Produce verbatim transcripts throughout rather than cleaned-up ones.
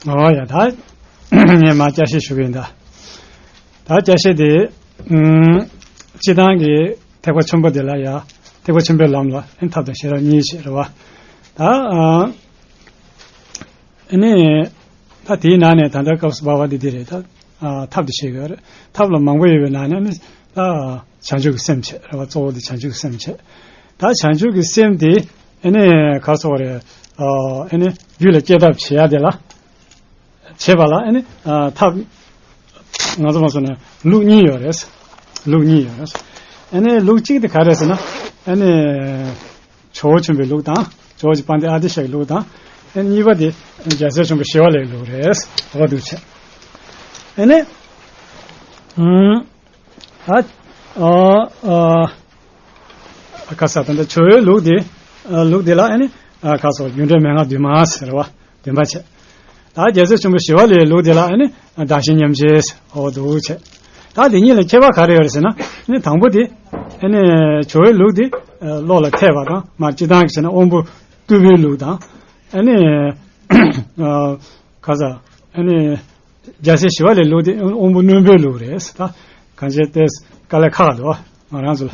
ཨོ་ཡ་ད། ངས་མ་བསྐྱར་བཤད་ཞུ་གི་ཡིན་ད། ད་བསྐྱར་བཤད་དེ། ཨུམ། སྤྱི་བཏང་གི་ཐེག་པ་ཆེན་པོ་དེ་ལ་ཡ། ཐེག་པ་ཆེན་པོའི་ལམ་ལ་ཨེ་ཐབས་དང་ཤེས་རབ་གཉིས་བྱས་རེད་བ། ད། ཨ། ཨ་ནི། ད་དེའི་ནང་ནས་ད་ལྟ་སྐབས་སུ་བབས་པ་འདི་འདི་རེད་ད། ཨ། ཐབས་དེ་བཤད་གི་ཡོད་རེད། ཐབས་ལ་མང་པོ་ཡོད་པའི་ནང་ནས་ནི་ད། བྱང་ཆུབ་ཀྱི་སེམས་བྱས་རེད་བ། གཙོ་བོ་དེ་བྱང་ཆུབ་ཀྱི་སེམས་བྱས། ད་བྱང་ཆུབ་ཀྱི་སེམས་དེ་ཨེ་ནི་ག་རེ་ཟེར་དགོས་རེད། ཨ། ཨེ་ནི་རྒྱུད་ལ་སྐྱེ་ཐབས་བྱེད་ཡ་དེ་ལ། བྱེད་པ་ལ་ཨེ་ནི། ཨ། ཐབས། ང་ཚོ་མ་སོང་ན་ལུགས་གཉིས་ཡོད་རེད། ལུགས་གཉིས་ཡོད་རེད། ཨེ་ནི་ལུགས་གཅིག་དེ་ག་རེ་ཟེར་ན། ཨེ་ནི། ཇོ་བོ་ཆེན་པོའི་ལུགས་དང་། ཇོ་བོ་རྗེ་དཔལ་ལྡན་ཨ་ཏི་ཤའི་ལུགས་དང་། ཨེ་གཉིས་པ་དེ་རྒྱལ་སྲས་ཆེན་པོ་ཞི་བ་ལྷའི་ལུགས་རེད། འོ་འདུག་བྱས། ཨེ་ནི། ཨུམ། ཨ། ཨ། ཨ། ཁ་ས་ད་ལྟ་ཇོ་བོའི་ལུགས་དེ། ཨ། ལུགས་དེ་ལ་ཨེ་ནི། ཨ། ཁ་སོགས་རྒྱུ་འབྲས་མན་ངག་བདུན་མ་ཟེར་བ། བདུན་པ་བྱས། ད་རྒྱལ་སྲས་ཆེན་པོ་ཞི་བ་ལྷའི་ལུགས་དེ་ལ་ཨེ་ནི་བདག་གཞན་མཉམ་བརྗེ་ཟེར། འོ་འདུག་བྱས། ད་དེ་གཉིས་ལ་ཁྱད་པར་ག་རེ་ཡོད་རེད་ཟེར་ན། ཨེ་ནི་དང་པོ་དེ། ཨེ་ནི་ཇོ་བོའི་ལུགས་དེ། ཨ། བློ་ལ་འཐད་པ་དང་། མར་སྤྱིར་བཏང་གི་བྱས་ན་དབང་པོ་རྟུལ་པོའི་ལུགས་དང་། ཨེ་ནི། ཨ། ཁ་ས། ཨེ་ནི། རྒྱལ་སྲས་ཞི་བ་ལྷའི་ལུགས་དེ་དབང་པོ་རྣོན་པོའི་ལུགས་རེད་ད། གང་བྱས་ཏེ་དཀའ་ལས་ཁག་འདུག་བ། ང་རང་ཚོ་ལ།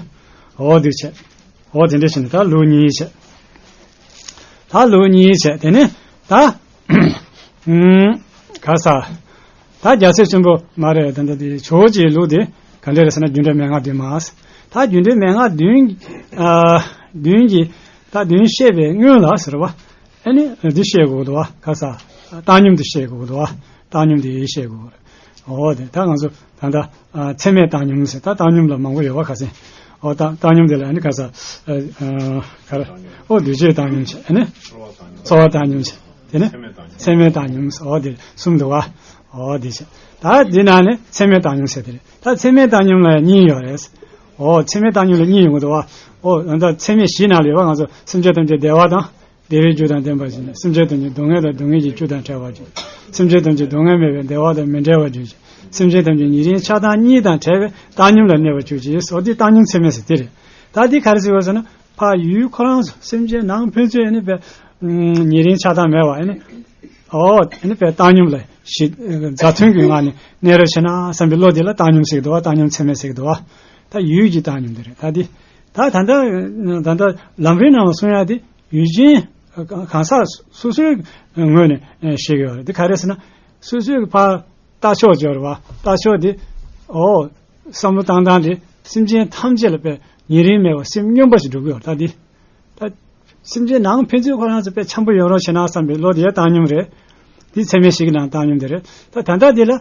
འོ་འདུག་བྱས། འོ་དེ་འདྲ་བྱས་ནས་ད་ལུགས་གཉིས་བྱས། ད་ལུགས་གཉིས་བྱས། དེ་ནས་ད། ཨུམ། ག་ས། ད་རྒྱལ་སྲས་ཆེན་པོ་མ་རེད། ད་ད་དེ་ཇོ་བོ་རྗེའི་ལུགས་དེ་ག་འདྲ་རེད་ཟེར་ན། རྒྱུ་འབྲས་མན་ངག་བདུན་མ། ད་རྒྱུ་འབྲས་མན་ངག་བདུན། ཨ། བདུན་གྱི། ད་བདུན་བཤད་པའི་སྔོན་ལ་ཟེར་བ། ཨ་ནི་འདི་བཤད་དགོས་འདུག་བ། ག་ས། བཏང་སྙོམས་འདི་བཤད་དགོས་འདུག་བ། བཏང་སྙོམས་འདི་བཤད་དགོས། འོ་དེ་ད་ང་ཚོ་ད་ལྟ། ཨ། ཚད་མའི་བཏང་སྙོམས་ཟེར། ད་བཏང་སྙོམས་ལ་མང་པོ་ཡོད་བ་ཁ་སང་། འོ་ད་བཏང་སྙོམས་དེ་ལ་ཨ་ནི་ག་ས། ཨ། ཨ། ག་རེ། འོ་འདུས་བྱས་བཏང་སྙོམས་བྱས། ཨ་ནི་ཚོར་བ་བཏང་སྙོམས་བྱས། དེ་ནི་ཚད་མའི་བཏང་སྙོམས་ཟེར། འོ་དེ་གསུམ་འདུག་བ། འོ་དེ་བྱས། ད་འདི་ནང་ནས་ཚད་མའི་བཏང་སྙོམས་ཟེར་དེ་རེད། ད་ཚད་མའི་བཏང་སྙོམས་ལ་གཉིས་ཡོད་རེད། འོ་ཚད་མའི་བཏང་སྙོམས་ལ་གཉིས་ཡོང་གི་འདུག་བ། འོ་ད་ཚད་མའི་གཞི་ནང་ལ་ཡོད་བ། ང་ཚོ་སེམས་ཅན་ཐམས་ཅད་བདེ་བ་དང་། བདེ་བའི་རྒྱུ་དང་ལྡན་པར་བྱས་ནས། སེམས་ཅན་ཐམས་ཅད་སྡུག་བསྔལ་དང་སྡུག་བསྔལ་གྱི་རྒྱུ་དང་བྲལ་བར་གྱུར། སེམས་ཅན་ཐམས་ཅད་སྡུག་བསྔལ་མེད་པའི་བདེ་བ་དང་མི་འབྲལ་བར་གྱུར་ཅིག། སེམས་ཅན་ཐམས་ཅད་ཉེ་རིང་ཆགས་སྡང་གཉིས་དང་བྲལ་བའི་བཏང་སྙོམས་ལ་གནས་པར་གྱུར་ཅིག། འོ་འདི་བཏང་སྙོམས་ཚད་མས་ཟེར་དེ་རེད། ད་འདི་ག་རེ་ཟེར་བ་ཟེར་ན། ཕར་ཡུལ་ཁོ་རང་ཚོ་སེམས་ཅན་ནང་ཕན་ཚུན་ཨ་ནི་པའི་ཉེ་རིང་ཆགས་སྡང་མེད་པ། ཨ་ནི། འོ་ཨ་ནི་པའི་བཏང་སྙོམས་ལ་ཞི། མཛའ་མཐུན་གྱི་ངང་ནས་གནས་རོགས་བྱས་ན་བསམ་པའི་བློ་དེ་ལ་བཏང་སྙོམས་ཟེར་གྱི་འདུག་བ། བཏང་སྙོམས་ཚད་མས་ཟེར་གྱི་འདུག་བ། ད་ཡུལ་གྱི་བཏང་སྙོམས་དེ་རེད། ད་འདི། ད་ད་ལྟ། ད་ལྟ་ལམ་རིམ་ནང་ལ་གསུང་ཡ་དེ། ཡུལ་ཅན་གང་ཟག་སོ་སོའི་ངོས་ནས་བཤད་ཀྱི་ཡོད་རེད། དེ་ག་རེ་ཟེར་ན། སོ་སོའི་ཕར་ལྟ་ཕྱོགས་སྦྱོར་བ། ལྟ་ཕྱོགས་དེ། འོ། བསམ་བློ་བཏང་སྟངས་དེ་སེམས་ཅན་ཐམས་ཅད་ལ་དཔེ་ཉེ་རིང་མེད་པར་སེམས་སྙོམས་པ་ཞིག་འགྲོ་གི་ཡོད་རེད། ད་འདི། ད་སེམས་ཅན་ནང་ཕན་ཚུན་ཁོ་རང་ཚོ་དཔེ་འཆམ་པོ་ཡོང་རོགས་བྱེད་ན་བསམ་པའི་བློ་དེ་ཡང་བཏང་སྙོམས་རེད། དེ་ཚད་མས་ཞིག་གི་ནང་བཏང་སྙོམས་དེ་རེད། ད་ད་ལྟ་འདི་ལ།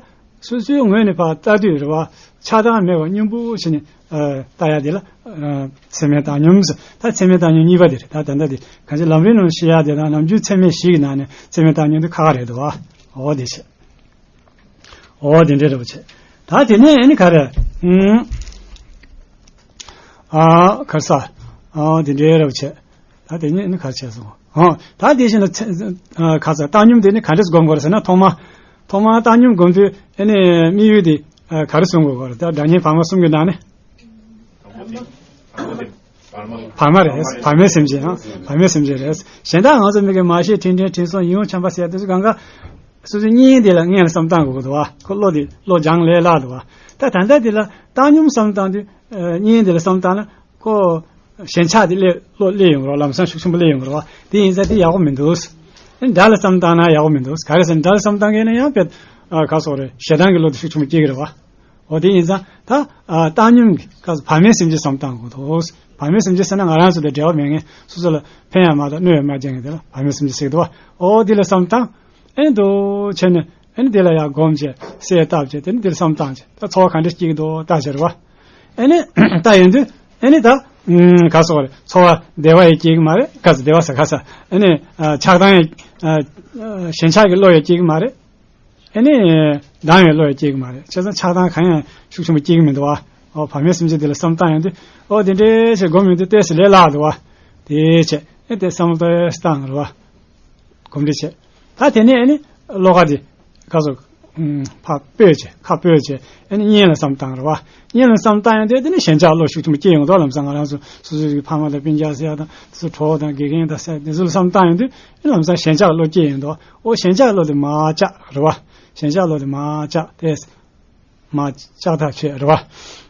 སོ་སོའི་ངོས་ནས་ཕར་ལྟ་དུས་རེད་བ། ཆགས་སྡང་མེད་པར་སྙོམས་པོ་བྱས་ནས། ཨ། ལྟ་ཡ་དེ་ལ། ཨ། ཚད་མས་བཏང་སྙོམས་ཟེར། ད་ཚད་མས་བཏང་སྙོམས་གཉིས་པ་དེ་རེད། ད་ད་ལྟ་དེ་གང་ཅི་ལམ་རིམ་ནང་བཤད་ཡ་དེ་དང་། ནམ་རྒྱུན་ཚད་མས་ཞིག་གི་ནང་ནས་ཚད་མས་བཏང་སྙོམས་དེ་ཁག་ཁག་རེད་འདུག་བ། འོ་དེ་བྱས། འོ་དེ་འདྲའི་རེད་པ་བྱས། ད་དེ་ནས་ཨ་ནི་ག་རེ། ཨུམ། ཨ། ག་རེ་ཟ། ཨ། དེ་འདྲའི་རེད་པ་བྱས། ད་དེ་ནས་ཨ་ནི་ག་རེ་བྱས་སོང་། ཨ། ད་དེ་བཞིན་ལ་ཚེ། ཨ། ག་རེ་ཟ། བཏང་སྙོམས་དེ་ནི་ག་འདྲས་སྒོམ་དགོས་རེད་ཟེར་ན། ཐོག་མ། ཐོག་མ་བཏང་སྙོམས་སྒོམ་དུས་ཨ་ནི་དམིགས་ཡུལ་དེ། ཨ། ག་རེ་བཟུང་དགོས་རེད། ད་སྒྲ་སྙན་བར་མ་གསུམ་གྱི་ནང་ནས། བར་མ་རེད། བར་མའི་སེམས་ཅན། ཨང་། བར་མའི་སེམས་ཅན་རེད། གཞན་དག་ང་ཚོ་མི་གི་མ་ཤེས་དྲིན་དྲན་དྲིན་གཟོ་ཡིད་འོང་བྱམས་པ་ཟེར་ཡ་དེ་ཚོ་གང་ག་སོ་སོའི་གཉེན་དེ་ལ་སྔོན་ལ་བསམ་བཏང་དགོས་ཀྱི་འདུག་བ། ཁོ་བློ་དེ་བློ་སྦྱང་ལས་སླ་འདུག་བ། ད་ད་ལྟ་དེ་ལ་བཏང་སྙོམས་བསམ་བཏང་དུས། ཨ། གཉེན་དེ་ལ་བསམ་བཏང་ན་ཁོ་ཞེན་ཆགས་དེ་སླེབས། བློ་སླེབས་ཡོང་གི་རེད་བ། ལམ་སང་ཤུགས་ཆེན་པོ་སླེབས་ཡོང་གི་རེད་བ། དེ་ཡིན་ཙང་དེ་ཡག་པོ་མི་འདུག། ཨ། སྒྲ་ལ་བསམ་བཏང་ན་ཡག་པོ་མི་འདུག། ག་རེ་ཟེར་ན་སྒྲ་ལ་བསམ་བཏང་མཁན་ན་ཡང་དཔེ། ཨ། ག་རེ་ཟེར་དགོས་རེད། ཞེ་སྡང་གི་བློ་དེ་ཤུགས་ཆེན་པོ་སྐྱེ་གི་རེད་བ། འོ་དེ་ཡིན་ཙང་ད། ཨ། བཏང་སྙོམས་ཀྱི་སྐབས་སུ་བར་མའི་སེམས་ཅན་བསམ་བཏང་དགོས་འདུག། བར་མའི་སེམས་ཅན་ཟེར་ན་ང་རང་ཚོ་དང་འབྲེལ་བ་མེད་མཁན། སོ་སོ་ལ་ཕན་ཡང་མ་བཏང་གནོད་ཡང་མ་སྐྱེལ་མཁན་དེ་ལ་བར་མའི་སེམས་ཅན་ཟེར་གི་འདུག་བ། འོ་དེ་ལ་བསམ་བཏང་། ཨེ་འདུག་བྱས་ནས་ཨེ་ནི་དེ་ལ་ཡང་སྒོམ་བྱས། གསལ་བཏབ་བྱས། དེ་ནི་དེ་ལ་བསམ་བཏང་བྱས། ད་ཚོར་བ་ག་འདྲ་སྐྱེ་གི་འདུག་ལྟ་བྱས་རེད་བ། ཨེ་ནི་ལྟ་ཡོང་དུས་ཨེ་ནི་ད། ཨུམ། ག་རེ་ཟེར་དགོས་རེད། ཚོར་བ་བདེ་བ་ཡང་སྐྱེ་གི་མ་རེད། ག་ཟེར། བདེ་བ་ཟེར། ག་ཟེར། ཨེ་ནི། ཨ། ཆགས་སྡང་ཡང་། ཨ། ཞེན་ཆགས་ཀྱི་བློ་ཡང་སྐྱེ་གི་མ་རེད། ཨེ་ནི། སྡང་བའི་བློ་ཡང་སྐྱེ་གི་མ་རེད། བྱས་ཙང་ཆགས་སྡང་གང་ཡང་ཤུགས་ཆེན་པོ་སྐྱེ་གི་མི་འདུག་བ། འོ། བར་མའི་སེམས་ཅན་དེ་ལ་བསམ་བཏང་ཡོང་དུས། འོ་དེ་འདྲའི་བྱས་སྒོམ་ཡོང་དུས་ཏོག་ཙམ་ལས་སླ་འདུག་བ། དེ་བྱས་ཨེ་དེ་བསམ་བློ་ཏོག་ཙམ་བཏང་རེད་བ། གོམས་འདྲིས་བྱས། ད་དེ་ནས་ཨེ་ནི་བློ་ཁ་དེ་ག་ཟེར། ཕར་སྤོས་བྱས་ཁ་སྤོས་བྱས་ཨ་ནི་གཉེན་ལ་བསམ་བཏང་རེད་བ། གཉེན་ལ་བསམ་བཏང་ཡང་དེ་དེ་ནི་ཞེན་ཆགས་བློ་ཤུགས་ཆེན་པོ་སྐྱེ་ཡོང་དོ། ལམ་སང་ང་རང་ཚོ་སོ་སོའི་གི་ཕ་མ་དང་སྤུན་ཀྱག་ཟེར་ཡ་དང་དེ་ཚོ་གྲོགས་དང་དགེ་རྒན་དང་ཟེར་དེ་ཚོ་ལ་བསམ་བཏང་ཡོང་དུས་ཨ་ནི་ལམ་སང་ཞེན་ཆགས་བློ་སྐྱེ་ཡོང་དོ། ཨོ་ཞེན་ཆགས་བློ་དེ་མར་བཅག་རེད་བ། ཞེན་ཆགས་བློ་དེ་མར་བཅག་དེ། མར་བཅག་ཐབས་བྱེད་རེད་བ།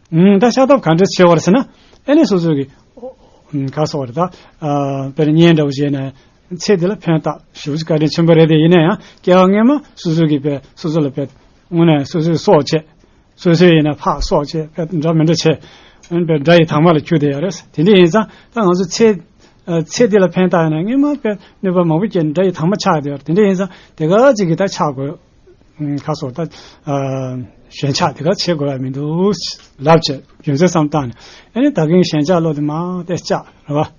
ཨུམ། ད་བཅག་ཐབས་ག་འདྲ་བྱེད་དགོས་རེད་ཟེར་ན། ཨ་ནི་སོ་སོ་གི་ཨོ་ཨུམ། ག་སོགས་རེད་ད། ཨ་དཔེར་ན་གཉེན་འདྲ་བོ་བྱས་ནས་ཚེ་འདི་ལ་ཕན་ཐོགས་ཞེ་པོ་ཅིག་བཀའ་དྲིན་ཆེན་པོ་རེད། དེ་ཡིན་ན་ཡང་སྐྱེ་བ་སྔོན་མ་སོ་སོ་གི་དཔེ་སོ་སོ་ལ་དཔེ་དངོས་གནས་སོ་སོའི་སྲོག་བཅད། སོ་སོའི་ཡིན་ན་ཕག་སྲོག་བཅད་དཔེ་འདྲ་མི་འདྲ་བྱས། ཨ་ནི་དཔེ་དགྲ་ཡི་དྭངས་མ་ལ་གྱུར་བསྡད་ཡོད་རེད། དེ་འདྲ་ཡིན་ཙང་ད་ང་ཚོ་ཚེ་ཨ་ཚེ་འདི་ལ་ཕན་ཐོགས་ཡོད་ན་སྔོན་མ་དཔེ་གནོད་པ་མང་པོ་སྐྱེལ་ནས་དགྲ་ཡི་དྭངས་མ་ཆགས་བསྡད་ཡོད་རེད། དེ་འདྲ་ཡིན་ཙང་དེ་ག་ཅིག་གིས་ད་ཆགས་དགོས། ཁ་སོགས་ད། ཞེན་ཆགས་དེ་ག་བྱེད་དགོས་ཡ་མི་འདུག་ལབ་བྱས་རྒྱུ་མཚན་བསམ་བཏང་ནས་ཨ་ནི་ད་གིན་ཞེན་ཆགས་བློ་དེ་མར་དེ་བཅག་རེད་བ།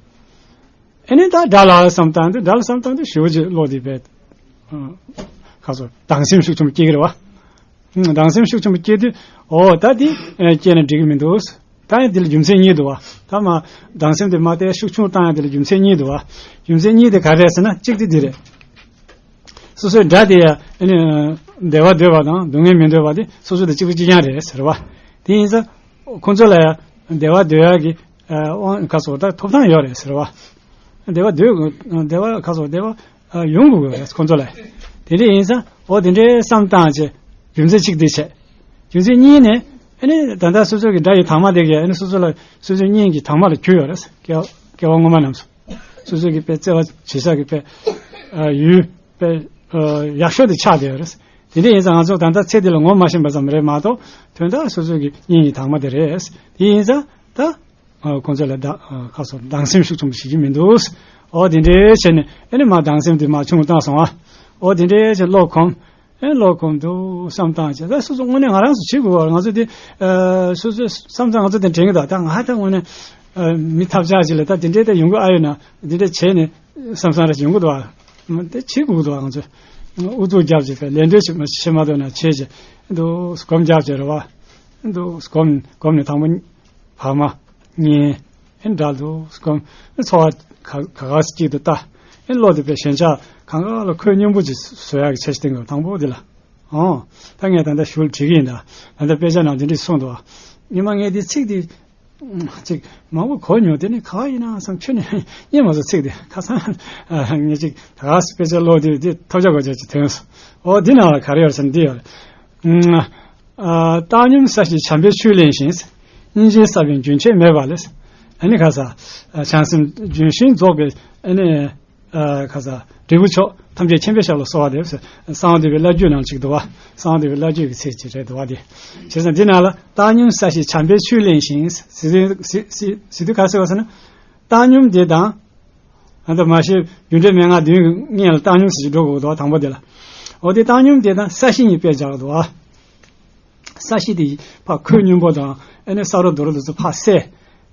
ཨ་ནི་ད་དགྲ་ལ་བསམ་བཏང་དུས་དགྲ་ལ་བསམ་བཏང་དུས་ཞེ་པོ་ཅིག་བློ་དེ་བས། ཁ་སོགས་སྡང་སེམས་ཤུགས་ཆེན་པོ་སྐྱེ་གི་རེད་བ། སྡང་སེམས་ཤུགས་ཆེན་པོ་སྐྱེ་དུས་ཨོ་ད་དེ་སྐྱེས་ན་འགྲིག་གི་མི་འདུག་ད་ཡང་དེ་ལ་རྒྱུ་མཚན་གཉིས་འདུག་བ། ད་མ་སྡང་སེམས་དེ་མ་དེ་ཤུགས་ཆུང་བཏང་ཡང་དེ་ལ་རྒྱུ་མཚན་གཉིས་འདུག་བ། རྒྱུ་མཚན་གཉིས་དེ་ག་རེད་ཟེར་ན་གཅིག་དེ་འདི་རེད། སོ་སོའི་དགྲ་དེ་ཡང་ཨ་ནི་བདེ་བ་འདོད་པ་དང་སྡུག་བསྔལ་མི་འདོད་པ་དེ་སོ་སོ་དང་གཅིག་པ་གཅིག་རྐྱང་རེད་ཟེར་བ། དེ་ཡིན་ཙང་ཁོང་ཚོ་ལ་ཡང་བདེ་བ་འདོད་ཡག་གི་དབང་ཁ་སོགས་ད་ཐོབ་ཐང་ཡོད་རེད་ཟེར་བ། བདེ་བ་འདོད་བདེ་བ་ཁ་སོགས་བདེ་བ་ཡོང་དགོས་རེད་ཁོང་ཚོ་ལ། དེ་འདྲ་ཡིན་ཙང་ཨོ་དེ་འདྲའི་བསམ་བཏང་བྱས་རྒྱུ་མཚན་གཅིག་དེ་བྱས། རྒྱུ་མཚན་གཉིས་ནས་ཨ་ནི་ད་ལྟ་སོ་སོ་གི་དགྲ་ཡི་དྭངས་མ་དེ་གས་ཨ་ནི་སོ་སོ་ལ་སོ་སོའི་གཉེན་གྱི་དྭངས་མ་ལ་གྱུར་ཡོད་རེད། སྐྱེ་བ་སྐྱེ་བ་སྔོན་མ་རྣམས་སུ། སོ་སོ་གི་དཔེ་བརྩེ་བ་བྱེད་ས་གི་དཔེ་ཡུལ་དཔེ་ཡག་ཤོས་དེ་ཆགས་བསྡད་ཡོད་རེད། དེ་འདྲ་ཡིན་ཙང་ང་ཚོ་ད་ལྟ་ཚེ་འདི་ལ་ངོ་མ་ཤེས་པ་ཙམ་རེད་མ་གཏོགས་དོན་དག་སོ་སོ་གི་གཉེན་གྱི་དྭངས་མ་དེ་རེད། དེ་ཡིན་ཙང་ད་ཁོང་ཚོ་ལ་ད་ཁ་སོགས་སྡང་སེམས་ཤུགས་ཆེན་པོ་བྱེད་ཀྱི་མི་འདུག་ཨོ་དེ་འདྲའི་བྱས་ནས་ཨ་ནི་མ་སྡང་སེམས་དེ་མ་ཆུང་བཏང་སོང་ཨ། ཨོ་དེ་འདྲའི་བྱས་བློ་གོམས། ཨེ་བློ་གོམས་འདུག་བསམ་བཏང་བྱས་ད་སོ་སོ་དངོས་གནས་ང་རང་ཚོ་བྱེད་དགོས་པ་ང་ཚོ་དེ་སོ་སོའི་བསམ་ཚང་ང་ཚོ་དེ་དྲན་གི་འདུག་ད་ང་ད་དངོས་གནས་མི་ཐབས་ཆག་ཅིག་ལ་ད་དེ་འདྲའི་ད་ཡོང་གི་ཨ་ཡོད་ན་དེ་འདྲ་བྱས་ནས་བསམ་བསམ་ར་ཅིག་ཡོང་གི་འདུག་ཨ། དེ་བྱེད་དགོས་འདུག་ང་ཚོ་ཨུ་ཚུགས་རྒྱབ་བྱས་པའི་ལས་འདོད་ཅིག་མ་བྱེད་མ་ཐུབ་ན་བྱས་བྱས་འདུག་གོམས་རྒྱབ་བྱས་རེད་བ། འདུག་གོམས་གོམས་ནས་དང་པོ་བག་མ། གཉིས། ཨེ་འདྲ་འདུག་སྐོམ། ཨེ་ཚོར་བ་ག་ག་ག་སེ་གཅིག་ཏུ་ལྟ། ཨེ་བློ་དེ་པའི་ཞེན་ཆགས་གང་ག་ལ་ཁོད་སྙོམས་པོ་ཅིག་བཟོ་ཡག་གི་འཆར་གཞི་བཏིང་དགོས་དང་པོ་དེ་ལ། ཨོ། ད་ངས་ད་ལྟ་ཞུ་བྲིས་ཀྱི་ཡིན་ད། ད་ལྟ་དཔེ་ཆ་ནང་དེ་འདྲས་གསུངས་འདུག་བ། ཉི་མ་ངས་དེ་ཚིག་དེ། ཅིག་མང་པོ་གོ་མྱོང་དེ་ནི་ག་བ་ཡིན་ན་བསམ་ཁྱོན་ནས་རྙེད་མ་སོང་ཚིག་དེ་ཁ་སང་། ངས་ཅིག་ད་ག་སེ་དཔེ་ཆ་ཀློག་དུས་དེ་ཐོབ་བྱ་གོ་བྱ་ཅིག་ཐོན་སོང་། ཨོ་འདི་ནང་ལ་ག་རེ་ཡོད་ཟེར་ན་འདི་ཡོད་རེད། ཨ། བཏང་སྙོམས་བསགས་ཤིང་བྱམས་པའི་ཆོས་བླངས་ཤིང་། སྙིང་རྗེ་བསགས་པས་རྒྱུན་ཆད་མེད་པ་ལས། ཨ་ནི་ཁ་ས། བྱང་སེམས་ལྗོན་ཤིང་རྫོགས་པའི་ཨ་ནི། ཁ་ས། འབྲས་བུ་མཆོག་ཐམས་ཅད་མཁྱེན་པའི་ཞབས་ལ་གསོལ་བ་འདེབས། གསང་བ་འདུས་པའི་བླ་བརྒྱུད་ནང་གཅིག་འདུག་བ། གསང་བ་འདུས་པའི་བླ་བརྒྱུད་ཀྱི་ཚིག་ཅིག་རེད་འདུག་བ་དེ། བྱས་ཙང་འདི་ནང་ལ་བཏང་སྙོམས་བསགས་ཤིང་བྱམས་པའི་ཆོས་བླངས་ཤིང་ཟེར་དུས་ག་ཟེར་བ་ཟེར་ན། བཏང་སྙོམས་དེ་དང་། ཨ་ད་མ་གཞི་རྒྱུ་འབྲས་མན་ངག་བདུན་གྱི་སྔོན་ལ་བཏང་སྙོམས་ཟེར་གྱི་འགྲོ་དགོས་འདུག་བ་དང་པོ་དེ་ལ། འོ་དེ་བཏང་སྙོམས་དེ་དང་བསགས་ཤིང་གཉིས་དཔེ་སྦྱར་འདུག་བ། བསགས་ཤིང་དེ་ཕར་ཁོད་སྙོམས་པོ་དང་ཨ་ནི་ས་རོ་རྡོ་རོ་དེ་ཚོ་ཕར་བསལ།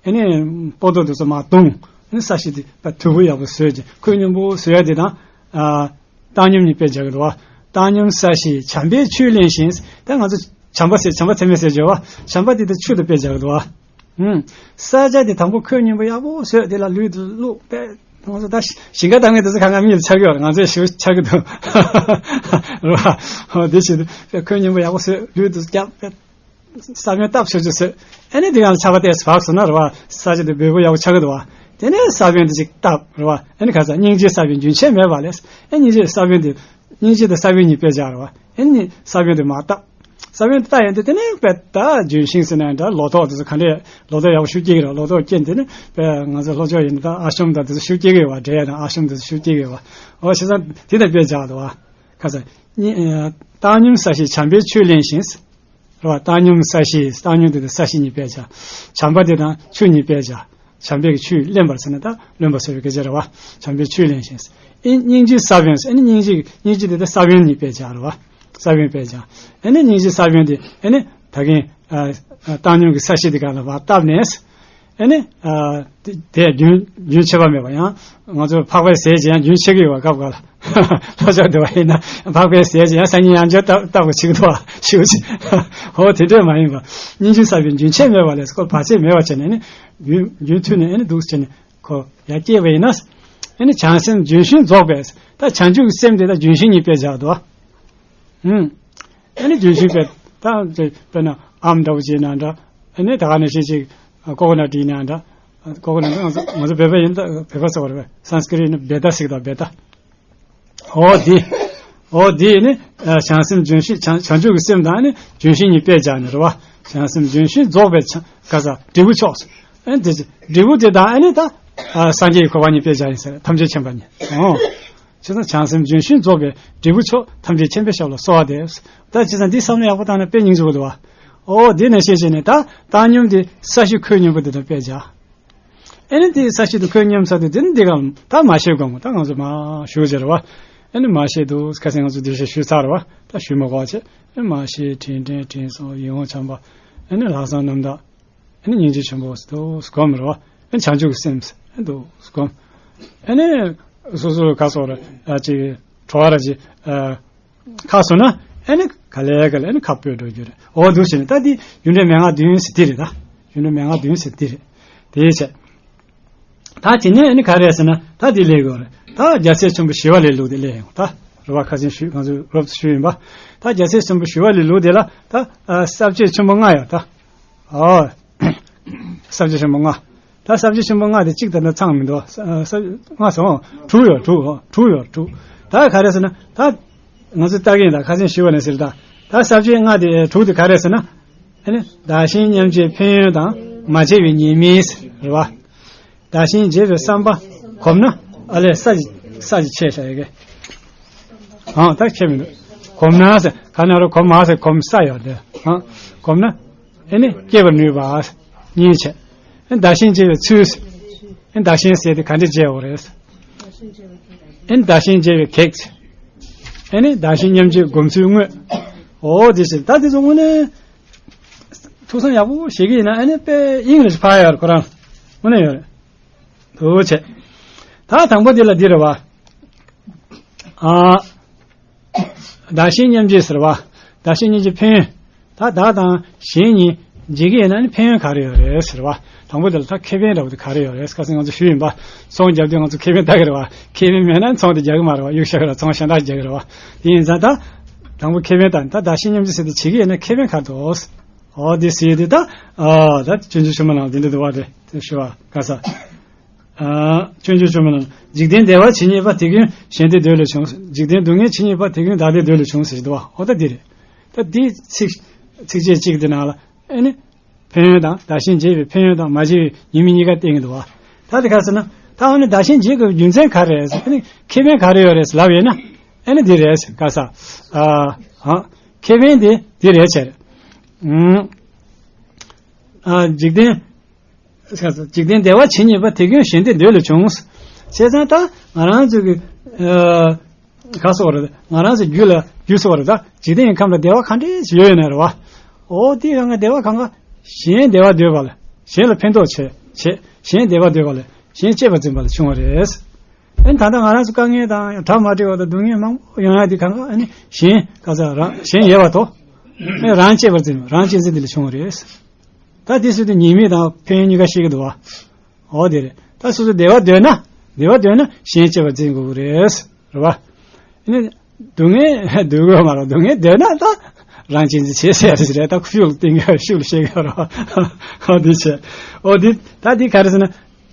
ཨ་ནི་སྤོ་ཏོ་དེ་ཚོ་མར་བརྡུངས། ཨ་ནི་བསགས་ཤིང་དེ་ཕར་དུད་འགྲོ་ཡག་པོ་བཟོས་ཀྱི་ཁོད་སྙོམས་པོ་བཟོ་ཡ་དེ་དང་། ཨ། བཏང་སྙོམས་གཉིས་དཔེ་སྦྱར་གྱི་འདུག་བ། བཏང་སྙོམས་བསགས་ཤིང་བྱམས་པའི་ཆོས་བླངས་ཤིང་། ད་ང་ཚོ་བྱམས་པ་ཟེར་བྱམས་པ་ཚད་མེད་ཟེར་བརྗོད་བ། བྱམས་པ་དེ་དང་ཆོས་དང་དཔེ་སྦྱར་གྱི་འདུག་བ། ཨུམ། བསགས་བྱ་དེ་དང་པོ་ཁོད་སྙོམས་པོ་ཡག་པོ་བཟོས་དེ་ལ་ལུས་དེ་བླུགས་པས་ང་ཚོ་ད་ཞིང་ཁ་བཏང་མཁན་དེ་ཚོ་གང་ག་མི་ལ་ཆགས་ཀྱི་ཡོད་རེད། ང་ཚོས་ཞེ་པོ་ཆགས་ཀྱི་འདུག་རེད་བ། འོ་དེ་བྱེད་དུས་ཁོད་སྙོམས་པོ་ཡག་པོ་བཟོས་ལུས་དེ་རྒྱབ་པས། ས་བོན་བཏབ་ཆོག་ཆོག་ཟེར། ཨ་ནི་དེ་ཡང་ཆར་པ་ཏོག་ཙམ་བབས་སོང་ན་རེད་བ། ས་ཆ་དེ་འབེལ་པོ་ཡག་པོ་ཆགས་ཀྱི་འདུག་བ། དེ་ནས་ས་བོན་དེ་ཅིག་བཏབ་རེད་བ། ཨ་ནི་ག་ས་སྙིང་རྗེ་ས་བོན་རྒྱུན་ཆད་མེད་པ་ལས། ཨ་སྙིང་རྗེ་ས་བོན་དེ། སྙིང་རྗེ་དང་ས་བོན་གཉིས་དཔེ་སྦྱར་རེད་བ། ཨ་ནི་ས་བོན་དེ་མར་བཏབ། ས་བོན་དེ་བཏབ་ཡོང་དུས་དེ་ནས་དཔེ་ད་ལྗོན་ཤིང་ཟེར་ན་འདྲ་ལོ་ཏོག་དེ་ཚོ་ག་འདྲས་ལོ་ཏོག་ཡག་པོ་ཞིག་སྐྱེ་གི་རེད། ལོ་ཏོག་སྐྱེས་དེ་ནས་དཔེ་ང་ཚོ་ལྷོ་ཕྱོགས་ཡིན་ན་ད་ཨ་ཤོམ་དང་དེ་ཚོ་ཞིག་སྐྱེ་གི་ཡོད་བ། འབྲས་དང་ཨ་ཤོམ་དེ་ཚོ་ཞིག་སྐྱེ་གི་ཡོད་བ། འོ་བྱས་ཙང་དེ་དང་དཔེ་སྦྱར་འདུག་བ། ག་ས། བཏང་སྙོམས་བསགས་ཤིང་བྱམས་པའི་ཆོས་བླངས་ཤིང་། རེད་བ། བཏང་སྙོམས་བསགས་ཤིང་བཏང་སྙོམས་དེ་དང་བསགས་ཤིང་གཉིས་དཔེ་སྦྱར། བྱམས་པ་དེ་དང་ཆོས་གཉིས་དཔེ་སྦྱར། བྱམས་པའི་ཆོས་བླངས་པར་ཟེར་ན་ད་བླངས་པ་ཟེར་བའི་སྐད་ཆ་རེད་བ། བྱམས་པའི་ཆོས་བླངས་ཤིང་། ཨེ་སྙིང་རྗེའི་ས་བོན་ཟེར་ཨེ་ནི་སྙིང་རྗེ་སྙིང་རྗེ་དེ་དང་ས་བོན་གཉིས་དཔེ་སྦྱར་རེད་བ། ས་བོན་དཔེ་སྦྱར། ཨེ་ནི་སྙིང་རྗེའི་ས་བོན་དེ་ཨེ་ནི་ད་གིན་བཏང་སྙོམས་ཀྱི་ས་གཞི་དེ་ག་ལ་བ་བཏབ་ནས། ཨེ་ནི། དེ་དེ་རྒྱུན་རྒྱུན་ཆད་པ་མེད་པ་ཡང་། ང་ཚོ་ཕག་པའི་ཟས་ཀྱི་ཡང་རྒྱུན་ཆད་ཀྱི་ཡོད་པ་སྐབས་འགའ་ལ། ལྷོ་ཕྱོགས་འདི་བ་ཡིན་ན་ཕག་པའི་ཟས་ཀྱི་ཡང་སང་ཉིན་ཡང་འཇོག་སྟབས་སྟབས་ཀྱི་ཆིག་ཏུ་བ་ཞིག་ཅིག་ཧོ་དེ་འདྲས་མ་ཡིན་པ། སྙིང་རྗེ་ས་བོན་རྒྱུན་ཆད་མེད་པ་ལས་སྐོར་བར་ཆད་མེད་པ་བྱས་ནས་ཨེ་ནི་རྒྱུན་རྒྱུན་མཐུད་ནས་ཨེ་ནི་འདུག་བྱས་ནས་ཁོ་ཡར་སྐྱེས་པ་ཡིན་ན། ཨེ་ནི་བྱང་སེམས་ལྗོན་ཤིང་རྫོགས་པས་ད་བྱང་ཆུབ་ཀྱི་སེམས་དེ་ད་ལྗོན་ཤིང་གཉིས་དཔེ་བཞག་འདུག་བ། ཨུམ། ཨ་ནི་ལྗོན་ཤིང་དཔེ་ད་དཔེར་ན་ཨམ་འདྲ་བོ་བྱས་ན་འདྲ། ཨ་ནི་ད་ག་ནང་བཞིན་ཅིག་ཀོ་ཀོ་ནཊ་ཡིན་ན་འདྲ། ཀོ་ཀོ་ནཊ་ང་ཚོ་ང་ཚོ་བོད་པ་ཡིན་ད་བོད་པ་ཟེར་བ་རེད་པས། སཾ་སྐྲྀ་ཏ་ནི་བེ་ཏ་ཟེར་གི་འདུག་བེ་ཏ། འོ་དེ། འོ་དེ་ནི་ཨ་བྱང་སེམས་ལྗོན་ཤིང་བྱང་བྱང་ཆུབ་ཀྱི་སེམས་དང་ནི་ལྗོན་ཤིང་གཉིས་དཔེ་སྦྱར་ནས་རེད་པ། བྱང་སེམས་ལྗོན་ཤིང་རྫོགས་པའི་བྱང་ག་ས་འབྲས་བུ་མཆོག་ཨ་ནི་དེ་འབྲས་བུ་དེ་དང་ཨ་ནི་ད་ཨ་སངས་རྒྱས་ཀྱི་གོ་འཕང་གཉིས་དཔེ་སྦྱར་ཡིན་ཟེར། ཐམས་ཅད་མཁྱེན་པ་ཉིད། འོ། བྱས་ཙང་བྱང་སེམས་ལྗོན་ཤིང་རྫོགས་པའི་འབྲས་བུ་མཆོག་ཐམས་ཅད་མཁྱེན་པའི་ཞབས་ལ་གསོལ་བ་འདེབས། ད་བྱས་ཙང་འདི་བསམ་བློ་ཡག་པོ་བཏང་ན་དཔེ་སྙིང་རྗེ་པོ་འདུག་པ། འོ་དེ་ནང་བཞིན་བྱས་ནས་ད་བཏང་སྙོམས་དེ་ས་གཞི་ཁོད་སྙོམས་པོ་དེ་དང་དཔེ་སྦྱར། ཨ་ནི་དེ་ས་གཞི་དེ་ཁོད་སྙོམས་ས་དེ་དེ་ནི་འདི་ག་ད་མ་ཤེས་དགོས་མོ། ད་ང་ཚོ་མ་ཞུ་ཟེར་བ། ཨ་ནི་མ་ཤེས་འདུག་ཁ་སང་ང་ཚོ་འདི་བཤད་ཞུས་ཚར་བ། ད་ཞུ་མ་དགོས་བྱས། ཨ་ནི་མ་ཤེས་དྲན་དྲན་དྲན་སོང་ཡིད་འོང་བྱམས་པ། ཨ་ནི་ལྷག་བསམ་རྣམ་དག་ཨ་ནི་སྙིང་རྗེ་ཆེན་པོ་སུ་སྒོམ་རོ། ཨ་ནི་བྱང་ཆུབ་ཀྱི་སེམས་སུ་སྒོམ། ཨ་ནི་སོ་སོ་ག་སོགས་ར་ཅིག་གྲོ་བ་ར་ཅིག་ཁ་སོ་ན་ཨ་ནི་ག་ལེ་ག་ལེ་ཨ་ནི་ཁ་སྤོས་འགྲོ་རྒྱུ་རེད། འོ་འདུག་བྱས་ནས་ད་འདི་རྒྱུ་འབྲས་མན་ངག་བདུན་ཟེར་དེ་རེད། ད་རྒྱུ་འབྲས་མན་ངག་བདུན་ཟེར་དེ་རེད། དེའི་ཆེད་ད་དེ་ནས་ཨ་ནི་ག་རེ་ཟེར་ན་ད་འདི་ལས་དགོས་རེད། ད་རྒྱལ་སྲས་ཆེན་པོ་ཞི་བ་ལྷའི་ལུགས་དེ་ལས་ཡོང་ད་རེད་པ། ཁ་སང་ཞུས་ང་ཚོས་རོབ་ཏུ་ཞུས་ཡིན་པ། ད་རྒྱལ་སྲས་ཆེན་པོ་ཞི་བ་ལྷའི་ལུགས་དེ་ལ་ད་ས་བཅད་ཆེན་པོ་ལྔ་ཡོད་ད། ཨོ། ས་བཅད་ཆེན་པོ་ལྔ། ད་ས་བཅད་ཆེན་པོ་ལྔ་དེ་གཅིག་དང་ད་ཚང་མི་འདུག་ས་ས་ལྔ་སོང་། དྲུག་ཡོད་དྲུག་དྲུག་ཡོད་དྲུག་ད་ག་རེ་ཟེར་ན་ད་ང་ཚོ་ལྟ་གི་ཡིན་ད། ཁ་སང་ཞུས་པ་ནང་བཞིན་ད་ད་ས་བཅད་ལྔ་དེ་དྲུག་དེ་ག་རེ་ཟེར་ན། ཨ་ནི་བདག་གཞན་མཉམ་བརྗེའི་ཕན་ཡོན་དང་མ་བརྗེ་བའི་ཉེས་དམིགས་རེད་པ། བདག་གཞན་བརྗེ་བའི་བསམ་པ་གོམས་ན་ཨ་ལས་ས་ཀྱི་ས་ཀྱི་ཆེ་ས་ཡི་གེ་ཨང་ད་ཁྱེད་མི་འདུག་གོམས་ན་ཟེར་ག་ན་རོ་གོམས་མ་ཟེར་གོམས་ས་ཡོད་དེ་ཨང་གོམས་ན། ཨེ་ནི་སྐྱེ་བར་ནུས་པ། གཉིས་བྱས། ཨེ་བདག་གཞན་བརྗེ་བའི་ཚུལ། ཨེ་བདག་གཞན་ཟེར་དེ་ག་འདྲ་བརྗེ་བ་རེད། ཨེ་བདག་གཞན་བརྗེ་བའི་གེགས། ཨེ་ནི་བདག་གཞན་མཉམ་བརྗེའི་སྒོམ་ཚུལ་དངོས། འོ་དེ་བཞིན་ད་དེ་ཚོ་དངོས་གནས་ཐུགས་བསམ་ཡག་པོ་བཞེས་ཀྱི་ཡིན་ན་ཨེ་ནི་དཔེ་དབྱིངས་ལ་ཕར་ཡོད་རེད། ཁོ་རང་དངོས་གནས་ཡོད་རེད། འདུག་བྱས། ད་དང་པོ་དེ་ལ་འདི་རེད་པ། ཨ། བདག་གཞན་མཉམ་བརྗེ་ཟེར་བ། བདག་གཞན་མཉམ་བརྗེ་ཕན་ཡོན། ད་བདག་དང་གཞན་གཉིས་འཇིག་གི་ཡིན་ན་ནི་ཕན་ཡོན་ག་རེ་ཡོད་རེད་ཟེར་བ། དང་པོ་དེ་ལ་ད་ཁེ་ཕན་འདྲ་བོ་དེ་ག་རེ་ཡོད་རེད། ཁ་སང་ང་ཚོ་ཞུས་ཡིན་པ། ཚོང་རྒྱབ་དུས་ང་ཚོ་ཁེ་ཕན་ལྟ་གི་རེད་བ། ཁེ་ཕན་མེད་ན་ཚོང་དེ་རྒྱག་གི་མ་རེད་བ། གཡུག་བཞག་གི་རེད། ཚོང་གཞན་དག་རྒྱག་གི་རེད་བ། དེ་ཡིན་ཙང་ད། དང་པོ་ཁེ་ཕན་དང་ད་བདག་གཞན་མཉམ་བརྗེ་ཟེར་དེ་བྱེད་ཀྱི་ཡིན་ན་ཁེ་ཕན་ག་རེ་འདུག་འོ་དེ་ཟེར་དུས་ད། ཨ་ད་སྤྱོད་འཇུག་ཆེན་མོ་ནང་དེ་འདྲ་འདུག་བ་དེ་དེ་ཞུ་བ་ག་ས། ཨ་སྤྱོད་འཇུག་ཆེན་མོ་ནང་འཇིག་རྟེན་བདེ་བ་ཇི་སྙེད་པ། དེ་ཀུན་གཞན་སྡེའི་འདོད་ལས་བྱུང་། འཇིག་རྟེན་སྡུག་བསྔལ་ཇི་སྙེད་པ། དེ་ཀུན་བདག་སྡེའི་འདོད་ལས་བྱུང་ཟེར་འདུག་བ། འོ་ད་འདི་རེད། ད་འདི་ཚིག་ཚིགས་བཅད་གཅིག་དེ་ནང་ལ་ཨེ་ནི། ཕན་ཡོན་དང་བདག་གཞན་བརྗེ་བའི་ཕན་ཡོན་དང་མ་བརྗེ་བའི་ཉེས་དམིགས་གཉིས་ཀ་བསྟན་གྱི་འདུག་བ། ད་དེ་ག་ཟེར་ན། ད་འོ་ནི་བདག་གཞན་བརྗེ་དགོས་པའི་རྒྱུ་མཚན་ག་རེ་རེད་ཟེར། ཨེ་ནི་ཁེ་ཕན་ག་རེ་ཡོད་རེད་ཟེར་ལབ་ཡོད་ན། ཨེ་ནི་འདི་རེད་ཟེར་ག་ས། ཨ་ཧ། ཁེ་ཕན་དེ་འདི་རེད་ཟེར། ཨུམ། ཨ་འཇིག་རྟེན། འཇིག་རྟེན་བདེ་བ་ཇི་སྙེད་པ། དེ་ཀུན་གཞན་སྡེའི་འདོད་ལས་བྱུང་། བྱས་ཙང་ད་ང་རང་ཚོ་གི་ཨ་ག་སོགས་རེད། ང་རང་ཚོ་རྒྱུད་ལ་རྒྱུད་སོགས་རེད། ད་འཇིག་རྟེན་གྱི་ཁམས་ལ་བདེ་བ་ག་འདྲས་ཡོད་ཡོད་ན་རེད་བ། འོ་དེ་གང་ག་བདེ་བ་གང་ག་གཞན་བདེ་བ་འདོད་པ་ལ། གཞན་ལ་ཕན་ཐོགས་བྱེད་བྱེད། གཞན་བདེ་བ་འདོད་པ་ལ་གཞན་གཅེས་པར་འཛིན་པ་ལ་བྱུང་བ་རེད། ཨ་ནི་ད་ལྟ་ང་རང་ཚོ་དཀའ་ངལ་དང་གྲ་མ་འགྲིག་པ་དང་སྡུག་བསྔལ་མང་པོ་ཡོང་ཡ་དེ་གང་ག་ཨ་ནི་གཞན་ག་ས་རང་གཞན་ཡོད་པ་དོ། ཨ་ནི་རང་གཅེས་པར་འཛིན་རང་གཅེས་འཛིན་དེ་ལ་བྱུང་བ་རེད། ད་དེ་སྲིད་དུ་ཉེས་དམིགས་དང་ཕན་ཡོན་གཉིས་ཀ་ཤེས་ཀྱི་འདུག་བ། འོ་དེ་རེད། ད་སོ་སོ་བདེ་བ་འདོད་ན། བདེ་བ་འདོད་ན་གཞན་གཅེས་པར་འཛིན་དགོས་ཀྱི་རེད། རེད་བ། ཨ་ནི་སྡུག་བསྔལ་སྡུག་དགོས་མ་རེད། སྡུག་བསྔལ་འདོད་ན་ད་རང་གཅེས་འཛིན་བྱེད་ཟེར་ཡ་རེད། ད་ཤུགས་ལ་བསྟན་གྱི་ཤུགས་ལ་བཤད་གྱི་རེད་བ། འོ་དེ་བྱས། འོ་དེ་ད་དེ་ག་རེ་ཟེར་ན།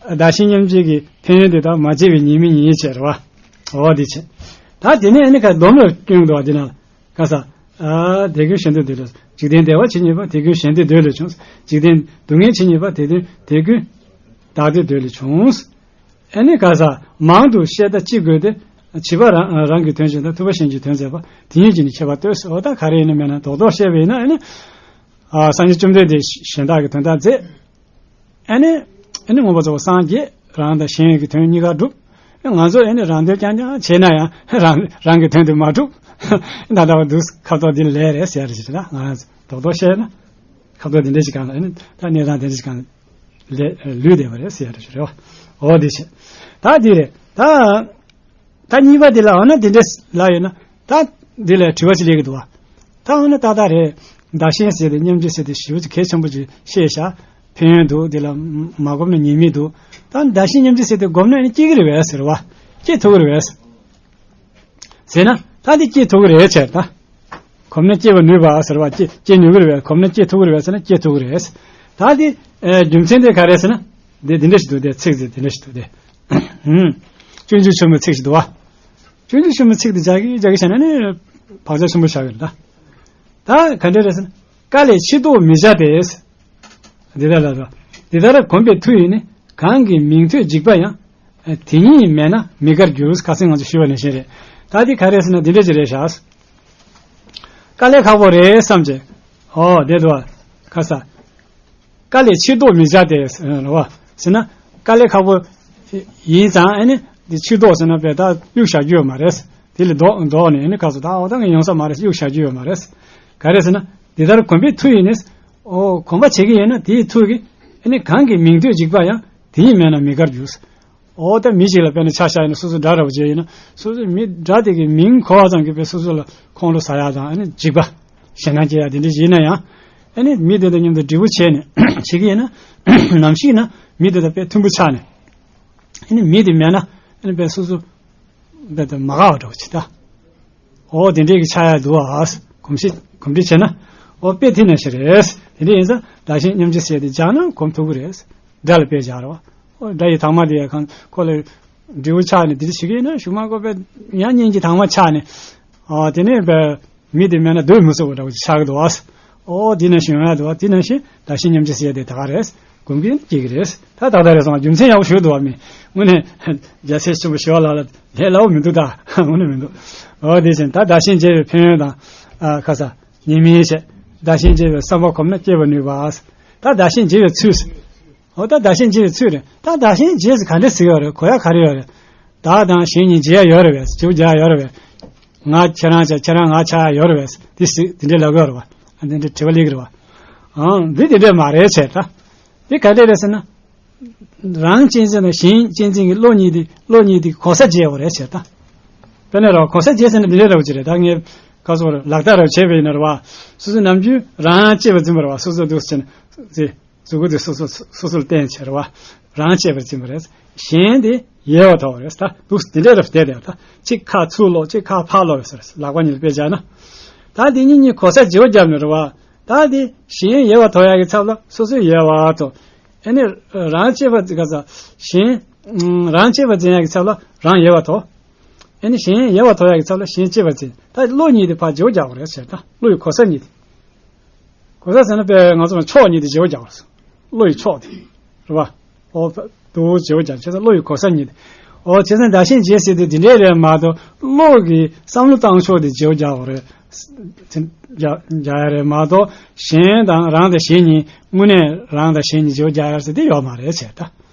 བདག་གཞན་མཉམ་བརྗེ་གི་ཕན་ཡོན་དེ་དག་མ་བརྗེ་བའི་ཉེས་དམིགས་ཉིད་བྱས་རེད་བ། འོ་དེ་བྱས། ད་དེ་ནས་ཨ་ནི་ག་སྡོམ་ལ་བསྐྱོན་འདུག་བ་དེ་ན། ག་ས། ཨ་དེ་ཀུན་གཞན་སྡེའི་འདོད་ལས། འཇིག་རྟེན་བདེ་བ་ཇི་སྙེད་པ། དེ་ཀུན་གཞན་སྡེའི་འདོད་ལས་བྱུང་། འཇིག་རྟེན་སྡུག་བསྔལ་ཇི་སྙེད་པ། དེ་དོན་དེ་ཀུན་བདག་སྡེའི་འདོད་ལས་བྱུང་། ཨ་ནི་ག་ས། མང་དུ་བཤད་ད་ཅི་དགོས་ཏེ། བྱིས་པ་རང་རང་གི་དོན་བྱེད་དང་། ཐུབ་པ་གཞན་གྱི་དོན་མཛད་པ། དེ་ཉིད་ཀྱིས་ནི་ཁྱད་པར་སྟོན་ཟེར། འོ་ད་ག་རེ་ཡིན་ན་མེད་ན་རྡོག་རྡོག་བཤད་པ་ཡིན་ན་ཨ་ནི། ཨ་སངས་རྒྱས་བཅོམ་ལྡན་འདས་གཞན་དག་གི་དོན་དག་མཛད། ཨ་ནི། ཨ་ནི་མངོན་པར་རྫོགས་པར་སངས་རྒྱས། རང་དང་གཞན་གྱི་དོན་གཉིས་ཀ་འགྲུབ། ང་ཚོ་ཨ་ནི་རང་དོན་རྐྱང་རྐྱང་བྱས་ན་ཡང་རང་རང་གི་དོན་དེ་མ་འགྲུབ། ད་ལྟ་བ་འདུག་ཁ་ཐོག་འདི་ལས་རེད་ཟེར་ཡ་རེད་ཟེར། ད་ང་རང་ཚོ་རྡོག་རྡོག་བཤད་ན། ཁ་ཐོག་འདི་འདྲ་ཞིག་གང་ལ་ཨ་ནི་ད་གནས་སྟངས་འདི་འདྲ་ཞིག་གང་ལ་ལས་ལུས་བསྡད་པ་རེད་ཟེར་ཡ་རེད་ཟེར་རེད་བ། འོ་འདི་བྱས། ད་འདི་རེད་ད། ད་གཉིས་པ་འདི་ལ་འོ་ན་འདི་འདྲ་ལབ་ཡོད་ན། ད་འདི་ལ་དྲི་བ་ཅིག་སླེབས་ཀྱི་འདུག་བ། ད་འོ་ན་ཏག་ཏག་རེད། བདག་གཞན་ཟེར་ཏེ་མཉམ་བརྗེ་ཟེར་ཏེ་ཞེ་པོ་ཅིག་གལ་ཆེན་པོ་ཅིག་བཤད་བཞག་ཕན་ཡོན་འདུག་འདི་ལ་མ་སྒོམ་ན་ཉེས་དམིགས་འདུག་ད་བདག་གཞན་མཉམ་བརྗེ་ཟེར་ཏེ་སྒོམ་ན་ནི་སྐྱེ་གི་རེད་པས་ཟེར་བ། སྐྱེ་ཐུབ་ཀྱི་རེད་པས་ཟེར་ན། ད་འདི་སྐྱེ་ཐུབ་ཀྱི་རེད་ཟེར་ད། གོམས་ན་སྐྱེ་བར་ནུས་པ་ཟེར་བ་སྐྱེ་སྐྱེ་ནུས་ཀྱི་རེད་པས། གོམས་ན་སྐྱེ་ཐུབ་ཀྱི་རེད་པས་ཟེར་ན་སྐྱེ་ཐུབ་ཀྱི་རེད། ད་དེ་ཨེ་རྒྱུ་མཚན་དེ་ག་རེ་ཟེར་ན། དེ་དེ་འདྲ་ཞིག་འདུག་དེ་ཚིག་དེ་དེ་འདྲ་ཞིག་འདུག་དེ། ཧུམ། སྤྱོད་འཇུག་ཆེན་མོའི་ཚིག་ཞིག་འདུག་བ། སྤྱོད་འཇུག་ཆེན་མོའི་ཚིག་དེ་རྒྱག་གི་རྒྱག་གི་བྱས་ན་ནི་བག་ཆགས་ཆེན་པོ་ཆགས་ཀྱི་རེད་ད། ད་ག་འདྲ་རེད་ཟེར་ན། དཀའ་ལས་ཕྱིར་ལྡོག་མི་བྱ་སྟེ། འདི་ལྟར་ལ་རོ། འདི་ལྟར་གོམས་པའི་མཐུ་ཡིས་ནི། གང་གི་མིང་ཐོས་འཇིགས་པ་ཡང་། དེ་ཉིད་མེད་ན་མི་དགར་འགྱུར། ཁ་སང་ང་ཚོ་ཞུས་པ་ནང་བཞིན་རེད། ད་འདི་ག་རེ་ཟེར་ན་འདི་འདྲ་ཅིག་རེད་ཤག་དཀའ་ལས་ཁག་པོ་རེད་བསམ་བྱས། ཨོ་དེ་འདུག་བ། ཁ་ས། དཀའ་ལས་ཕྱིར་ལྡོག་མི་བྱ་སྟེ་རེད་བ། ཟེར་ན། དཀའ་ལས་ཁག་པོ་ཡིན་ཙང་ཨ་ནི་འདི་ཕྱིར་ལྡོག་ཟེར་ན་དཔེ་ད་གཡུག་བཞག་རྒྱུ་ཡོད་མ་རེད། དེ་ལས་ལྡོག་ལྡོག་ནས་ཨ་ནི་ཁ་ས་ད་ཨོ་ད་ངས་ཡོང་ས་མ་རེད་གཡུག་བཞག་རྒྱུ་ཡོད་མ་རེད། ག་རེ་ཟེར་ན། འདི་ལྟར་གོམས་པའི་མཐུ་ཡིས་ནི། ཨོ་གོམས་པ་བྱེད་ཀྱི་ཡིན་ན་དེའི་མཐུ་གིས་ཨ་ནི་གང་གི་མིང་ཐོས་འཇིགས་པ་ཡང་དེ་ཉིད་མེད་ན་མི་དགར་འགྱུར། ཨོ་ད་མི་ཞིག་ལ་དཔེར་ན་ཆ་བཞག་ཡིན་ན་སོ་སོ་དགྲ་འདྲ་བོ་ཅིག་ཡིན་ན་སོ་སོའི་མི་དགྲ་དེ་གི་མིང་གོ་བ་ཙམ་གྱིས་དཔེ་སོ་སོ་ལ་ཁོང་ཁྲོ་ཟ་ཡག་དང་ཨ་ནི་འཇིགས་པ། ཞེད་སྣང་སྐྱེ་ཡག་དེ་འདྲ་ཞིག་ཡིན་ན་ཡང་། ཨ་ནི་མི་དེ་དང་མཉམ་དུ་འབྲས་བུ་བྱས་ནས་བྱེད་ཀྱི་ཡིན་ན། ནམ་ཞིག་ན་མི་དེ་དང་དཔེ་མཐུན་པོ་ཆགས་ནས། ཨ་ནི་མི་དེ་མེད་ན་ཨ་ནི་དཔེ་སོ་སོ་དཔེ་དེ་མ་དགའ་བ་འདྲ་བོ་ཅིག་ད། ཨོ་དེ་འདྲས་ཀྱི་ཆགས་ཡག་འདུག་ཨ། གོམས་གཤིས་གོམས་འདྲིས་བྱས་ན། ཨོ་དཔེ་དེ་ནང་བཞིན་རེད། དེ་འདྲས་ཡིན་ཙང་བདག་གཞན་མཉམ་བརྗེ་ཟེར་དེ་སྦྱངས་ན་གོམས་ཐུབ་ཀྱི་རེད། དགྲ་ལ་དཔེ་སྦྱར་བ། ཨོ་དགྲ་ཡི་དྭངས་མ་དེ་ཡང་ཁོ་ལ་འབྲས་བུ་ཆགས་ནས་དེ་འདྲ་བྱེད་ཀྱི་ཡིན་ན་གཞུག་མ་ཁོ་དཔེ་ཡང་གཉེན་གྱི་དྭངས་མ་ཆགས་ནས། ཨོ་དེ་ནས་དཔེ་མི་དེ་མེད་ན་སྡོད་མི་ཚུགས་པ་འདྲ་བོ་ཆགས་ཀྱི་འདུག་ཨ། ཨོ་དེ་ནང་བཞིན་ཡོང་ཡག་འདུག་ཨ། དེ་ནང་བཞིན་བདག་གཞན་མཉམ་བརྗེ་ཟེར་དེ་ད་ག་རེད། གོམས་གྱིས་སྐྱེ་གི་རེད། ད་ཏག་ཏག་རེད་སོང་། རྒྱུ་མཚན་ཡག་པོ་ཞིག་འདུག་བ་མི། དངོས་གནས་རྒྱལ་སྲས་ཆེན་པོ་ཞི་བ་ལྷ་ལ་ལས་སླ་བོ་མི་འདུག་ད། དངོས་གནས་མི་འདུག་ཨོ་དེ་བཞིན་ད་བདག་གཞན་བརྗེ་བའི་ཕན་ཡོན་དང་། ཨ་ཁ་ས། ཉེས་དམིགས་བཤད། བདག་གཞན་བརྗེ་བའི་བསམ་པ་གོམས་ན་སྐྱེ་བར་ནུས་པ། ད་བདག་གཞན་བརྗེ་བའི་ཚུལ། ཨོ་ད་བདག་གཞན་བརྗེ་བའི་ཚུལ་རེད། ད་བདག་གཞན་བརྗེ་ཟེར་ག་འདྲ་ཟེར་ཡོད་རེད། གོ་ཡག་ག་རེ་ཡོད་རེད། བདག་དང་གཞན་གཉིས་བརྗེ་ཡག་ཡོད་རེད་པས། བརྗེ་པོ་རྒྱག་ཡག་ཡོད་རེད་པས། ང་ཁྱེད་རང་ཆགས་ཁྱེད་རང་ང་ཆགས་ཡག་ཡོད་རེད་པས། དེ་ཟེར་དེ་འདྲ་ལབ་ཀྱི་ཡོད་རེད་པ། ཨ་དེ་འདྲ་དྲི་བ་སླེབས་ཀྱི་རེད་པ། ཨང་འདི་དེ་འདྲ་མ་རེད་བྱས་ད། འདི་ག་འདྲ་རེད་ཟེར་ན། རང་གཅེས་འཛིན་དང་གཞན་གཅེས་འཛིན་གྱི་བློ་གཉིས་དེ་བློ་གཉིས་དེ་གོ་ས་འབྱེད་པ་རེད་བྱས་ད། དཔེར་ན་ར་གོ་ས་འབྱེད་ཟེར་ན་འདི་འདྲ་ར་བ་ཅིག་རེད་ད། ངས་ཁ་སོ་ར་ལག་བསྟར་ར་བྱས་པ་ཡིན་ན་ར་བ། སོ་སོ་ནམ་རྒྱུན་རང་གཅེས་པར་འཛིན་པ་ར་བ། སོ་སོ་འདུག་སེ་བྱས་ན་ཟེར། གཟུགས་པོ་དེ་སོ་སོ་སོ་སོ་ལ་བརྟེན་བྱས་ར་བ། རང་གཅེས་པར་འཛིན་པ་རེད། གཞན་དེ་ཡལ་བར་དོར་བ་རེད་ད། འདུག་སེ་འདི་འདྲ་ར་བ་བསྡད་དེ་ད། གཅིག་ཁ་ཚུར་སློག་གཅིག་ཁ་ཕར་སློག་ཟེར། ལག་པ་གཉིས་ལ་དཔེ་བཞག་ན། ད་འདི་གཉིས་གཉིས་གོ་ས་བརྗེ་པོ་བརྒྱབ་ནས་ར་བ། ད་འདི་གཞན་ཡལ་བར་དོར་ཡག་གི་ཚབ་ལ་སོ་སོ་ཡལ་བར་དོར། ཨ་ནི་རང་གཅེས་པར་ག་ས་གཞན། རང་གཅེས་པར་འཛིན་ཡག་གི་ཚབ་ལ་རང་ཡལ་བར་དོར། ཨ་ནི་གཞན་ཡལ་བར་དོར་ཡག་གི་ཚབ་ལ་གཞན་གཅེས་པར་འཛིན། ད་བློ་གཉིས་དེ་ཕར་བརྗེ་པོ་རྒྱག་དགོས་རེད་ཟེར། ད་བློ་ཡི་གོ་ས་གཉིས་དེ། གོ་ས་ཟེར་ན་དཔེ་ང་ཚོ་ཕྱོགས་གཉིས་དེ་བརྗེ་པོ་རྒྱག་དགོས་རེད། བློ་ཡི་ཕྱོགས་དེ། རེད་པ། ཨོ་དུ་བརྗེ་པོ་རྒྱག་བྱས་ཙང་བློ་ཡི་གོ་ས་གཉིས་དེ། ཨོ་བྱས་ཙང་བདག་གཞན་བརྗེ་ཟེར་དུས་འདི་འདྲས་རེད་མ་གཏོགས་བློ་གི་བསམ་བློ་བཏང་ཕྱོགས་དེ་བརྗེ་པོ་རྒྱག་དགོས་རེད། རྒྱག་རྒྱག་ཡག་རེད་མ་གཏོགས་གཞན་དང་རང་དང་གཞན་གཉིས་དངོས་གནས་རང་དང་གཞན་གཉིས་བརྗེ་པོ་རྒྱག་ཡག་ཟེར་དེ་ཡོད་མ་རེད་བྱས་ད།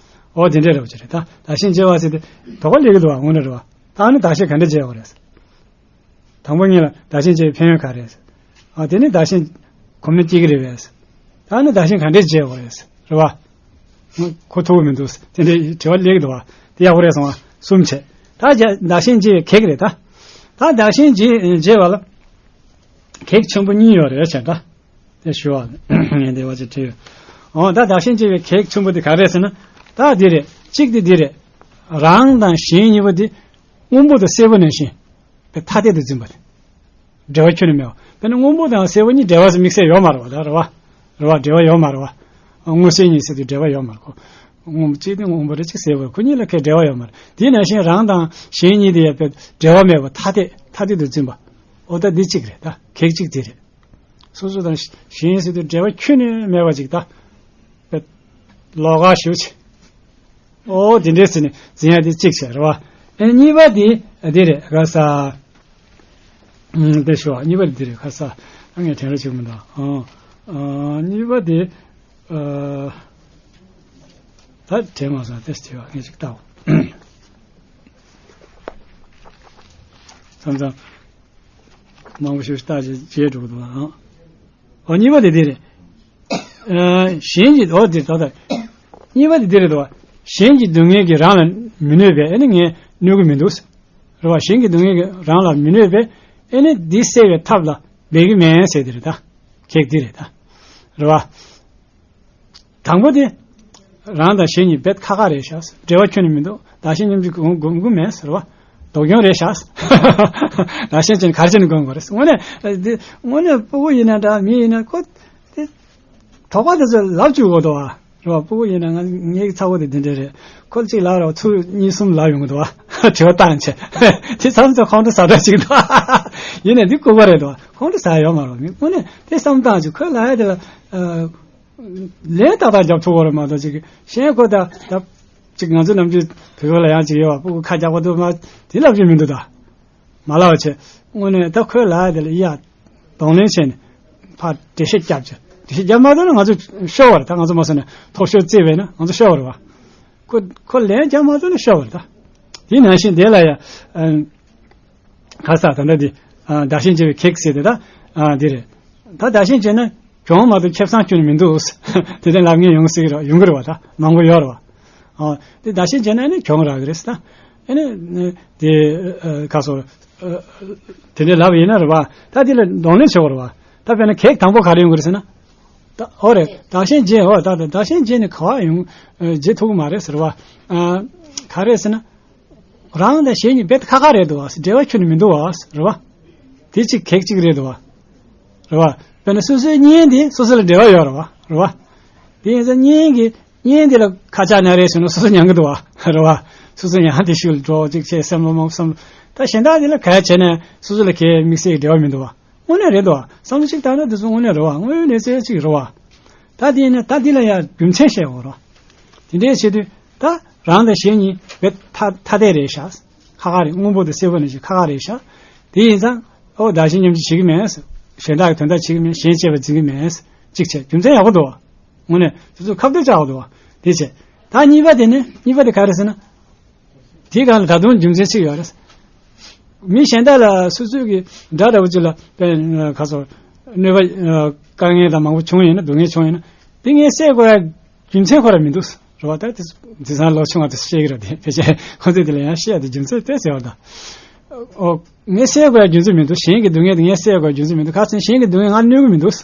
ཨོ་དེ་འདྲས་རེད་པ་ཅིག་རེད་ད། བདག་གཞན་བརྗེ་བ་ཟེར་དེ་དོགས་པ་སླེབས་ཀྱི་འདུག་བ། དངོས་གནས་རེད་པ། ད་ནི་བདག་གཞན་ག་འདྲས་བརྗེ་དགོས་རེད། དང་པོ་ཉིད་ལ་བདག་གཞན་བརྗེ་བའི་ཕན་ཡོན་ག་རེ་རེད། ཨ་དེ་ནི་བདག་གཞན་གོམས་ན་སྐྱེ་གི་རེད་པས། ད་ནི་བདག་གཞན་ག་འདྲས་བརྗེ་དགོས་རེད། རེད་པ། ཁོ་ཐུབ་ཀྱི་མི་འདུག་དེ་འདྲའི་དྲི་བ་སླེབས་ཀྱི་འདུག་བ། དེ་ཡག་པོ་རེད་སོང་བ། གསུམ་བྱས། ད་བདག་གཞན་བརྗེ་བའི་གེགས་རེད་ད། ད་བདག་གཞན་བརྗེ་བརྗེ་བ་ལ་གེགས་ཆེན་པོ་གཉིས་ཡོད་རེད་བྱས་ད། དེ་ཞུ་བ་ངས་འདི་བ་ཅིག་བྲིས་ཡོད། འོ་ད་བདག་གཞན་བརྗེ་བའི་གེགས་ཆེན་པོ་དེ་ག་རེ་རེད་ཟེར་ན། ད་འདི་རེད། གཅིག་དེ་འདི་རེད། རང་དང་གཞན་གཉིས་པོ་དེ་སྔོན་པོ་དང་སེར་པོ་ནང་བཞིན། དེ་ཐ་དད་དུ་འཛིན་པ་དེ། འབྲེལ་བ་ཁྱོན་ནས་མེད་པ། དཔེར་ན་སྔོན་པོ་དང་སེར་པོ་གཉིས་འབྲེལ་བ་དམིགས་བསལ་ཡོད་མ་རེད་པ། ད་རེད་པ། རེད་པ། འབྲེལ་བ་ཡོད་མ་རེད་པ། སྔོ་སེར་གཉིས་ཟེར་དུས་འབྲེལ་བ་ཡོད་མ་རེད་ཁོ། སྔོན་པོ་གཅིག་དེ་སྔོན་པོ་རེད་གཅིག་སེར་པོ་རེད། ཁོ་གཉིས་ལ་ཁའི་འབྲེལ་བ་ཡོད་མ་རེད། དེ་ནང་བཞིན་རང་དང་གཞན་གཉིས་དེ་ཡང་དཔེ་འབྲེལ་བ་མེད་པ་ཐ་དད་ཐ་དད་དུ་འཛིན་པ། འོ་ད་འདི་གཅིག་རེད་ད། གེགས་གཅིག་དེ་རེད། སོ་སོ་དང་གཞན་ཟེར་དུས་འབྲེལ་བ་ཁྱོན་ནས་མེད་པ་ཅིག་ད། དཔེ་ལོགས་ཀ་ཞུ་ཆེ། ཨོ་དེ་འདྲས་ཟེར་ནས་འཛིན་ཡག་དེ་གཅིག་བྱས་རེད་པ། ཨེ་གཉིས་པ་དེ་དེ་རེད་ཁ་ས། ཨུམ་དེ་ཞུ་བ་གཉིས་པ་དེ་དེ་རེད་ཁ་ས། ཨ་ངས་དྲན་རོགས་བྱེད་མི་འདུག་ཨ་ཨ་གཉིས་པ་དེ་ཨ་ད་དྲན་མ་སོང་། དེ་དྲི་བ་ངས་ཅིག་བལྟའོ། མཚམས་མཚམས་མང་པོ་ཞིག་བལྟ་བྱས་བརྗེད་འགྲོ་གི་འདུག་ཨ། ཨོ་གཉིས་པ་དེ་དེ་རེད། ཨ་གཞན་གྱི་ཨོ་དེ་ད་ལྟ། གཉིས་པ་དེ་དེ་རེད་དོ། གཞན་གྱི་སྡུག་བསྔལ་གྱིས་རང་ལ་མི་གནོད་པས་ཨ་ནི་ངས་གནོད་ཀྱི་མི་འདུག་རེད་པ། གཞན་གྱི་སྡུག་བསྔལ་གྱིས་རང་ལ་མི་གནོད་པས་ཨ་ནི་འདི་སེལ་བའི་ཐབས་ལ་འབད་ཀྱི་མེད་ཟེར་དེ་རེད་ད། གེགས་འདི་རེད་ད། རེད་པ། དང་པོ་དེ། རང་དང་གཞན་གཉིས་རྦད་ཁག་ཁག་རེད་ཤག་འབྲེལ་བ་ཁྱོན་ནས་མི་འདུག་བདག་གཞན་མཉམ་བརྗེ་སྒོམ་སྒོམ་གྱི་མེད་ཟེར་བ། དོགས་སྐྱོན་རེད་ཤག་བདག་གཞན་བརྗེ་ནས་ག་རེ་བྱས་ནས་སྒོམ་དགོས་རེད། དངོས་གནས་འདི་དངོས་གནས་སྤུ་གུ་ཡིན་ན་འདྲ། མི་ཡིན་ན་ཁོ་དེ་དོགས་པ་དེ་ཚོ་ལབ་བཅུག་དགོས་འདུག་བ། རེད་བ། སྤུ་གུ་ཡིན་ན་ང་ངའི་ཚ་བོ་དེ་འདི་འདྲ་རེད། ཁོ་གཅིག་ལབ་རེད་བ། ཚུར་གཉིས་གསུམ་ལབ་ཡོང་གི་འདུག་བ། དྲི་བ་བཏང་བྱས་དེ་མཚམས་ཚོ་ཁོང་ཁྲོ་ཟ་འདྲ་ཅིག་འདུག་ཡིན་ནའི་འདི་ལྐུགས་པ་རེད་འདུག་བ། ཁོང་ཁྲོ་ཟ་ཡ་ཡོད་མ་རེད་བ། མི་དངོས་གནས་དེ་བསམ་བཏང་བྱས་ཁོས་ལབ་ཡ་དེ་ལ་ཨ། ལན་ཏག་ཏག་རྒྱབ་ཐུབ་པ་རེད་མ་གཏོགས་ཅིག་གཞན་ཁོ་ད་ད་ཅིག་ང་ཚོ་ནམ་རྒྱུན་བོད་པ་ལ་ཡང་ཅིག་ཡོད་བ། སྤུ་གུ་ཁ་རྒྱག་པ་དུ་མ་དེ་ལབ་རྒྱུ་མི་འདུག་ད། མ་ལབ་བྱས་དངོས་གནས་ད་ཁོས་ལབ་ཡ་དེ་ལ་ཡ་གདོང་ལེན་བྱས་ནས་ཕར་འགྲེལ་བཤད་རྒྱབ་བྱས། འགྲེལ་བཤད་རྒྱབ་མ་ཐུབ་ན་ང་ཚོ་ཤོར་བ་རེད། ད་ང་ཚོ་མ་སོང་ནས་ཐོག་ཤོར་རྩིས་བས་ན་ང་ཚོ་ཤོར་བ་རེད་བ། ཁོ་ཁོ་ལན་རྒྱབ་མ་ཐུབ་ན་ཤོར་བ་རེད་ད། དེ་ནང་བཞིན་དེ་ལ་ཡ་ཨ། ཁ་ས་ད་འདྲ་འདི་ཨ། བདག་གཞན་བརྗེ་བའི་གེགས་ཟེར་དེ་ད་ཨ། འདི་རེད། ད་བདག་གཞན་བརྗེ་ན་གྱོང་མ་གཏོགས་ཁེ་བཟང་ཁྱོན་ནས་མི་འདུག་དེ་དེ་ལབ་མཁན་ཡོང་སྲིད་ར་ཡོང་གི་རེད་བ། ད་མང་པོ་ཡོད་རེད་བ། ཨ། དེ་བདག་གཞན་བརྗེ་ན་ནི་གྱོང་རག་གི་རེད་ད། ཨ་ནི་དེ་ཨ། ཁ་སོ་ཨ། དེ་འདྲ་ལབ་ཡིན་ན་རེད་བ། ད་དེ་ལ་གདོང་ལེན་བྱེད་དགོས་རེད་བ། ད་དཔེར་ན་གེགས་དང་པོ་ག་རེ་ཡོང་གི་རེད་ཟེར་ན། ད་ཨོ་རེད། བདག་གཞན་བརྗེ། ཨོ་ད་ད་བདག་གཞན་བརྗེ་ནི་ག་བ་ཡོང་ཨ། བརྗེ་ཐུབ་ཀྱི་མ་རེད་ཟེར་བ། ཨ། ག་རེ་ཟེར་ན། རང་དང་གཞན་གཉིས་རྦད་ཁ་ཁ་རེད་འདུག་བ། འབྲེལ་བ་ཁྱོན་ནས་མི་འདུག་བ། རེད་བ། དེ་གཅིག་གེགས་གཅིག་རེད་འདུག་བ། རེད་བ། དཔེར་ན་སོ་སོའི་གཉེན་དེ་སོ་སོ་ལ་འབྲེལ་བ་ཡོད་རེད་བ། རེད་བ། དེ་ཡིན་ཙང་གཉེན་གྱི་གཉེན་དེ་ལ་ཁ་ཆག་ན་རེ་བྱུང་ན་སོ་སོ་མྱང་གི་འདུག་བ། རེད་བ། སོ་སོ་ཡང་དེ་ཤུགས་ལ་འགྲོ་གཅིག་བྱས་བསམ་བློ་མང་བསམ་བློ། ད་གཞན་དག་དེ་ལ་ག་རེ་བྱས་ནས་སོ་སོ་ལ་གའི་དམིགས་བསལ་གྱི་འབྲེལ་བ་མི་འདུག་བ། དངོས་གནས་རེད་དོ། བསམ་བློ་གཅིག་བཏང་ན་དེ་ཚོ་དངོས་གནས་རེད་བ། དངོས་ཡོད་གནས་ཚུལ་གཅིག་རེད་བ། ད་དེ་ཡིན་ན་ད་འདི་ལ་ཡང་རྒྱུ་མཚན་བཤད་དགོས་རེད། དེ་འདྲའི་བྱེད་དུས་ད་རང་དང་གཞན་གཉིས་རྦད་ཐ་ཐ་དད་རེད་ཤག་ཁ་ཁ་རེད། སྔོན་པོ་དང་སེར་པོ་ནང་བཞིན་ཁ་ཁ་རེད་ཤག་དེ་ཡིན་ཙང་ཨོ་བདག་གཞན་མཉམ་བརྗེ་བྱེད་ཀྱི་མེད། གཞན་དག་གི་དོན་དག་བྱེད་ཀྱི་མེད། གཞན་གཅེས་པར་འཛིན་གྱི་མེད། གཅིག་བྱས་རྒྱུ་མཚན་ཡག་པོ་འདུག་དངོས་གནས་དེ་ཚོ་ཁ་གཏད་བཅག་དགོས་འདུག་དེ་བྱས་ད་གཉིས་པ་དེ་ནི་གཉིས་པ་དེ་ག་རེ་ཟེར་ན། དེའི་སྒང་ལ་ད་དུང་རྒྱུ་མཚན་གཅིག་ཡོད་རེད། མི་གཞན་དག་ལ་སོ་སོའི་གི་དགྲ་འདྲ་བོ་གཅིག་ལ་དཔེ་ཁ་སོ་གནོད་པ་དཀའ་ངལ་དང་མང་པོ་བྱུང་ཡོད་ན། སྡུག་བསྔལ་བྱུང་ཡོད་ན་དེ་ངས་སེལ་དགོས་ཡ་རྒྱུ་མཚན་ཁོ་ར་མི་འདུག་རེད་བ། ད་དེ་དེང་སང་ལོ་ཆུང་བ་དེ་བཤད་གི་རེད། དེ་ཕལ་ཆེར་ཁོ་ཚོས་དེ་ལ་ཡང་བཤད་ཡ་དེ་རྒྱུ་མཚན་དེ་ཟེར་བ་དང་། ཨོ། ངས་སེལ་དགོས་ཡ་རྒྱུ་མཚན་མི་འདུག་གཞན་གྱི་སྡུག་བསྔལ་དེ་ངས་སེལ་དགོས་ཡ་རྒྱུ་མཚན་མི་འདུག་ག་ཚོད་གཞན་གྱི་སྡུག་བསྔལ་ང་གནོད་གི་མི་འདུག་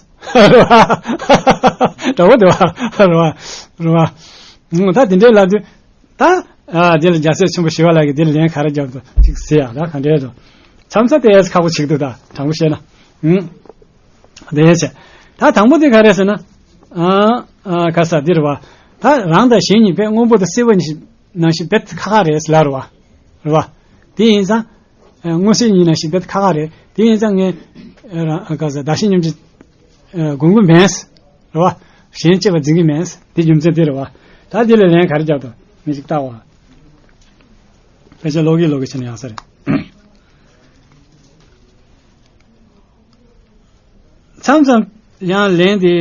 འདྲ་བོ་འདུག་བ། རེད་བ། རེད་བ། རེད་བ། ད་དེ་འདྲའི་ལབ་དུས། ད། ཨ། འདི་ལ་རྒྱལ་སྲས་ཆེན་པོ་ཞི་བ་ལྷ་གིས་འདི་ལ་ལན་ག་རེ་བརྒྱབ་འདུག་ཅིག་ཟེར་ཡ་ད་ག་འདྲའི་འདུག་མཚམས་མཚམས་དེ་ཡས་ཁག་པོ་ཆགས་འདུག་ད་དྲང་པོ་བཤད་ན། ཨུང་། དེ་ཡས་བྱས། ད་དང་པོ་དེ་ག་རེ་ཟེར་ན། ཨ། ཨ། ག་ས་འདི་རེད་བ། ད་རང་དང་གཞན་གཉིས་དཔེ་སྔོན་པོ་དང་སེར་པོ་ནང་བཞིན་རྦད་ཁ་ཁ་རེད་ལབ་རེད་བ། རེད་བ། དེ་ཡིན་ཙང་། ཨ། མངོན་གསལ་གཉིས་ནང་བཞིན་རྦད་ཁ་ཁ་རེད། དེ་ཡིན་ཙང་ངས། ཨ། རང་། ཨ། ག་ས་བདག་གཞན་མཉམ་བརྗེ། ཨ། སྒོམ་གྱི་མེད། རེད་བ། གཞན་གཅེས་པར་འཛིན་གྱི་མེད། དེ་རྒྱུ་མཚན་དེ་རེད་བ། ད་དེ་ལ་ལན་ག་རེ་བརྒྱབ་འདུག་མི་ཞིག་བལྟ་བ། ཕལ་ཆེར་ལོག་གི་ལོག་གི་བྱས་ན་ཡག་ས་རེད། མཚམས་མཚམས་ཡང་ལན་དེ་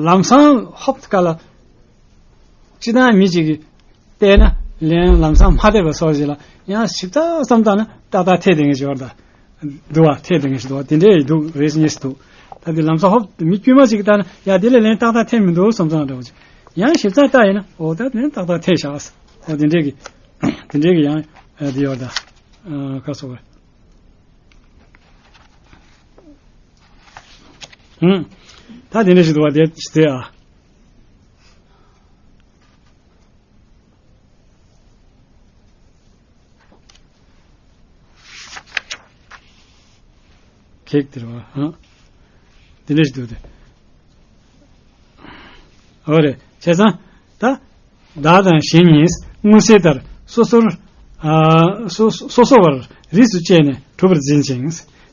ལམ་སང་ཧོབ་ཀ་ལ། སྤྱིར་བཏང་མི་གཅིག་གིས་བལྟས་ན་ལན་ལམ་སང་མ་བལྟས་པ་སོགས་ཞིག་ལ་ཡང་ཞིབ་ཚགས་བསམ་བཏང་ན་ཏག་ཏག་འཐད་བསྡད་མཁན་ཞིག་ཡོད་རེད་ད། འདུག་བ། འཐད་བསྡད་མཁན་ཞིག་འདུག་བ། དེ་འདྲའི་འདུག་རེད་ངེས་སུ་འདུག་ད་དེ་ལམ་སང་ཧོབ་མི་དཀྱུས་མ་ཅིག་གིས་བལྟས་ན་ཡ་དེ་ལ་ལན་ཏག་ཏག་འཐད་མི་འདུག་བསམ་བསམ་འདྲ་བོ་ཅིག་ཡང་ཞིབ་ཚགས་བལྟས་ཡིན་ན་ཨོ་ད་ལན་ཏག་ཏག་འཐད་ཤག་ཨོ་དེ་འདྲའི་གི་དེ་འདྲའི་གི་ཡང་དེ་ཡོད་རེད་ད། ཁ་སོ་བ། ཧུམ། ད་དེ་འདྲ་ཞིག་འདུག་བ། དེ་དེ་ཨ། ཁེགས་དེ་རེད་བ། ཧ། དེ་འདྲ་ཞིག་འདུག་སྟེ། འོ་རེད། བྱས་ཙང་ད། བདག་དང་གཞན་གཉིས་མངོན་གསལ་ལྟར་སོ་སོར། ཨ། སོ་སོ་སོ་བར་རིས་སུ་བཅད་ནས་གྲུབ་པར་འཛིན་ཅིང་།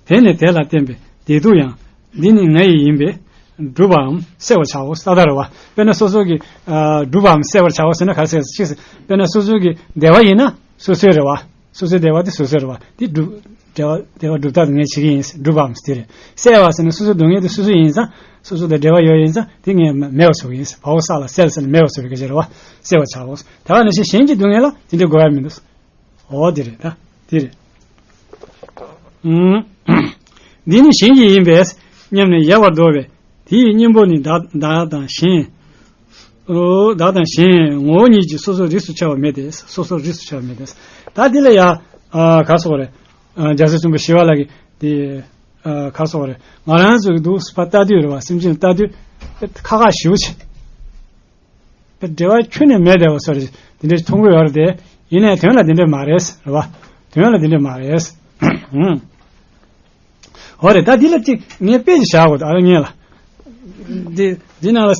དེ་ནི་དེ་ལ་བརྟེན་པའི་བདེ་སྡུག་ཡང་འདི་ནི་ང་ཡི་ཡིན་པས་གྲུབ་པའམ་གསལ་བར་བྱའོ། ས་ད་རེད་བ། དཔེར་ན་སོ་སོ་གི། ཨ། གྲུབ་པའམ་གསལ་བར་བྱའོ་ཟེར་ན་ག་རེ་ཟེར་ཅིག་དཔེར་ན་སོ་སོ་གི་བདེ་བ་ཡིན་ན་སོ་སོའི་རེད་བ། སོ་སོའི་བདེ་བ་དེ་སོ་སོའི་རེད་བ། དེ་སྒྲུབ། བདེ་བ་བདེ་བ་སྒྲུབ་ཐབས་ངས་བྱེད་ཀྱི་ཡིན། གྲུབ་པའམ་དེ་རེད། གསལ་བ་ཟེར་ན་སོ་སོའི་སྡུག་བསྔལ་དེ་སོ་སོ་ཡིན་ཙང་སོ་སོ་དང་འབྲེལ་བ་ཡོད་ཡིན་ཙང་དེ་ངས་མེད་པ་བཟོ་གི་ཡིན། བའོ་ས་ལ་གསལ་ཟེར་ན་མེད་པ་བཟོ་བའི་སྐད་ཆ་རེད་བ། གསལ་བར་བྱའོ། དེ་བ་ནང་བཞིན་གཞན་གྱི་སྡུག་བསྔལ་ལ་དེ་འདྲའི་དགོས་ཡ་མི་འདུག་འོ་དེ་རེད་ད། དེ་རེད། ཨུམ། འདི་ནི་གཞན་གྱི་ཡིན་པས་སྙམ་ནས་ཡལ་བར་འདོར་བས་དེ་ཡི་གཉེན་པོ་ནི་བདག་བདག་དང་གཞན། ཨོ། བདག་དང་གཞན་ངོ་བོ་ཉིད་ཀྱིས་སོ་སོར་རིས་སུ་ཕྱེ་བ་མེད་དེ། སོ་སོར་རིས་སུ་ཕྱེ་བ་མེད་དེ། ད་འདི་ལ་ཡ། ཨ། ག་རེ་ཟེར་དགོས་རེད། ཨ། རྒྱལ་སྲས་གསུམ་པོ་ཞི་བ་ལྷ་གིས་དེ། ཨ། ག་རེ་ཟེར་དགོས་རེད། ང་རང་ཚོ་གི་འདུག་སེ་ཕར་ལྟ་དུས་རེད་བ། སེམས་ཅན་ལ་ལྟ་དུས་ཁ་ཁ་ཞེ་པོ་ཅིག་འབྲེལ་བ་ཁྱོན་ནས་མེད་བསྡད་པ་བཟོ་འདྲ་དེ་འདྲ་མཐོང་གི་ཡོད་རེད་དེ། ཡིན་ནའི་དོན་ལ་དེ་འདྲ་མ་རེད་རེད་བ། དོན་ལ་འདི་འདྲ་མ་རེད། ཨང་། འོ་རེད། ད་འདི་ལ་གཅིག་ངས་དཔེ་ཅིག་བཞག་དགོས། ད་ཨ་ངས་ལ། འདི་འདི་ནང་ལ་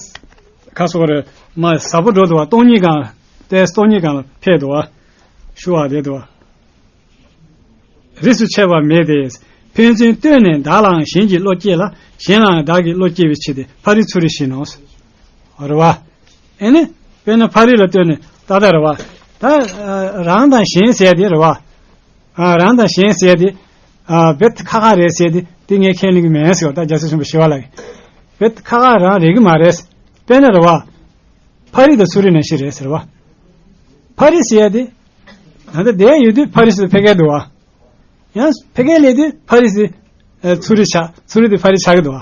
ཁ་སོགས་རེད་མ། ཟབ་པོ་འགྲོ་འདུག་བ། སྟོང་ཉིད་སྒང་། ཏེ་སྟོང་ཉིད་སྒང་ལ་ཕེབས་འདུག་བ། ཞུ་བ་དེ་འདུག་བ། རིས་སུ་ཆད་པ་མེད་དེ། ཕན་ཚུན་ལྟོས་ནས་བདག་ལའང་གཞན་གྱི་བློ་སྐྱེ་ལ། གཞན་ལའང་བདག་གི་བློ་སྐྱེ་བའི་ཕྱིར་ཏེ། ཕ་རི་ཚུ་རི་བཞིན་ནོ། རེད་བ། ཨེ་ནི། དཔེར་ན་ཕ་རི་ལ་ལྟོས་ནས་ཏག་ཏག་རེད་བ། ད་རང་དང་གཞན་ཟེར་དེ་རེད་བ། ཨ། རང་དང་གཞན་ཟེར་དེ། ཨ། བེད་ཁ་ཁ་རེད་ཟེར་དེ། དེ་ངས་ཁས་ལེན་གྱི་མེད་ཟེར་བ། ད་རྒྱལ་སྲས་ཆེན་པོ་ཞི་བ་ལྷ་གིས། བེད་ཁ་ཁ་རང་རེད་གི་མ་རེད། དཔེར་ན་རེད་བ། ཕ་རི་དང་ཚུ་རི་ནང་བཞིན་རེད་ཟེར་བ། ཕ་རི་ཟེར་དེ། ད་ལྟ་བསྡད་ཡོད་དུས་ཕ་རི་ཟེར་ཕ་གིར་འདུག་བ། ཡང་ཕ་གིར་སླེབས་དུས་ཕ་རི་ཟེར། ཨ། ཚུ་རི་ཆགས། ཚུ་རི་དེ་ཕ་རི་ཆགས་ཀྱི་འདུག་བ།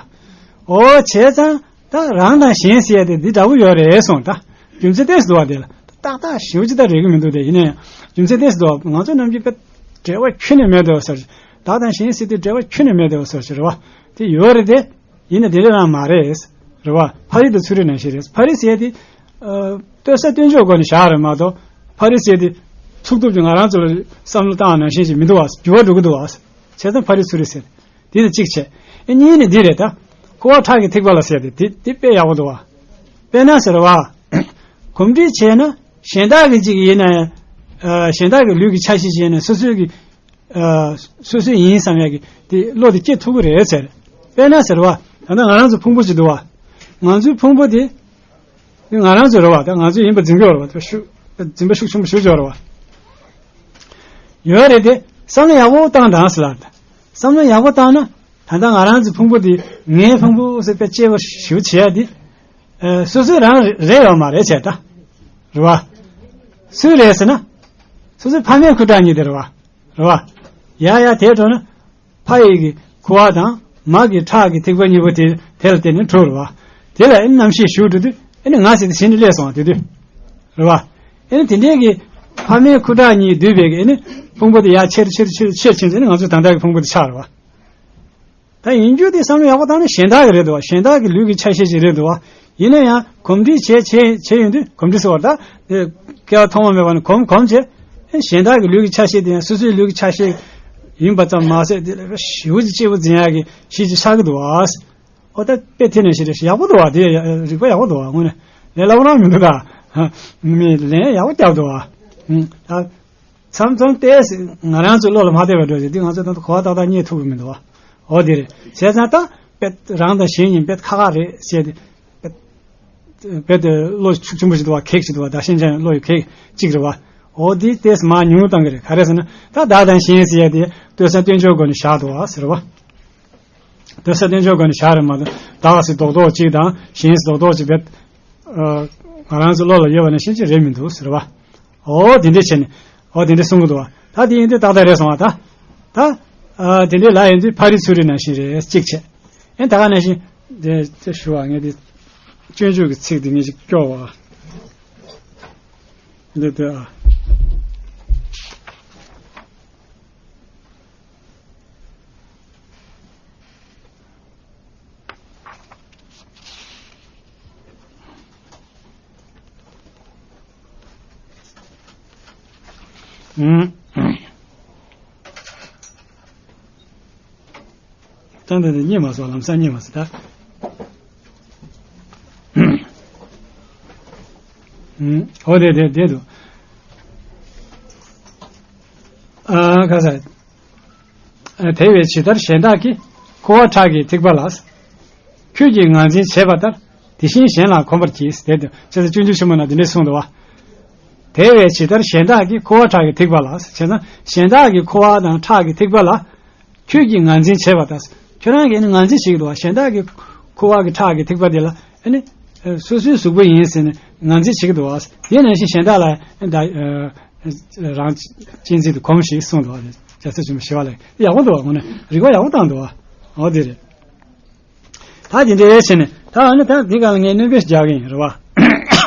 ཨོ་བྱས་ཙང་། ད་རང་དང་གཞན་ཟེར་ཡ་དེ་འདི་འདྲ་པོ་ཡོད་རེད་གསུངས། ད་རྒྱུ་མཚན་ཏོག་ཙམ་འདུག་བ། དེ་ལ་ཏག་ཏག་ཞེ་པོ་ཅིག་ད་རེད་གི་མི་འདུག་དེ་ཡིན་ན་ཡང་རྒྱུ་མཚན་ཏོག་ཙམ་འདུག་བ། ང་ཚོ་ནམ་རྒྱུན་དཔེ་འབྲེལ་བ་ཁྱོན་ནས་མེད་འདུག་བ་ཟེར། བདག་དང་གཞན་ཟེར་དུས་འབྲེལ་བ་ཁྱོན་ནས་མེད་འདུག་བ་ཟེར་ཞེས་རེད་བ། དེ་ཡོད་རེད་དེ། ཡིན་ན་དེ་འདྲ་རང་མ་རེད། རེད་བ། ཕ་རི་དང་ཚུ་རི་ནང་བཞིན་རེད། ཕ་རི་ཟེར་ཡ་དེ། ཨ། ལྟོས་ས་སྟོན་ཕྱོགས་སྒོ་ནས་བཞག་རེད་མ་གཏོགས། ཕ་རི་ཟེར་དེ་ཚུགས་ཐུབ་ཀྱི་ང་རང་ཚོ་ལ་བསམ་བློ་བཏང་ནང་བཞིན་ཞིག་མི་འདུག་བ། འགྱུར་བ་འགྲོ་གི་འདུག་བ། བྱས་ཙང་ཕ་རི་ཚུ་རི་ཟེར། དེ་ནི་གཅིག་བྱས། ཨེ་གཉིས་ནི་འདི་རེད་ད། ཁུ་བ་ཁྲག་གི་ཐིགས་པ་ལ་ཟེར་དེ། དེ་དེ་དཔེ་ཡག་པོ་འདུག་བ། དཔེར་ན་ཟེར་བ། གོམས་འདྲིས་བྱས་ན་གཞན་དག་གི་གཅིག་ཡིན་ན་ཡང་། ཨ། གཞན་དག་གི་ལུས་ཀྱི་ཆ་ཤས་ཤིག་ཡིན་ན་སོ་སོའི་གི། ཨ། སོ་སོའི་ཡིན་བསམ་ཡག་གི་དེ་བློ་དེ་སྐྱེ་ཐུབ་ཀྱི་རེད་ཟེར། དཔེར་ན་ཟེར་བ། ད་ལྟ་ང་རང་ཚོ་ཕུང་པོ་ཅིག་འདུག་བ། ང་ཚོའི་ཕུང་པོ་དེ། དེ་ང་རང་ཚོ་རེད་བ། ད་ང་ཚོ་ཡིན་པ་འཛིན་གྱི་ཡོད་རེད་བ། ད་ཤུགས་འཛིན་པ་ཤུགས་ཆེན་པོ་ཞེ་པོ་ཅིག་ཡོད་རེད་བ། ཡོད་རེད་དེ། བསམ་བློ་ཡག་པོ་བཏང་དང་ཟེར་ལ། བསམ་བློ་ཡག་པོ་བཏང་ན། ད་ལྟ་ང་རང་ཚོའི་ཕུང་པོ་དེ་ངའི་ཕུང་པོ་ཟེར་དཔེ་གཅེས་པོ་ཞེ་པོ་བྱེད་ཡ་དེ། ཨ། སོ་སོའི་རང་རེད་ཡོད་མ་རེད་བྱས་ད། རེད་བ། སུའི་རེད་ཟེར་ན། སོ་སོའི་ཕ་མེས་ཁུ་ཁྲག་གཉིས་དེ་རེད་བ། རེད་བ། ཡ་ཡ་དེ་འགྲོ་ན། ཕ་ཡི་གི་ཁུ་བ་དང་མ་གི་ཁྲག་གི་ཐིགས་པ་གཉིས་པོ་དེ་དེ་ལ་བརྟེན་ནས་གྲུབ་རེད་བ། དེ་ལ་ཨེ་རྣམ་ཤེས་ཞུགས་འགྲོ་དུས་ཨེ་ནི་ང་ཟེར་དེ་གཞི་ནས་སླེབས་སོང་བ་དེ་དུས། རེད་བ། ཨེ་ནི་དེ་འདྲའི་གི་ཕ་མའི་ཁུ་ཁྲག་གཉིས་འདུས་པའི་གི་ཨེ་ནི་ཕུང་པོ་དེ་ཡར་ཆེར་ཆེར་ཆེར་ཆེར་ཕྱིན་ཚེ་ཨེ་ནི་ང་ཚོའི་ད་ལྟ་གི་ཕུང་པོ་དེ་ཆགས་རེད་བ། ད་ཡིན་རྒྱུ་དེ་བསམ་བློ་ཡག་པོ་བཏང་ན་གཞན་དག་གི་རེད་འདུག་བ། གཞན་དག་གི་ལུས་ཀྱི་ཆ་ཤས་ཤིག་རེད་འདུག་བ། ཡིན་ན་ཡང་གོམས་འདྲིས་བྱས་བྱས་བྱས་ཡོང་དུས། གོམས་འདྲིས་ཟེར་བ་ད་དེ་སྐྱེ་བ་ཐོག་མ་མེད་པ་ནས་གོམས་གོམས་བྱས། གཞན་དག་གི་ལུས་ཀྱི་ཆ་ཤས་དེ་ཡང་སོ་སོའི་ལུས་ཀྱི་ཆ་ཤས་ཡིན་པ་ཙམ་མ་ཟད། དེ་ལ་ཞེ་པོ་ཅིག་གཅེས་པོ་འཛིན་ཡག་གི་གཞི་ཅིག་ཆགས་ཀྱི་འདུག་བ། ཨོ་ད་དཔེ་དེ་ནང་བཞིན་རེད། ཡག་པོ་འདུག་བ། དེ་རིག་པ་ཡག་པོ་འདུག་བ། དངོས་གནས་ལས་སླ་པོ་རང་མི་འདུག་ད། མི་ལན་ཡག་པོ་བརྒྱབ་འདུག་བ། ཨང་། ད། མཚམས་མཚམས་ཏོག་ཙམ་ང་རང་ཚོའི་བློ་ལ་མ་བདེ་བ་འགྲོ་ཞིག་འདི་ང་ཚོ་ད་ལྟ་གོ་བ་ཏག་ཏག་རྙེད་ཐུབ་ཀྱི་མི་འདུག་བ། འོ་དེ་རེད། བྱས་ཙང་ད་དཔེ་རང་དང་གཞན་གཉིས་དཔེ་ཁ་ཁ་རེད་ཟེར་ཏེ། དཔེ་དཔེ་དེ་བློ་ཤུགས་ཆེན་པོ་ཞིག་འདུག་བ། གེགས་ཤིག་འདུག་བ། བདག་གཞན་བརྗེ་བློ་ཡི་གེགས་གཅིག་རེད་བ། འོ་དེ་ཏོག་ཙམ་མར་ཉུང་རུ་བཏང་གི་རེད། ག་རེ་ཟེར་ན། ད་བདག་དང་གཞན་ཟེར་ཡ་དེ་ལྟོས་ས་སྟོན་ཕྱོགས་སྒོ་ནས་བཞག་འདུག་བ་ཟེར་བ། ལྟོས་ས་སྟོན་ཕྱོགས་སྒོ་ནས་བཞག་རེད་མ་གཏོགས། བདག་ཟེར་རྡོག་རྡོག་གཅིག་དང་གཞན་ཟེར་རྡོག་རྡོག་གཅིག་བེད། ཨ། ང་རང་ཚོ་བློ་ལ་ཡོད་པ་ནང་བཞིན་ཅིག་རེད་མི་འདུག་ཟེར་བ། འོ་དེ་འདྲས་བྱས་ནས། འོ་དེ་འདྲས་གསུང་གི་འདུག་བ། ད་དེ་ཡིན་དུས་ཏག་ཏག་རེད་སོང་བ་ད། ད། ཨ། དེ་འདྲས་ལ་ཡིན་དུས་ཕ་རི་ཚུ་རི་ནང་བཞིན་རེད། གཅིག་བྱས། ཨེ་ད་ག་ནང་བཞིན། དེ་དེ་ཞུ་བ་ངས་དེ། སྤྱོད་འཇུག་གི་ཚིག་དེ་ངས་ཅིག་སྐྱོར་བ། འདི་འདི་ཨ། ད་འདི་འདི་རྙེད་མ་སོང་། ལམ་སང་རྙེད་མ་སོང་ད། ཨོ་དེ་དེ་དེ་འདུག་ཨ། ག་ས། དེ་བས་ཇི་ལྟར་གཞན་དག་གི་ཁུ་བ་ཁྲག་གི་ཐིགས་པ་ལ། ཁྱོད་ཀྱིས་ངར་འཛིན་བྱས་པ་ལྟར་དེ་བཞིན་གཞན་ལ་གོམས་པར་གྱིས། དེ་དུས་ཅེས་སོགས་སྤྱོད་འཇུག་ཆེན་མོ་ན་འདི་འདྲས་གསུངས་འདུག་བ། དེ་བས་ཇི་ལྟར་གཞན་དག་གི་ཁུ་བ་ཁྲག་གི་ཐིགས་པ་ལ། བྱས་ཙང་གཞན་དག་གི་ཁུ་བ་དང་ཁྲག་གི་ཐིགས་པ་ལ་ཁྱོད་ཀྱིས་ངར་འཛིན་བྱས་པ་ལྟར། ཁྱོད་རང་གིས་ནི་ངར་འཛིན་བྱེད་ཀྱི་འདུག་བ། གཞན་དག་གི་ཁུ་བ་གི་ཁྲག་གི་ཐིགས་པ་དེ་ལ་ཨ་ནི་སོ་སོའི་གཟུགས་པོ་ཡིན་ཟེར་ནས་ངར་འཛིན་བྱེད་ཀྱི་འདུག་བ། དེ་ནང་བཞིན་གཞན་དག་ལ་ཨ་ནི་ད་རང་གཅེས་འཛིན་དུ་གོམས་ཤིག་གསུངས་འདུག་བ། རྒྱལ་སྲས་ཆེན་པོ་ཞི་བ་ལྷས། ཡག་པོ་འདུག་བ། དངོས་གནས་རིག་པ་ཡག་པོ་བཏང་འདུག་བ། འོ་དེ་རེད། ད་དེ་འདྲའི་བྱས་ནས་ད་ཨ་ནི་ད་འདི་ག་ལ་ངས་སྣོན་པ་ཞིག་རྒྱག་གི་ཡིན། རེད་བ།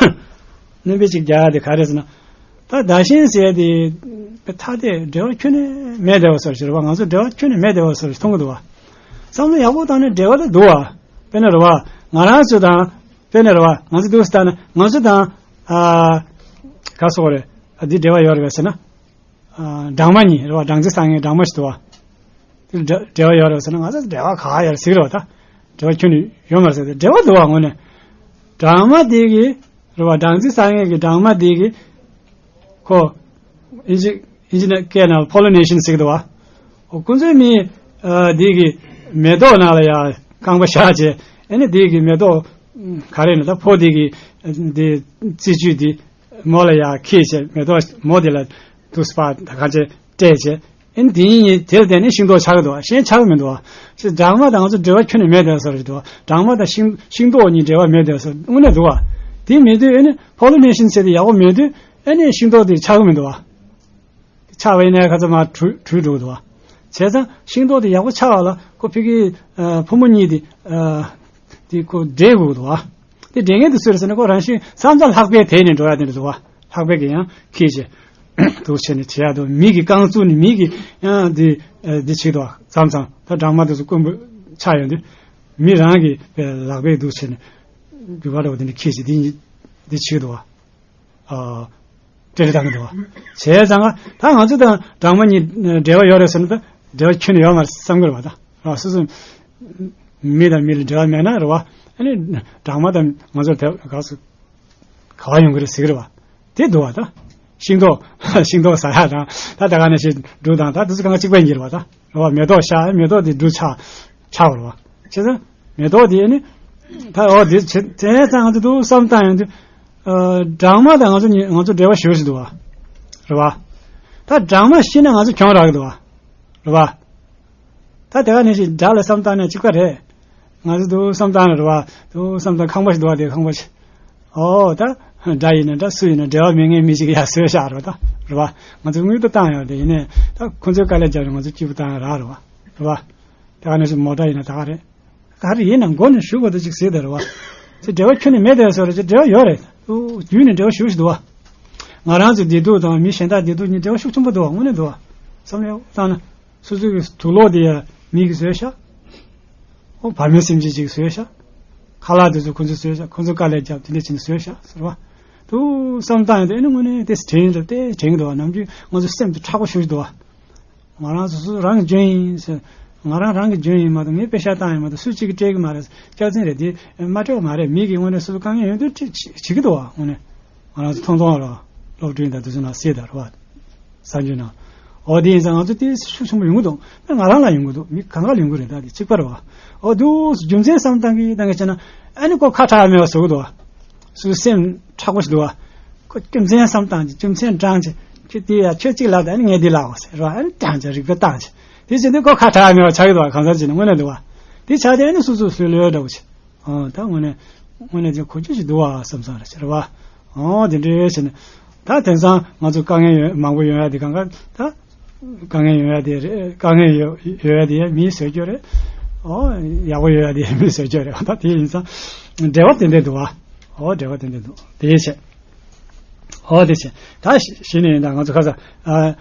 སྣོན་པ་ཅིག་རྒྱག་ཡ་དེ་ག་རེ་ཟེར་ན། ད་བདག་གཞན་ཟེར་ཡ་དེ་ཐ་དད་འབྲེལ་བ་ཁྱོན་ནས་མེད་བསྡད་པ་བཟོ་ཞིག་རེད་བ། ང་ཚོ་འབྲེལ་བ་ཁྱོན་ནས་མེད་བསྡད་པ་བཟོ་ཞིག་མཐོང་གི་འདུག་བ། བསམ་བློ་ཡག་པོ་བཏང་ན་འབྲེལ་བ་ད་འདུག་བ། དཔེར་ན་རེད་བ། ང་རང་ཚོ་དང་། དཔེར་ན་རེད་བ། ང་ཚོ་འདུག་སེ་ལྟ་ན་ང་ཚོ་དང་། ཨ། ག་སོགས་རེད། ཨ། འདི་འབྲེལ་བ་ཡོད་རེད་བས་ཟེར་ན། སྦྲང་མ་གཉིས་རེད་བ། སྦྲང་རྩི་བཟང་ངན་སྦྲང་མ་ཞིག་འདུག་བ། དེ་འབྲེལ་བ་ཡོད་རེད་ཟེར་ན། ང་ཚོ་འབྲེལ་བ་ག་ཡོད་རེད་ཟེར་གི་རེད་བ། ད་འབྲེལ་བ་ཁྱོན་ནས་ཡོད་མ་རེད་ཟེར་ཏེ། འབྲེལ་བ་འདུག་བ། དངོས་གནས་སྦྲང་མ་དེ་གི་རེད་བ། སྦྲང་རྩི་བཟང་ངན་གྱི་སྦྲང་མ་དེ་གི་ཁོ་ཨིན་ཇི་ཨིན་ཇི་སྐད་ནང་pollination ཟེར་གི་འདུག་བ། ཁོ་ཁོ་ཚོའི་མི་དེ་གི་མེ་ཏོག་ནང་ལ་ཡ་རྐང་པ་བཞག་བྱས། ཨ་ནི་དེ་གི་མེ་ཏོག་ག་རེ་ན་ད་ཕོ་དེ་གི་དེ་རྩི་བཅུད་དེ་མོ་ལ་ཡ་འཁྱེར་བྱས། མེ་ཏོག་མོ་དེ་ལ་དུག་སྤར་ད་ག་ཚོད་སྤྲད་བྱས། ཨ་ནི་དེ་གཉིས་དེ་ལ་བརྟེན་ནས་ཤིང་ཏོག་ཆགས་ཀྱི་འདུག་བ། གཞན་ཆགས་ཀྱི་མི་འདུག་བ། ཅེས་སྦྲང་མ་དང་ང་ཚོ་འབྲེལ་བ་ཁྱོན་ནས་མེད་བསྡད་ས་རེད་འདུག་བ། སྦྲང་མ་དང་ཤིང་ཤིང་ཏོག་གཉིས་འབྲེལ་བ་མེད་བསྡད་ས་དངོས་གནས་འདུག་བ། དེ་མེད་དུས་ཨ་ནི་pollination ཟེར་དེ་ཡག་པོ་མེད་དུས་ཨ་ནི་ཤིང་ཏོག་དེ་ཆགས་ཀྱི་མི་འདུག་བ། ཆགས་པ་ཡིན་ན་ཁ་ཚ་མར་བྲུལ་བྲུལ་འགྲོ་གི་འདུག་བ། བྱས་ཙང་ཤིང་ཏོག་དེ་ཡག་པོ་ཆགས་པ་ལ་ཁོ་ཕ་གི་ཕོ་མོ་གཉིས་དེ་དེ་ཁོ་འདྲེས་དགོས་འདུག་བ། དེ་འདྲེས་མཁན་དེ་སུ་རེད་ཟེར་ན། ཁོ་རང་བཞིན་བསམ་བློ་ལྷག་པས་དེད་ནས་འགྲོ་ཡ་དེ་འདྲ་འདུག་བ། ལྷག་པས་ཀྱི་ཡང་ཁྱེད་ཀྱི་འདུག་བྱས་ནས་བྱེད་ཡ་འདུག་མི་གི་རྐང་བཙུགས་ནས་མི་གི་ཡང་དེ་དེ་བྱེད་འདུག་བ། མཚམས་མཚམས་ད་སྦྲང་མ་དེ་ཚོ་དཀོན་པོ་ཆགས་ཡོང་དུས་མི་རང་གི་ལག་པས་འདུག་བྱས་ནས་རྒྱུ་བ་འདྲ་བ་དེ་འདྲ་ཁྱེད་ཀྱི་དེ་འདི་བྱེད་འདུག་བ། ཨ། སྤྲེལ་བཏང་གི་འདུག་བ། བྱས་ཙང་ད་ང་ཚོ་དང་སྦྲང་མ་གཉིས་འབྲེལ་བ་ཡོད་རེད་ཟེར་ན། ད་འབྲེལ་བ་ཁྱོན་ནས་ཡོད་མ་རེད་བསམ་གི་རེད་བ། ད་ར་སོ་སོ་མི་དང་མི་ལ་འབྲེལ་བ་མེད་ན་རེད་བ། ཨ་ནི་སྦྲང་མ་དང་ང་ཚོ་དེ་ག་སུ་ག་བ་ཡོང་གི་རེད་ཟེར་གི་རེད་བ། དེ་འདུག་བ། ད་ཤིང་ཏོག་ཤིང་ཏོག་ཟ་ཡ་དང་ད་ད་ག་ནས་ཤིག་འབྲུ་དང་ད་དེ་ཚོ་གང་ག་གཅིག་པ་ཡིན་གྱི་རེད་བ། ད། རེད་བ། མེ་ཏོག་ཤར། མེ་ཏོག་དེ་འབྲུ་ཆགས་ཆགས་པ་རེད་བ། བྱས་ཙང་མེ་ཏོག་དེ་ནི་ད་འོ་དེ་བྱས་བྱས་ཙང་ང་ཚོ་འདུག་བསམ་བཏང་ཡོང་དུས། ཨ། སྦྲང་མ་དང་ང་ཚོ་གཉིས་ང་ཚོ་འབྲེལ་བ་ཞེ་པོ་ཞིག་འདུག་བ། རེད་བ། ད་སྦྲང་མ་ཤི་ན་ང་ཚོ་གྱོང་རག་གི་འདུག་བ། རེད་བ། ད་དེ་ག་ནས་ཞིག་དགྲ་ལ་བསམ་བཏང་ན་གཅིག་པ་རེད། ང་ཚོ་འདུག་བསམ་བཏང་ན་རེད་བ། འདུག་བསམ་བཏང་ཁང་པ་ཞིག་འདུག་བ། དེ་ཁང་པ་ཞིག་ཨོ་ད། དགྲ་ཡིན་ན་འདྲ་སུ་ཡིན་ན་འབྲེལ་བ་མེད་མཁན་མི་ཞིག་ཡར་བཟོས་བཞག་རེད་བ། ད་རེད་བ། ང་ཚོས་དངུལ་ལྟ་བཏང་ཡོད་རེད། ཡིན་ནའི་ད་ཁོ་ཚོའི་དཀའ་ལས་རྒྱབ་ནས་ང་ཚོས་སྐྱིད་པོ་བཏང་ཡོད་ར་རེད་བ། རེད་བ། དེ་ག་ནས་སུ་མོ་ཊ་ཡིན་ན་ད་ག་རེད། ག་རེ་ཡིན་ན་མགོ་ནས་གཞུག་གུ་དུ་ཅིག་ཟེར་དེ་རེད་བ། ཚེ་འབྲེལ་བ་ཁྱོན་ནས་མེད་དེ་སོ་རེད། ཅེས་འབྲེལ་བ་ཡོད་རེད། ཨོ་རྒྱུད་ནས་འབྲེལ་བ་ཞུགས་ཤིག་འདུག་བ། ང་རང་ཚོའི་བདེ་སྡུག་དང་མི་གཞན་དག་བདེ་སྡུག་གཉིས་འབྲེལ་བ་ཤུགས་ཆེན་པོ་འདུག་བ། དངོས་གནས་འདུག་བ། བསམ་བློ་བཏང་ན། སོ་སོའི་གི་དུག་ལོག་དེ་ཡ་མི་གིས་བཟོས་ཤག་ཨོ་བར་མའི་སེམས་ཅན་ཅིག་བཟོས་ཤག་ཁ་ལག་དེ་ཚོ་ཁོ་ཚོས་བཟོས་ཤག་ཁོ་ཚོ་དཀའ་ལས་བརྒྱབ་དེ་འདྲ་བྱས་ནས་བཟོས་ཤག་ཟེར་བ། དུ་བསམ་བཏང་ཡོང་དུས་ཨེ་ནི་དངོས་གནས་དེ་དྲན་རེད་དེ་དྲན་གི་འདུག་བ། ནམ་རྒྱུན་ང་ཚོ་སེམས་དེ་མཁྲེགས་པོ་ཞེ་པོ་ཞིག་འདུག་བ། ང་རང་སོ་སོ་རང་གི་འཇོན་ཡིན་ཟེར། ང་རང་རང་གི་འཇོན་ཡིན་མ་གཏོགས་ངས་པེ་ཤག་བཏང་ཡིན་མ་གཏོགས་སུས་གཅིག་གིས་སྤྲད་གི་མ་རེད། སྐྱག་རྫུན་རེད། དེ་མ་སྤྲད་པ་མ་རེད། མི་གིས་དངོས་གནས་སོ་སོ་དཀའ་ངལ་ཡོང་དུས་བྱེད་བྱེད་ཀྱི་འདུག་བ། དངོས་གནས་ང་རང་ཚོ་ཐོང་ཐོང་ར་སློབ་གྲྭ་དང་དེ་ཚོ་ནང་གསེས་དང་རེད་བ། གསར་འགྱུར་ནང་། འོ་དེ་ཡིན་ཙང་ང་ཚོ་དེ་ཤུགས་ཆེན་པོ་ཡོང་གི་འདུག་ང་རང་ལ་ཡོང་གི་འདུག་མི་གང་ག་ལ་ཡོང་གི་རེད། ད་དེ་གཅིག་པ་རེད་བ། འོ་དུ་རྒྱུ་མཚན་བསམ་བཏང་གི་བཏང་གི་བྱས་ན་ཨ་ནི་ཁོ་ཁ་གྲག་མེད་པ་བཟོ་གི་འདུག་བ། སུ་སེམས་མཁྲེགས་པོ་ཞིག་འདུག་བ། ཁོ་རྒྱུ་མཚན་བསམ་བཏང་གི་རྒྱུ་མཚན་བགྲངས་གི་ཁྱོད་དེ་ཡ་ཁྱོད་གཅིག་ལབ་དང་ཨ་ནི་ངས་འདི་ལབ་འོ་ཟེར་ར། ཨ་ནི་བཏང་གི་རིག་པ་བཏང་གི་དེ་བྱས་ནས་ཁོ་ཁ་གྲག་མེད་པ་ཆགས་ཀྱི་འདུག་བ། གང་ཟག་ཅིག་ནི་དངོས་གནས་འདུག་བ། དེ་ཆགས་དེ་ཨ་ནི་སུ་སུ་སུའི་ལོས་འདྲ་བོ་ཆེ། ཨ་ད་དངོས་གནས་དངོས་གནས་ཀྱི་གོ་རྒྱུ་ཞིག་འདུག་བ་བསམ་བསམ་རེད་ཟེར་བ། ཨོ་དེ་འདྲའི་བྱས་ནས། ད་དེང་སང་ང་ཚོ་དཀའ་ངལ་ཡོད་མང་པོ་ཡོང་ཡ་དེ་གང་ག་ད། དཀའ་ངལ་ཡོང་ཡ་དེ་རེད། དཀའ་ངལ་ཡོད་ཡོད་ཡ་དེ་ཡ་མིས་བཟོས་རྒྱུ་རེད། ཨོ་ཡག་པོ་ཡོད་ཡ་དེ་ཡ་མིས་བཟོས་རྒྱུ་རེད། ད་དེ་ཡིན་ཙང་འབྲེལ་བ་དེ་འདྲ་འདུག་བ། ཨོ་འབྲེལ་བ་དེ་འདྲ་འདུག་དེ་བྱས། ཨོ་དེ་བྱས། ད་གཞི་ནས་ཡིན་ད་ང་ཚོ་ཁ་ས་ཨ་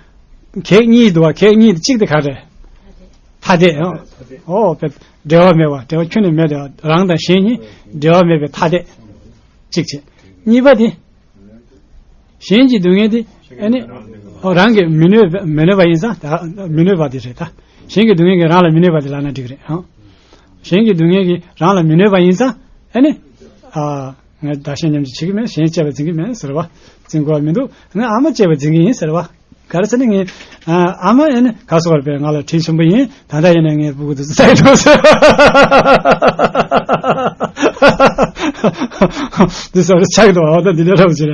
གེགས་གཉིས་འདུག་བ། གེགས་གཉིས་དེ་གཅིག་དེ་ག་རེད། ཐ་དད། ཨོ་ཨོ་བས་འབྲེལ་བ་མེད་པ། འབྲེལ་བ་ཁྱོན་ནས་མེད་པ། རང་དང་གཞན་གཉིས་འབྲེལ་བ་མེད་པའི་ཐ་དད་གཅིག་བྱས། གཉིས་པ་དེ། གཞན་གྱི་སྡུག་བསྔལ་དེ་ཨ་ནི་ཨོ་རང་གིས་མི་གནོད་མི་གནོད་པ་ཡིན་ཙང་ད་མི་གནོད་པ་དེ་རེད་ད། གཞན་གྱི་སྡུག་བསྔལ་གྱིས་རང་ལ་མི་གནོད་པ་དེ་ལབ་ན་འགྲིག་གི་རེད་ཨང། གཞན་གྱི་སྡུག་བསྔལ་གྱིས་རང་ལ་མི་གནོད་པ་ཡིན་ཙང་ཨ་ནི། ཨ། ངས་བདག་གཞན་མཉམ་བརྗེ་བྱེད་ཀྱི་མེད། གཞན་གཅེས་པར་འཛིན་གྱི་མེད་ཟེར་བ། འཛིན་དགོས་པ་མི་འདུག་ངས་ཨ་མ་གཅེས་པར་འཛིན་གྱི་ཡིན་ཟེར་བ། ག་རེ་ཟེར་ན་ངས་ཨ་མ་ཡིན་ན་ག་སོགས་པར་ང་ལ་དྲིན་ཆེན་པོ་ཡིན། ད་ལྟ་ཡིན་ན་ངའི་སྤུ་གུ་དེ་ཚོ་བཙལ་འགྲོ་ཟེར། འདི་ཟེར་བ་ཆགས་འདུག་འོ་ད་འདི་འདྲ་རབ་ཟེར།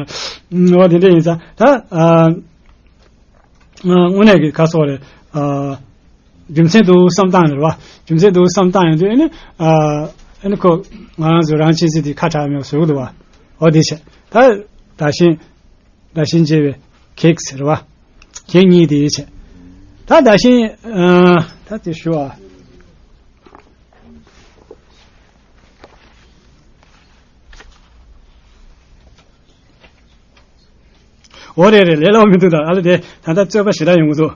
འོ་དེ་འདྲ་ཡིན་ཙང་ད་ཨ། དངོས་གནས་ཀྱི་ག་སོགས་རེད། ཨ། རྒྱུ་མཚན་དུ་བསམ་སྟངས་རེད་བ། རྒྱུ་མཚན་དུ་བསམ་སྟངས་ཡོང་དུས་ཨ་ནི། ཨ་ནི་ཁོ་ང་རང་ཚོ་རང་གཅེས་འཛིན་དེ་ཁ་གྲག་མེད་པ་བཟོ་གི་འདུག་བ། འོ་དེ་བྱས། ད་བདག་གཞན། བདག་གཞན་བརྗེ་བའི་གེགས་ཟེར་བ། གེགས་གཉིས་དེ་བྱས། ད་བདག་གཞན། ཨ། ད་དེ་ཞུ་བ། འོ་རེད་རེད། ལས་སླ་པོ་མི་འདུག་ད་ཨ་ལ་དེ་ད་ལྟ་རྩོད་པ་ཞེ་དྲག་ཡོང་གི་འདུག་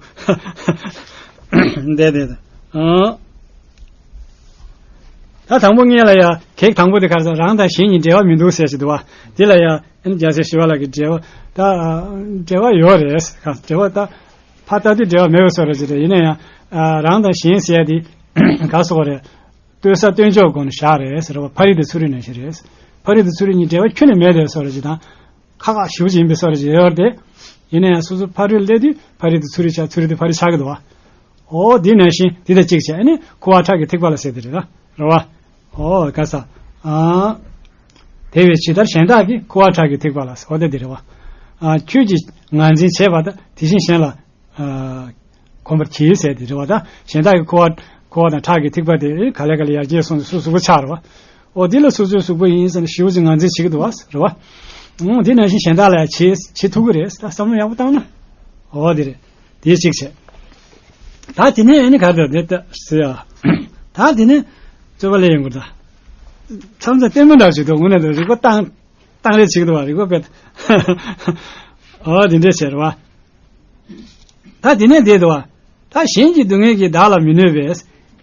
དེ་དེ་དེ། ཨང་། ད་དང་པོ་ངས་ལ་ཡ་གེགས་དང་པོ་དེ་ག་རེ་ཟེར། རང་དང་གཞན་གཉིས་འབྲེལ་བ་མི་འདུག་ཟེར་ཞིག་འདུག་བ། དེ་ལ་ཡ་ཨ་ནི་རྒྱལ་སྲས་ཞི་བ་ལྷ་གི་འབྲེལ་བ་ད་འབྲེལ་བ་ཡོད་རེད་ག་འབྲེལ་བ་ད་ ཕར་ལྟ་དུས་འབྲེལ་བ་མེད་པའི་བཟོ་འདྲ་ཅིག་རེད། ཡིན་ན་ཡང་ཨ་རང་དང་གཞན་ཟེར་ཡ་དེ་ག་སོགས་རེད། ལྟོས་ས་ལྟོས་འཇོག་སྒོ་ནས་བཞག་རེད་ཟེར་བ། ཕ་རོལ་ཏུ་ཚུར་རིག་ནང་བཞིན་རེད། ཕ་རོལ་ཏུ་ཚུར་རིག་གཉིས་འབྲེལ་བ་ཁྱོན་ནས་མེད་པའི་བཟོ་འདྲ་ཅིག་དང་། ཁག་ཁག་ཞེ་པོ་ཅིག་ཡིན་པའི་བཟོ་འདྲ་ཅིག་ཡོད་རེད་དེ། ཡིན་ན་ཡང་སོ་སོ་ཕ་རོལ་སླེབས་དུས་ཕ་རོལ་ཏུ་ཚུར་རིག་ཆགས། ཚུར་རིག་ཏུ་ཕ་རོལ་ཆགས་ཀྱི་འདུག་བ། འོ་འདི་ནང་བཞིན་འདི་དང་གཅིག་བྱས་ནས་ཁུ་བ་ཁྲག་གི་ཐིགས་པ་ལ་ཟེར་དེ་རེད་ད། རེད་བ། ཨོ་ག་ས། ཨ། དེ་བས་ཇི་ལྟར་གཞན་དག་གིས་ཁུ་བ་ཁྲག་གི་ཐིགས་པ་ལ་ཟེར། ཨོ་དེ་འདི་རེད་བ། ཨ་ཁྱོད་ཀྱིས་ངར་འཛིན་བྱས་པ་དང་དེ་བཞིན་གཞན་ལ། ཨ་གོམས་པར་གྱིས་ཟེར་དེ་རེད་བ། ད་གཞན་དག་གིས་ཁུ་བ་ཁུ་བ་དང་ཁྲག་གི་ཐིགས་པ་དེ་ག་ལེ་ག་ལེ་ཡར་རྒྱས་སོང་ནས་སོ་སོ་གཟུགས་པོ་ཆགས་རེད་བ། ཨོ་འདི་ལ་སོ་སོའི་གཟུགས་པོ་ཡིན་ཟེར་ནས་ཞེ་པོ་ཅིག་ངར་འཛིན་བྱེད་ཀྱི་འདུག་བ་རེད་བ། ཨོ་འདི་ནང་བཞིན་གཞན་དག་ལ་ཡང་བྱེད་བྱེད་ཐུབ་ཀྱི་རེད། ད་བསམ་བློ་ཡག་པོ་བཏང་ན། ཨོ་འདི་རེད། དེ་གཅིག་བྱས། ད་དེ་ནས་ཨ་ནི་ག་རེ་འདི་ལྟ་ཟེར་ཡ། ད་དེ་ནས་རྩོད་པ་ལས་ཡོང་གི་འདུག་མཚམས་མཚམས་ལྟད་མོ་འདྲ་ཞིག་འདུག་དངོས་གནས་འདུག་རིག་པ་བཏང་བཏང་རེས་བྱེད་ཀྱི་འདུག་བ། རིག་པ་དཔེ། ཨོ་དེ་འདྲས་བྱས་རེད་བ། ད་དེ་ནས་འདི་འདུག་བ། ད་གཞན་གྱི་སྡུག་བསྔལ་གྱིས་བདག་ལ་མི་གནོད་པས།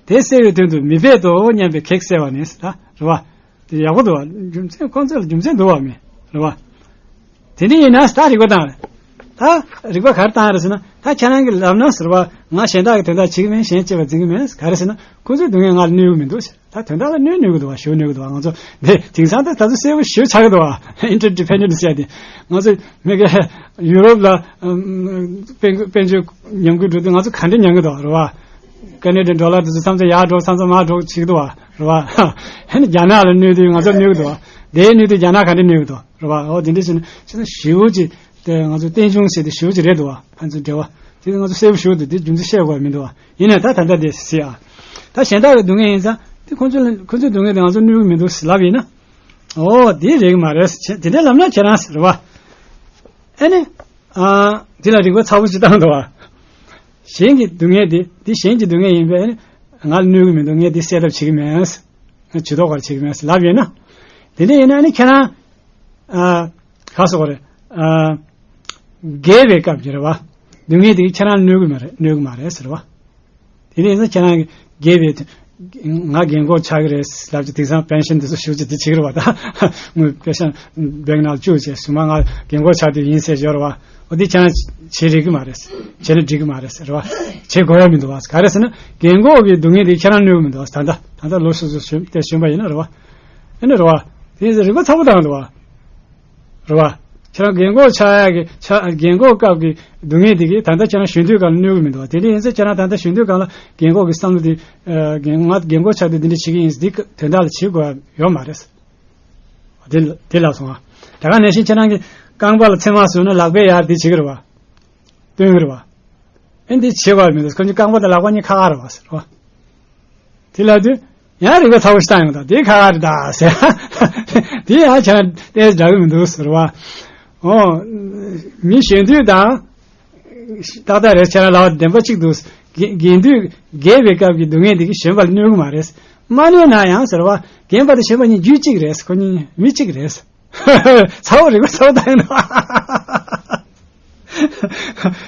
དེ་བསལ་བའི་དོན་དུ་མི་འབད་དོ་སྙམ་པའི་གེགས་བསལ་བ་ནི་ཟེར། ད་རེད་བ། དེ་ཡག་པོ་འདུག་བ། རྒྱུ་མཚན་ཁོང་ཚོ་ལ་རྒྱུ་མཚན་འདུག་བ་མེད་རེད་བ། དེ་འདྲ་ཡིན་ན་ད་རིག་པ་བཏང་རེད། ད་རིག་པ་ག་རེ་བཏང་རེད་ཟེར་ན། ད་ཁྱེད་རང་གིས་ལབ་ན་ཟེར་བ། ང་གཞན་དག་གི་དོན་དག་བྱེད་ཀྱི་མིན། གཞན་གཅེས་པར་འཛིན་གྱི་མིན། ག་རེ་ཟེར་ན་ཁོ་ཚོའི་སྡུག་བསྔལ་ང་ལ་གནོད་ཀྱི་མི་འདུག་ཟེར། ད་དོན་དག་ལ་གནོད་གནོད་ཀྱི་འདུག་བ། ཞེ་པོ་གནོད་ཀྱི་འདུག་བ། ང་ཚོ་འདི་དེང་སང་ད་ད་ཚོ་གསལ་པོ་ཞེ་པོ་ཆགས་ཀྱི་འདུག་བ། Interdependence་ཟེར་ཡ་དེ། ང་ཚོ་མི་ག་ཡུ་རོབ་ལ་ཨམ་དཔལ་དཔལ་འབྱོར་ཉམས་རྒུད་འགྲོ་དུས་ང་ཚོ་ག་འདྲ་མྱངས་ཀྱི་འདུག་རེད་བ། ཀ་ནེ་ཌ་ཌོ་ལར་དེ་ཚོ་མཚམས་མཚམས་ཡར་འགྲོ་མཚམས་མཚམས་མར་འགྲོ་བྱེད་ཀྱི་འདུག་བ། རེད་བ། ཨ་ནི་རྒྱ་ནག་ལ་གནོད་དུས་ང་ཚོར་གནོད་ཀྱི་འདུག་བ། དེའི་གནོད་དུས་རྒྱ་ནག་ག་འདྲ་གནོད་ཀྱི་འདུག་རེད་བ། ཨོ་དེ་འདྲ་བྱས་ན་ཅི་ན་ཞེ་པོ་ཅིག་དེ་ང་ཚོ་རྟེན་འབྱུང་ཟེར་དེ་ཞེ་པོ་ཅིག་རེད་འདུག་བ། ཕན་ཚུན་འབྲེལ་བ་དེ་ང་ཚོ་གསལ་པོ་ཞེ་པོ་འདུག་དེ་རྒྱུ་མཚན་བཤད་དགོས་མི་འདུག་བ། ཡིན་ནའི་ད་ད་ལྟ་དེ་ཟེར་ཨ། ད་གཞན་དག་གི་སྡུག་བསྔལ་ཡིན་ཙང་དེ་ཁོང་ཚོ་ལ་ཁོང་ཚོའི་སྡུག་བསྔལ་དེ་ང་ཚོ་གནོད་ཀྱི་མི་འདུག་ཟེར་ལབ་ཡིན་ན། ཨོ་དེ་རེད་ཀྱི་མ་རེད། དེ་འདྲ་ལབ་ན་ཁྱེད་རང་ཟེར་བ། ཨ་ནི། ཨ། འདི་ལ་རིག་པ་ཚ་པོ་ཅིག་བཏང་འདུག་བ། གཞན་གྱི་སྡུག་བསྔལ་འདི་འདི་གཞན་གྱི་སྡུག་བསྔལ་ཡིན་པས་ང་ལ་གནོད་ཀྱི་མི་འདུག་ངས་འདི་སེལ་ཐབས་བྱེད་ཀྱི་མེད། ང་ཇུས་གཏོགས་ག་རེ་བྱེད་ཀྱི་མེད་ལབ་ཡོད་ན། དེ་འདྲ་ཡིན་ན་ནི་ཁྱེད་རང་། ཨ། ག་སོགས་རེད། ཨ། རྒས་པའི་སྐབས་ཀྱི་རེད་བ། སྡུག་བསྔལ་འདི་ཁྱེད་རང་ལ་གནོད་ཀྱི་མ་རེད། གནོད་ཀྱི་མ་རེད་ཟེར་བ། དེ་ནས་ཡིན་ན་ཁྱེད་རང་གིས་རྒས་པའི་དུས། ང་རྒན་གོག་ཆགས་ཀྱི་རེད་ལབ་ཀྱི་དེང་སང་པན་ཤན་དེ་ཚོ་ཞུ་རྒྱུ་དེ་བྱེད་ཀྱི་རེད་བ། ད་ངོས་པན་ཤན་བེང་ནང་བཅུག་བྱས་སུ་མ་ང་རྒན་གོག་ཆགས་དུས་ཡིན་ཟེར་ཡོད་རེད་བ། འོ་དེ་ཁྱེད་རང་བྱེད་རིགས་ཀྱི་མ་རེད། བྱས་ན་འགྲིག་གི་མ་རེད་ཟེར་རེད་བ། བྱེད་དགོས་ཡ་མི་འདུག་བ། ག་རེ་ཟེར་ན་རྒན་གོག་གི་སྡུག་བསྔལ་དེ་ཁྱེད་རང་གནོད་ཀྱི་མི་འདུག་བ། ད་ལྟ་ད་ལྟ་ལོ་སོ་སོ་གཞོན་དེ་གཞོན་པ་ཡིན་ན་རེད་བ། ཨེ་ནི་རེད་བ། དེ་རིག་པ་ཚ་པོ་བཏང་འདུག་བ། རེད་བ། ཁྱེད་རང་རྒན་གོག་ཆགས་ཡག་གི་ཆ་རྒན་གོག་སྐབས་ཀྱི་སྡུག་བསྔལ་དེ་གིས་ད་ལྟ་ཁྱེད་རང་གཞོན་དུས་སྒང་ལ་གནོད་ཀྱི་མི་འདུག་བ། དེ་འདྲ་ཡིན་ཙང་ཁྱེད་རང་ད་ལྟ་གཞོན་དུས་སྒང་ལ་རྒན་གོག་གི་བསམ་བློ་དེ། ཨ། རྒན་ང་རྒན་གོག་ཆགས་དུས་འདི་འདྲ་བྱེད་ཀྱི་ཡིན། འདི་དོན་དག་ལ་བྱེད་དགོས་ཡ་ཡོད་མ་རེད། དེ་དེ་ལབ་སོང་ང་། ད་ག་ནང་བཞིན་ཁྱེད་རང་གི་རྐང་པ་ལ་ཚེར་མ་ཟུག་ན་ལག་པས་ཡར་འདི་བྱེད་ཀྱི་རེད་བ། སྟོན་གྱི་རེད་བ། ཨེ་འདི་བྱེད་དགོས་མི་འདུག་ཁོ་ཚོའི་རྐང་པ་དང་ལག་པ་གཉིས་ཁ་ཁ་རེད་བ་ཟེར་བ། དེ་ལབ་དུས། ཡང་རིག་པ་ཚ་པོ་ཞིག་བཏང་ཡོང་དང་དེ་ཁ་ཁ་རེད་ད་ཟེར། དེ་ཡང་ཁྱེད་རང་ཏོག་ཙམ་འདྲ་གི་མི་འདུག་ཟེར་བ། ཨོ། མི་གཞོན་དུས་དང་། ཏག་ཏག་རེད། ཁྱེད་རང་ལབ་པ་བདེན་པ་གཅིག་འདུག་རྒན་རྒན་དུས་རྒས་པའི་སྐབས་ཀྱི་སྡུག་བསྔལ་དེ་གིས་གཞོན་པ་ལ་གནོད་གི་མ་རེད། མ་གནོད་ན་ཡང་ཟེར་བ། རྒན་པ་དང་གཞོན་པ་གཉིས་རྒྱུད་གཅིག་རེད། ཁོ་གཉིས་མི་གཅིག་རེད། ཚ་བོ་རིག་པ་ཚ་བོ་བཏང་ཡོང་དང་།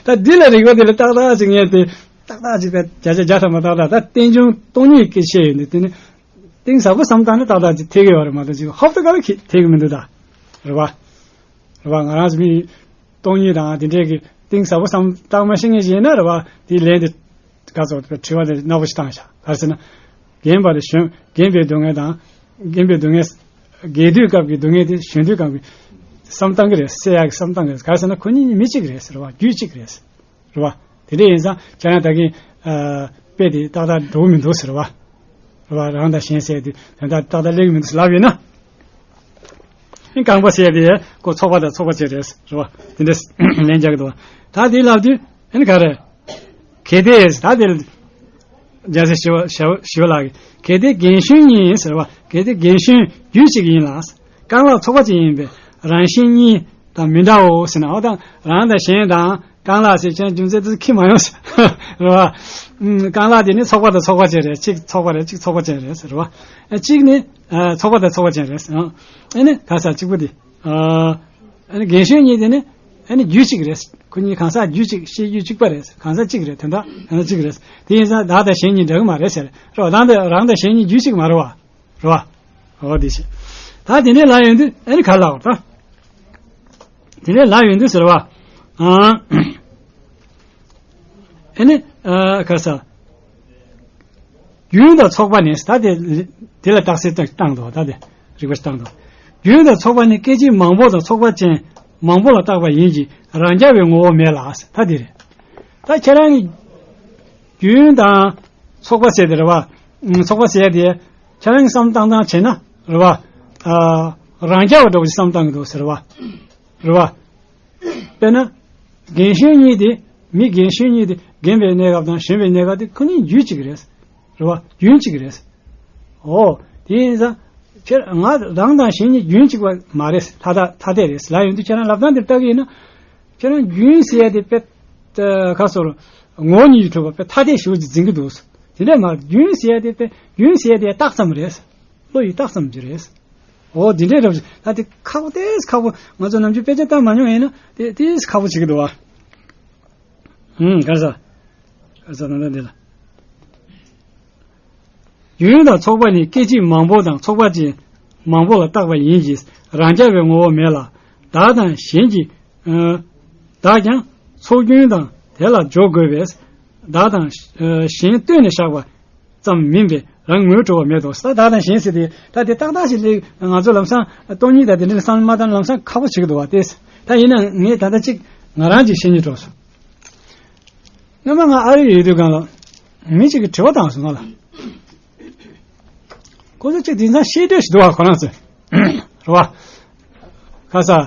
ད་འདི་ལ་རིག་པ་འདི་ལ་ཏག་ཏག་ཅིག་ངས་དེ་ཏག་ཏག་ཅིག་བྱས་བརྒྱ་ཆ་བརྒྱ་ཐམ་པ་ཏག་ཏག་ད་རྟེན་འབྱུང་སྟོང་ཉིད་ཀྱི་བཤད་ཡོད་འདི་དེ་ནི་གཏིང་ཟབ་པོ་བསམ་བཏང་ན་ཏག་ཏག་ཅིག་ཐེག་གི་ཡོད་རེད་མ་གཏོགས་ཅིག་ཧོབ་ཏེ་ག་ལ་ཁྱེད་ཐེག་གི་མི་འདུག་ད། རེད་བ། རེད་བ། ང་རང་ཚོ་མི་སྟོང་ཉིད་དང་དེ་འདྲས་ཀྱི་གཏིང་ཟབ་པོ་བསམ་བཏང་མ་ཤེས་མཁན་ཞིག་ཡིན་ན་རེད་བ། དེའི་ལན་དེ་ག་ཚོད་དྲི་བ་དེ་རྣོ་པོ་ཞིག་བཏང་ཤག་ག་རེ་ཟེར་ན། རྒན་པ་དེ་གཞོན་རྒན་པའི་སྡུག་བསྔལ་དང་། རྒན་པའི་སྡུག་བསྔལ། རྒས་དུས་སྐབས་ཀྱི་སྡུག་བསྔལ་དེ་གཞོན་དུས་སྐབས་ཀྱི་བསམ་བཏང་གི་རེད། སེལ་ཡག་གི་བསམ་བཏང་གི་རེད། ག་རེ་ཟེར་ན་ཁོ་གཉིས་མི་གཅིག་རེད་ཟེར་བ། རྒྱུད་གཅིག་རེད། རེད་བ། དེ་འདྲ་ཡིན་ཙང་ཁྱེད་རང་ད་གིན་ཨ་དཔེ་དེ་ཏག་ཏག་འགྲོ་གི་མི་འདུག་ཟེར་བ། རེད་བ། རང་དང་གཞན་ཟེར་དུས་དོན་དག་ཏག་ཏག་སླེབས་ཀྱི་མི་འདུག་ཟེར་ལབ་ཡོད་ན། རྐང་པ་ཟེར་དེ་ཁོ་ཚོགས་པ་དང་ཚོགས་པ་བཅས་རེད་ཟེར་བ། དེ་འདྲ་ལན་རྒྱག་གི་འདུག་བ། ད་དེ་ལབ་དུས་ཨ་ནི་ག་རེ། གལ་ཏེ་ད་དེ་རྒྱལ་སྲས་ཞི་བ་ཞི་བ་ཞི་བ་ལྷ་གིས་གལ་ཏེ་རྒན་གཞོན་གཉིས་ཟེར་བ། གལ་ཏེ་རྒན་གཞོན་རྒྱུད་གཅིག་ཡིན་ལ། རྐང་ལག་ཚོགས་པ་གཅིག་ཡིན་པས་རང་གཞན་གཉིས་དང་མི་འདྲའོ་ཟེར་ན། འོ་ད་རང་དང་གཞན་དང་རྐང་ལག་ཟེར་ཁྱེད་རྒྱུ་མཚན་དེ་ཁྱི་མ་ཡོང་ཟེར་རེད་བ། ཨུམ། རྐང་ལག་དེ་ནི་ཚོགས་པ་དང་ཚོགས་པ་ཅན་རེད། གཅིག་ཚོགས་པ་རེད། གཅིག་ཚོགས་པ་ཅན་རེད་ཟེར་བ། ཨ་གཅིག་ནི་ཨ་ཚོགས་པ་དང་ཚོགས་པ་ཅན་རེད་ཟེར། ཨ་ནི་ག་ས་གཅིག་པོ་དེ། ཨ་ནི་རྒན་གཞོན་གཉིས་དེ་ནི་ཨ་ནི་རྒྱུད་གཅིག་རེད། ཁོ་གཉིས་གང་ཟག་རྒྱུད་གཅིག་ཤེས་རྒྱུད་གཅིག་པ་རེད། གང་ཟག་གཅིག་རེད། དོན་དག་གང་ཟག་གཅིག་རེད། དེ་ཡིན་ཙང་བདག་དང་གཞན་གཉིས་འདྲ་གི་མ་རེད་ཟེར། རེད་བ། རང་དང་རང་དང་གཞན་གཉིས་རྒྱུད་གཅིག་མ་རེད་བ། རེད་བ། འོ་དེ་བྱས། ད་དེ་འདྲས་ལབ་ཡོང་དུས་ཨ་ནི་ག་ལ་འོ་ད། དེ་འདྲས་ལབ་ཡོང་དུས་ཟེར་བ། ཨང་། ཨ་ནི་ཨ་ག་ས། རྒྱུན་དང་ཚོགས་པ་ནི་ད་དེ་དེ་ལ་རྟགས་གསལ་བཏང་འདུག་ད་དེ་རིགས་པ་བཏང་འདུག་རྒྱུན་དང་ཚོགས་པ་ནི་སྐད་ཅིག་མང་པོ་དང་ཚོགས་པ་ཅན་མང་པོ་ལ་བཏགས་པ་ཡིན་གྱི་རང་རྐྱ་བའི་ངོ་བོ་མེད་ལ། ད་དེ་རེད། ད་ཁྱེད་རང་གི་རྒྱུན་དང་ཚོགས་པ་ཟེར་དེ་རེད་བ། ཚོགས་པ་ཟེར་དེ་ཁྱེད་རང་གི་བསམ་བཏང་སྟངས་བྱས་ན་རེད་བ། ཨ་རང་རྐྱ་བ་འདྲ་བོ་ཞིག་བསམ་བཏང་གི་འདུག་ཟེར་བ། རེད་བ། དཔེར་ན། རྒན་གཞོན་གཉིས་དེ། མི་རྒན་གཞོན་གཉིས་དེ་རྒན་པའི་གནས་སྐབས་དང་གཞོན་པའི་གནས་སྐབས་དེ་ཁོ་གཉིས་རྒྱུན་གཅིག་རེད། རེད་བ། རྒྱུན་གཅིག་རེད། ཨོ། དེ་ཡིན་ཙང་། ཁྱེད་ང་རང་དང་གཞན་གཉིས་རྒྱུན་གཅིག་པ་མ་རེད། ཐ་ཐ་ཐ་དད་རེད་ལབ་ཡོང་དུས་ཁྱེད་རང་ལབ་སྟངས་དེ་ལྟ་གི་ཡིན་ན། ཁྱེད་རང་རྒྱུན་ཟེར་ཡ་དེ་དཔེ། ཁ་སོར། ངོ་བོ་ཉིད་ཀྱིས་གྲུབ་པ་དཔེ་ཐ་དད་ཞེ་པོ་ཅིག་འཛིན་གྱི་འདུག་དེ་འདྲ་མ་རེད། རྒྱུན་ཟེར་ཡ་དེ་དཔེ་རྒྱུན་ཟེར་ཡ་དེ་རྟགས་ཙམ་རེད། བློ་ཡི་རྟགས་ཙམ་ཅིག་རེད། འོ་འདི་འདྲའི་རབ་ཞིག་ད་དེ་ཁག་པོ་ཏེས་ཁག་པོ། ང་ཚོ་ནམ་རྒྱུན་དཔེ་ཆ་ལྟ་མ་མྱོང་ཡིན་ན་དེ་ཏེས་ཁག་པོ་བྱེད་ཀྱི་འདུག་བ། ཧུམ། ག་ས། ག་ས་ད་ལྟ་འདི་ལ། རྒྱུན་དང་ཚོགས་པ་ནི་སྐད་ཅིག་མང་པོ་དང་ཚོགས་པ་ཅན་མང་པོ་ལ་བཏགས་པ་ཡིན་གྱི་རང་རྐྱ་བའི་ངོ་བོ་མེད་ལ། བདག་དང་གཞན་གྱི། ཨ། བདག་ཀྱང་ཚོགས་རྒྱུན་དང་དེ་ལ་འཇོག་དགོས་པས། བདག་དང་། ཨ། གཞན་བསྟུན་ནས་བཞག་པ་ཙམ་མིན་པས་རང་ངོས་འགྲོ་བ་མེད་དོ། ད་བདག་དང་གཞན་ཟེར་ཏེ་ད་དེ་ཏག་ཏག་ཞིག་ལས་ང་ཚོ་ལམ་སང་སྟོང་ཉིད་དང་དེ་འདྲ་བསམ་བློ་མ་བཏང་ལམ་སང་ཁག་པོ་བྱེད་ཀྱི་འདུག་བ། དེ་ད་ཡིན་ན་ངས་ད་ལྟ་གཅིག་ང་རང་གཅིག་བཤད་སྙིང་བྲོ་སོང་། སྔོན་མ་ང་ཨ་རི་ཡོད་དུས་སྒང་ལ་མི་གཅིག་གིས་དྲི་བ་བཏང་སོང་ང་ལ། ཁོ་ཚོ་གཅིག་དེང་སང་བཤད་སྲོལ་ཞིག་འདུག་བ། ཁོ་རང་ཚོས་རེད་བ། ཁ་ས།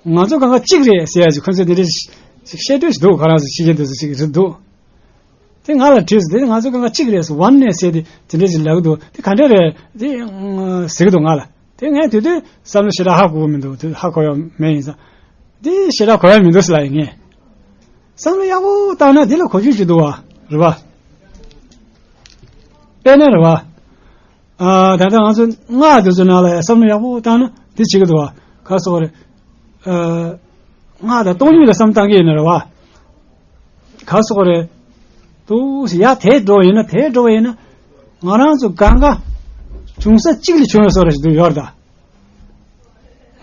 ང་ཚོ་སྒང་ག་གཅིག་རེད་ཟེར་ཡ་ཅིག་ཁོ་ཚོས་དེ་འདྲ་ཞིག་བཤད་སྲོལ་ཞིག་འདུག་ཁོ་རང་ཚོ་ཕྱི་རྒྱལ་དེ་ཚོ་གཅིག་རེད་འདུག་དེ་ང་ལ་དྲིས་སོང་། དེ་ང་ཚོ་སྒང་ག་གཅིག་རེད་ཟེར། ཝན་ནེ་ཟེར་ཏེ་དེ་འདྲ་ཞིག་ལབ་ཀྱི་འདུག་དེ་ག་འདྲ་རེད་དེ་ཟེར་གྱི་འདུག་ང་ལ། དེ་ངས་དེ་དུས་བསམ་བློ་ཞེ་དྲག་ཧ་གོ་གི་མི་འདུག་དེ་ཧ་གོ་ཡ་མེད། ཡིན་ཙང་དེ་ཞེ་དྲག་གོ་ཡ་མི་འདུག་ཟེར་ལབ་ཡིན་ངས། བསམ་བློ་ཡག་པོ་བཏང་ན་དེ་ལ་གོ་རྒྱུ་ཅིག་འདུག་བ། རེད་བ། དཔེར་ན་རེད་བ། ཨ། ད་ལྟ་ང་ཚོ་སྔགས་དེ་ཚོ་ནང་ལ་ཡང་བསམ་བློ་ཡག་པོ་བཏང་ན་དེ་བྱེད་ཀྱི་འདུག་བ། ག་སོགས་རེད། ཨ། སྔགས་དང་སྟོང་ཉིད་ལ་བསམ་བཏང་གི་ཡིན་ན་རེད་བ། ག་སོགས་རེད། དུ་ཡ་དེ་འགྲོ་ཡིན་ན་དེ་འགྲོ་ཡིན་ན། ང་རང་ཚོ་སྒང་ག་འབྱུང་ས་གཅིག་ལས་བྱུང་བའི་བཟོ་འདྲ་ཞིག་འདུག་ཡོད་རེད་ད།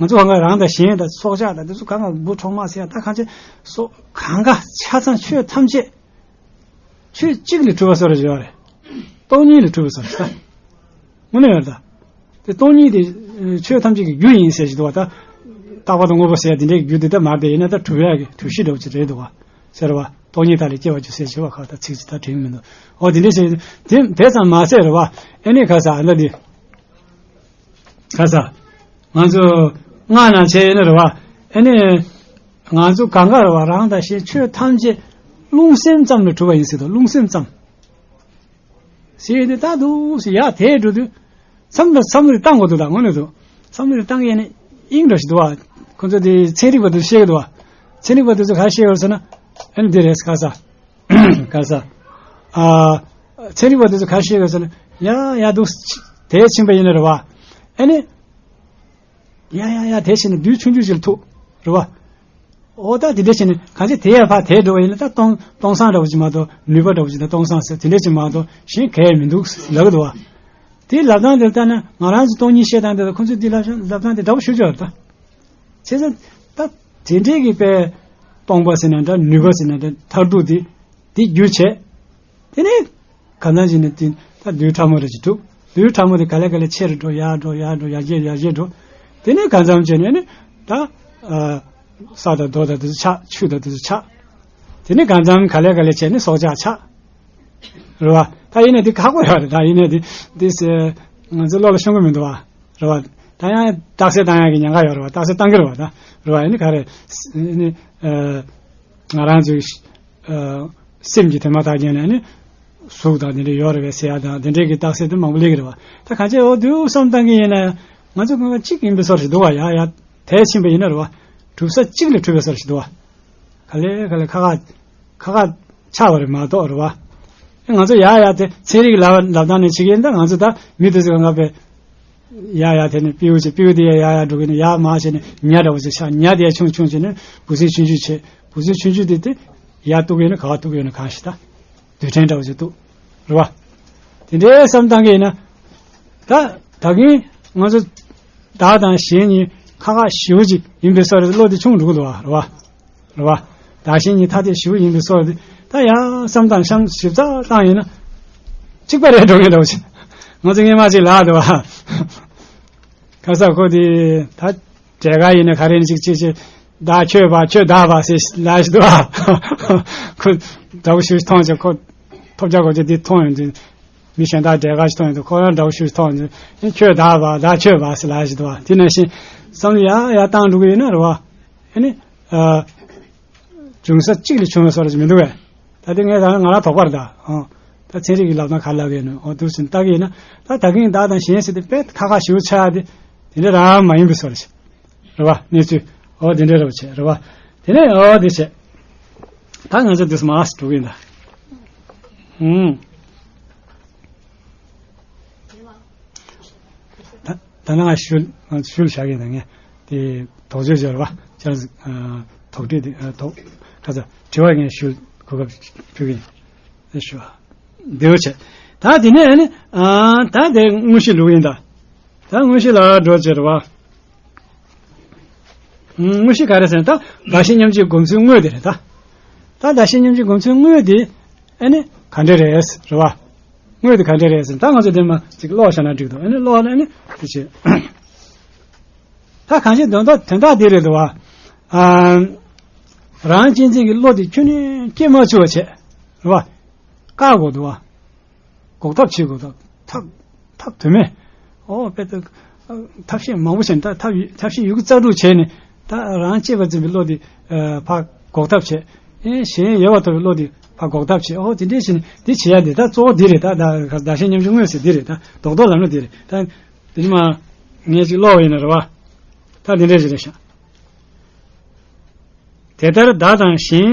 ང་ཚོ་སྒང་ག་རང་དང་གཞན་དང་སྲོག་ཆགས་དང་དེ་ཚོ་སྒང་ག་འབུ་གྲོག་མ་ཟེར་ཡ་ད་གང་ཅི་སོགས་སྒང་ག་ཆ་ཚང་ཆོས་ཐམས་ཅད་ཆོས་གཅིག་ལས་གྲུབ་པ་བཟོ་འདྲ་ཞིག་ཡོད་རེད། སྟོང་ཉིད་ལས་གྲུབ་པ་བཟོ་འདྲ་ཞིག་ད། དངོས་གནས་ཡོད་རེད་ད། དེ་སྟོང་ཉིད་དེ་ཆོས་ཐམས་ཅད་ཀྱི་རྒྱུ་ཡིན་ཟེར་ཞིག་འདུག་བ་ད། རྟག་པ་དང་དངོས་པོ་ཟེར་དེ་འདྲའི་རྒྱུ་དེ་ད་མ་རེད་པས། ཡིན་ན་ད་གྲུབ་ཡག་གི་གྲུབ་གཞི་འདྲ་བོ་ཅིག་རེད་འདུག་བ། ཟེར་བ། སྟོང་ཉིད་དག་ལས་སྐྱེ་བར་འགྱུར་ཟེར་བྱས་པ་ཁག་ད་ཚིག་ཅིག་ད་དྲན་གྱི་མི་འདུག་འོ་དེ་འདྲ་བྱས་དེ་དེ་ཙམ་མ་ཟད་རེད་བ། ཨེ་ནས་ག་ས་ཨ་ལ་དེ། ག་ས། ང་ཚོ་སྔགས་ནང་བྱས་ཡོད་ན་རེད་བ། ཨེ་ནས། ང་ཚོ་གང་ག་རེད་བ། རང་དང་གཞན་ཆོས་ཐམས་ཅད་རླུང་སེམས་ཙམ་ལས་གྲུབ་པ་ཡིན་ཟེར་དང་། རླུང་སེམས་ཙམ། ཟེར་ཡོད་དུས་ད་འདུག་ཟེར་ཡ་དེ་འགྲོ་དུས། མཚམས་ལ་མཚམས་རེ་བཏང་དགོས་འདུག་ད་དངོས་གནས་འདུག་མཚམས་རེ་བཏང་ཡས་ནས་དབྱིངས་འདྲ་ཞིག་འདུག་བ། ཁོ་ཚོ་དེ་ཚན་རིག་པ་དེ་ཚོ་བཤད་ཀྱི་འདུག་བ། ཚན་རིག་པ་དེ་ཚོ་ག་བཤད་ཡོད་ཟེར་ན། ཨ་ནི་འདི་རེད་ག་ས། ག་ས། ཨ། ཚན་རིག་པ་དེ་ཚོ་ག་བཤད་ཡོད་ཟེར་ན། ཡ་ཡ་འདུག་དེ་ཕྱིན་པ་ཡིན་ན་རེད་བ། ཨ་ནི། ཡ་ཡ་ཡ་དེ་ཕྱིན་ན་རྡུལ་ཆུང་ཆུང་ཞིག་ལ་ཐུག་རེད་བ། འོ་ད་དེ་འདྲ་བྱས་ནས་གང་ཅི་དེ་ཡར་ཕར་དེར་འགྲོ་བ་ཡིན་ན་ད་སྟོང་སྟོང་སང་འདྲ་བོ་ཅིག་མ་གཏོགས། ནུས་པ་འདྲ་བོ་ཅིག་དང་སྟོང་སང་ཟེར་དེ་འདྲ་ཅིག་མ་གཏོགས་གཞན་གང་ཡང་མི་འདུག་ལབ་ཀྱི་འདུག་བ། དེའི་ལབ་སྟངས་དེ་ལྟ་ན་ང་རང་ཚོ་སྟོང་ཉིད་བཤད་སྟངས་དེ་དང་ཁོ་ཚོའི་དེའི་ལབ་ལབ་སྟངས་དེ་འདྲ་བོ་ཞེ་པོ་ཅིག་ཡོད་རེད་ད། བྱས་ཙང་ད་དེ་འདྲའི་གི་དཔེ་སྟོང་པ་ཟེར་ན་འདྲ། ནུས་པ་ཟེར་ན་འདྲ། མཐར་ཐུག་དེ་དེ་རྒྱུ་བྱས། དེ་ནས་གང་ཙམ་ཞིག་ནས་དེ་ད་རྡུལ་ཕྲ་མོ་རེ་ཞིག་གྲུབ། རྡུལ་ཕྲ་མོ་དེ་ག་ལེ་ག་ལེ་ཆེ་རུ་འགྲོ། ཡར་འགྲོ། ཡར་འགྲོ། ཡར་རྒྱས། ཡར་རྒྱས་འགྲོ། དེ་ནས་གང་ཙམ་བྱས་ནས་ནི་ད། ཨ། ས་དང་རྡོ་དང་དེ་ཚོ་ཆགས། ཆུ་དང་དེ་ཚོ་ཆགས། དེ་ནས་གང་ཙམ་ག་ལེ་ག་ལེ་བྱས་ནས་སྲོག་ཆགས་ཆགས། རེད་བ། ད་ཡིན་ནའི་དེ་ཁག་པོ་ཡོད་རེད། ད་ཡིན་ནའི་དེ་དེ་ང་ཚོ་བློ་ལ་ཤོང་གི་མི་འདུག་བ། རེད་བ། ད་ཡང་རྟགས་གསལ་བཏང་ཡག་གི་ཉེན་ཁ་ཡོད་རེད་བ། རྟགས་གསལ་བཏང་གི་རེད་བ། ད་རེད་བ། ཡིན་ནའི་ག་རེ། ཨ་ནི། ཨ། ང་རང་ཚོའི། ཨ། སེམས་ཀྱི་དེ་མ་ཐག་རྐྱེན་ནས་ནི། གཟུགས་དང་དེ་འདྲ་ཡོད་རེད་པས་ཟེར་ཡ་དང་དེ་འདྲའི་གི་རྟགས་གསལ་དེ་མང་པོ་སླེབས་ཀྱི་རེད་བ། ད་གང་ཅི་འོ་དུས་བསམ་བཏང་གི་ཡིན་ན་ཡང་ང་ཚོ་སྒང་ག་གཅིག་ཡིན་པའི་བཟོ་འདྲ་ཞིག་འདུག་བ། ཡ་ཡ་དེ་ཕྱིན་པ་ཡིན་ན་རེད་བ། གྲུབ་ས་གཅིག་ལས་གྲུབ་པའི་བཟོ་འདྲ་ཞིག་འདུག་བ། ག་ལེ་ག་ལེ་ཁ་ཁ་ཁ་ཁ་ཆགས་པ་རེད་མ་གཏོགས་རེད་བ། ང་ཚོ་ཡ་ཡ་དེ་ཚན་རིག་ལབ་ལབ་སྟངས་ནས་བྱེད་ཀྱི་ཡིན། ད་ང་ཚོ་ད་མི་དེ་ཚོ་གང་ག་པས། ཡ་ཡ་དེ་ནས་སྤྲེའུ་ཅིག་སྤྲེའུ་དེ་ཡ་ཡ་ཡ་འགྲོ་གི་ནས་ཡ་མར་བྱས་ནས་ཉ་འདྲ་བོ་ཅིག་ཆགས། ཉ་དེ་ཡ་ཆུང་ཆུང་བྱས་ནས་འབུ་སྲིན་ཆུང་ཆུང་བྱས། འབུ་སྲིན་ཆུང་ཆུང་དེ་དེ་ཡར་གཏུག་གི་ཡོད་ན་ག་པར་གཏུག་གི་ཡོད་ན་གང་ཤེས་ད། རྡུལ་ཕྲན་འདྲ་བོ་ཅིག་གཏུག་རེད་བ། དེ་འདྲའི་བསམ་བཏང་གི་ཡིན་ན། ད་ད་གིན་ང་ཚོ་བདག་དང་གཞན་གཉིས་ཁ་ཁ་ཞེ་པོ་ཅིག་ཡིན་པའི་བཟོ་འདྲ་བློ་དེ་ཆུང་འགྲོ་གི་འདུག་བ། རེད་བ། རེད་བ། བདག་གཞན་གཉིས་ཐ་དད་ཞེ་པོ་ཡིན་པའི་བཟོ་འདྲ་དེ་ ད་ཡང་བསམ་བཏང་བསམ་ཞིབ་ཚགས་བཏང་ཡིན་ན་གཅིག་པ་རེད་འགྲོ་མཁན་འདྲ་བོ་ཞིག་ང་ཚོ་སྔས་མ་ཅིག་ལབ་འདུག་བ། ཁ་ས་ཁོ་དེ་ད་འབྲས་དཀར་ཡིན་ན་ག་རེ་ཡིན་ཅིག་ཅིག་ཅིག་བདག་ཁྱོད་པ་ཁྱོད་བདག་པ་ཟེར་ལབ་ཞིག་འདུག་བ། ཁོ་འདྲ་བོ་ཞིག་མཐོང་ཅིག་ཁོ་ཐོབ་རྒྱག་དགོས་ཅིག་འདི་མཐོང་ཡོང་དུས། མི་གཞན་དག་འབྲས་དཀར་ཞིག་མཐོང་ཡོང་དུས་ཁོ་རང་འདྲ་བོ་ཞིག་མཐོང་ཡོང་དུས་ཁྱོད་བདག་པ་བདག་ཁྱོད་པ་ཟེར་ལབ་ཞིག་འདུག་བ། དེ་ནང་བཞིན་བསམ་བློ་ཡར་ཡར་བཏང་འགྲོ་གི་ཡོད་ན་རེད་བ། ཨ་ནི། ཨ། འབྱུང་ས་གཅིག་ལས་བྱུང་བའི་བཟོ་འདྲ་ཞིག་མི་འདུག་གས། ད་དེ་ངས་ད་ང་རང་དོགས་པ་རེད་ད། ཨོ། ད་ཚན་རིག་གི་ལབ་ན་ག་ལབ་ཡོད་ནོ། ཨོ་འདུག་ཟིན་ལྟ་གི་ཡིན་ན་ད་ད་གིན་བདག་དང་གཞན་ཟེར་དེ་དཔེ་ཁག་ཁག་ཞེ་པོ་ཆགས་ཡ་དེ་དེ་འདྲ་རང་མ་ཡིན་པའི་བཟོ་འདྲ་ཞིག་རེད་བ། གནས་ཚུལ་ཨོ་དེ་འདྲ་རེད་བ་བྱས་རེད་བ། དེ་ནས་ཨོ་དེ་བྱས། ད་ང་ཚོ་འདུག་མ་འགྲོ་གི་ཡིན་ད། ཧུམ། ད་ད་ནང་ཞུ་ཞུ་བཞག་གི་ཡིན་ད། ངས་དེ་དོགས་གཅོད་བྱས་རེད་བ། ཅར་དོགས་འདྲི་དེ་དོགས་ཁ་ཚ་དྲི་བ་ངས་ཞུ་གོ་སྐབས་ཕུལ་གི་ཡིན། ཞུ་བ་འདི་བྱས། ད་དེ་ནས་ནི་ད་དེ་དངོས་གཞི་ལུགས་ཡིན་ད། ད་དངོས་གཞི་ལ་འགྲོ་བྱས་རེད་བ། དངོས་གཞི་ག་རེ་ཟེར་ན་ད་བདག་གཞན་མཉམ་བརྗེའི་སྒོམ་ཚུལ་དངོས་དེ་རེད་ད། ད་བདག་གཞན་མཉམ་བརྗེའི་སྒོམ་ཚུལ་དངོས་དེ་ཨ་ནི་ག་འདྲ་རེད་རེད་བ། དངོས་དེ་ག་འདྲ་རེད་ཟེར་ན་ད་ང་ཚོ་དེ་མ་ཅིག་ཀློག་བྱས་ན་འགྲིག་འདུག་ཨ་ནི་ཀློག་ན་ཨ་ནི་དེ་བྱེད། ད་གང་ཅི་དོན་དག་དོན་དག་འདི་རེད་འདུག་བ། ཨ། རང་གཅེས་འཛིན་གྱི་བློ་དེ་ཁྱོན་ནས་སྐྱེ་མ་ཆོག་པ་བྱས་རེད་བ། བཀག་དགོས་འདུག་བ། འགོག་ཐབས་བྱེད་དགོས་འདུག་ཐབས་ཐབས་དོན་མེད། ཨོ་དཔེ་ད། ཐབས་ཤེས་མང་པོ་བྱས་ནས་ད་ཐབས་ཐབས་ཤེས་ཡོད་རྒུ་རྩལ་སྤྲུགས་བྱས་ནས་ད་རང་གཅེས་པར་འཛིན་པའི་བློ་དེ་ཕར་འགོག་ཐབས་བྱས། ཨེ་གཞན་ཡལ་བར་དོར་བའི་བློ་དེ་ཕར་འགོག་ཐབས་བྱས། ཨོ་དེ་འདྲས་བྱས་ནས་དེ་བྱེད་ཡ་དེ་ད་གཙོ་བོ་འདི་རེད་ད། ད་བདག་གཞན་མཉམ་བརྗེ་དངོས་ཟེར་འདི་རེད་ད། རྡོག་རྡོག་ལབ་ན་འདི་རེད་ད། དེ་ནི་མ་ངས་ཅིག་ཀློག་པ་ཡིན་ན་རེད་བ། ད་འདི་འདྲས་ཞིག་རེད་ཤག་དེ་ལྟར་བདག་དང་གཞན་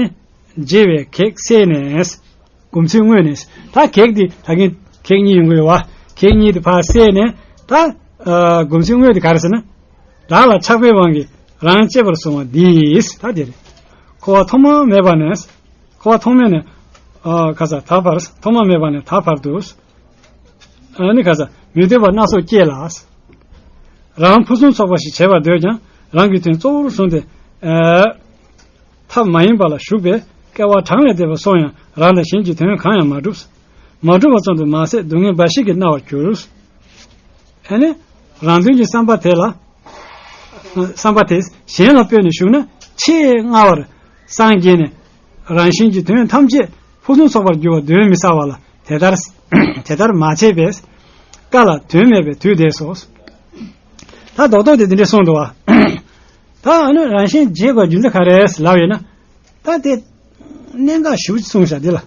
བརྗེ་བའི་གེགས་བསལ་ནས། སྒོམ་ཚུལ་དངོས་ནི། ད་གེགས་འདི་ད་གིན་གེགས་གཉིས་ཡོང་གི་ཡོད་བ། གེགས་གཉིས་དེ་ཕར་བསལ་ནས་ད། ཨ། སྒོམ་ཚུལ་དངོས་དེ་ག་རེ་ཟེར་ན། བདག་ལ་ཆགས་པའི་དབང་གིས་རང་གཅེས་པར་བཟུང་བ་འདིས་ད་དེ་རེད། འཁོར་བ་ཐོག་མ་མེད་པ་ནས། འཁོར་བ་ཐོག་མེད་ནས། ཨ། ག་ས་ད་བར་ཐོག་མ་མེད་པ་ནས་ད་བར་དུ། ཨ་ནི་ག་ས་མི་འདོད་པ་སྣ་ཚོགས་སྐྱེས་ལ། རང་ཕུན་སུམ་ཚོགས་པ་ཞིག་བྱེད་པར་འདོད་ཀྱང་རང་གི་དོན་གཙོ་བོར་བཟུང་སྟེ། ཨ། ཐབས་མ་ཡིན་པ་ལ་ཞུགས་པས་སྐལ་བ་གྲངས་ལས་འདས་པ་སོང་ཡང་རང་དང་གཞན་གྱི་དོན་གང་ཡང་མ་འགྲུབ། མ་འགྲུབ་པ་ཙམ་དུ་མ་ཟད་སྡུག་བསྔལ་འབའ་ཞིག་གིས་མནར་བར་འགྱུར། ཨ་ནི། རང་དོན་གྱི་བསམ་པ་དེ་ལ། བསམ་པ་དེ་གཞན་ལ་སྤོས་ནས་ཞུགས་ན་ཆེས་སྔ་བར་སངས་རྒྱས་ནས་རང་གཞན་གྱི་དོན་ཐམས་ཅད་ཕུན་སུམ་ཚོགས་པར་འགྱུར་བ་གདོན་མི་ཟ་བ་ལ་དེ་ལྟར་དེ་ལྟར་མ་བྱས་པས་བཀའ་ལ་དོན་མེད་པའི་དུས་འདས་སོ། ད་རྡོག་རྡོག་དེ་འདི་འདྲས་གསུངས་འདུག་བ། ད་ཨ་ནི་རང་གཞན་བརྗེ་དགོས་རྒྱུ་མཚན་ག་རེ་ལབ་ཡོད་ན། ད་དེ་གནད་འགག་ཞེ་པོ་ཅིག་གསུངས་ཤག་འདི་ལ།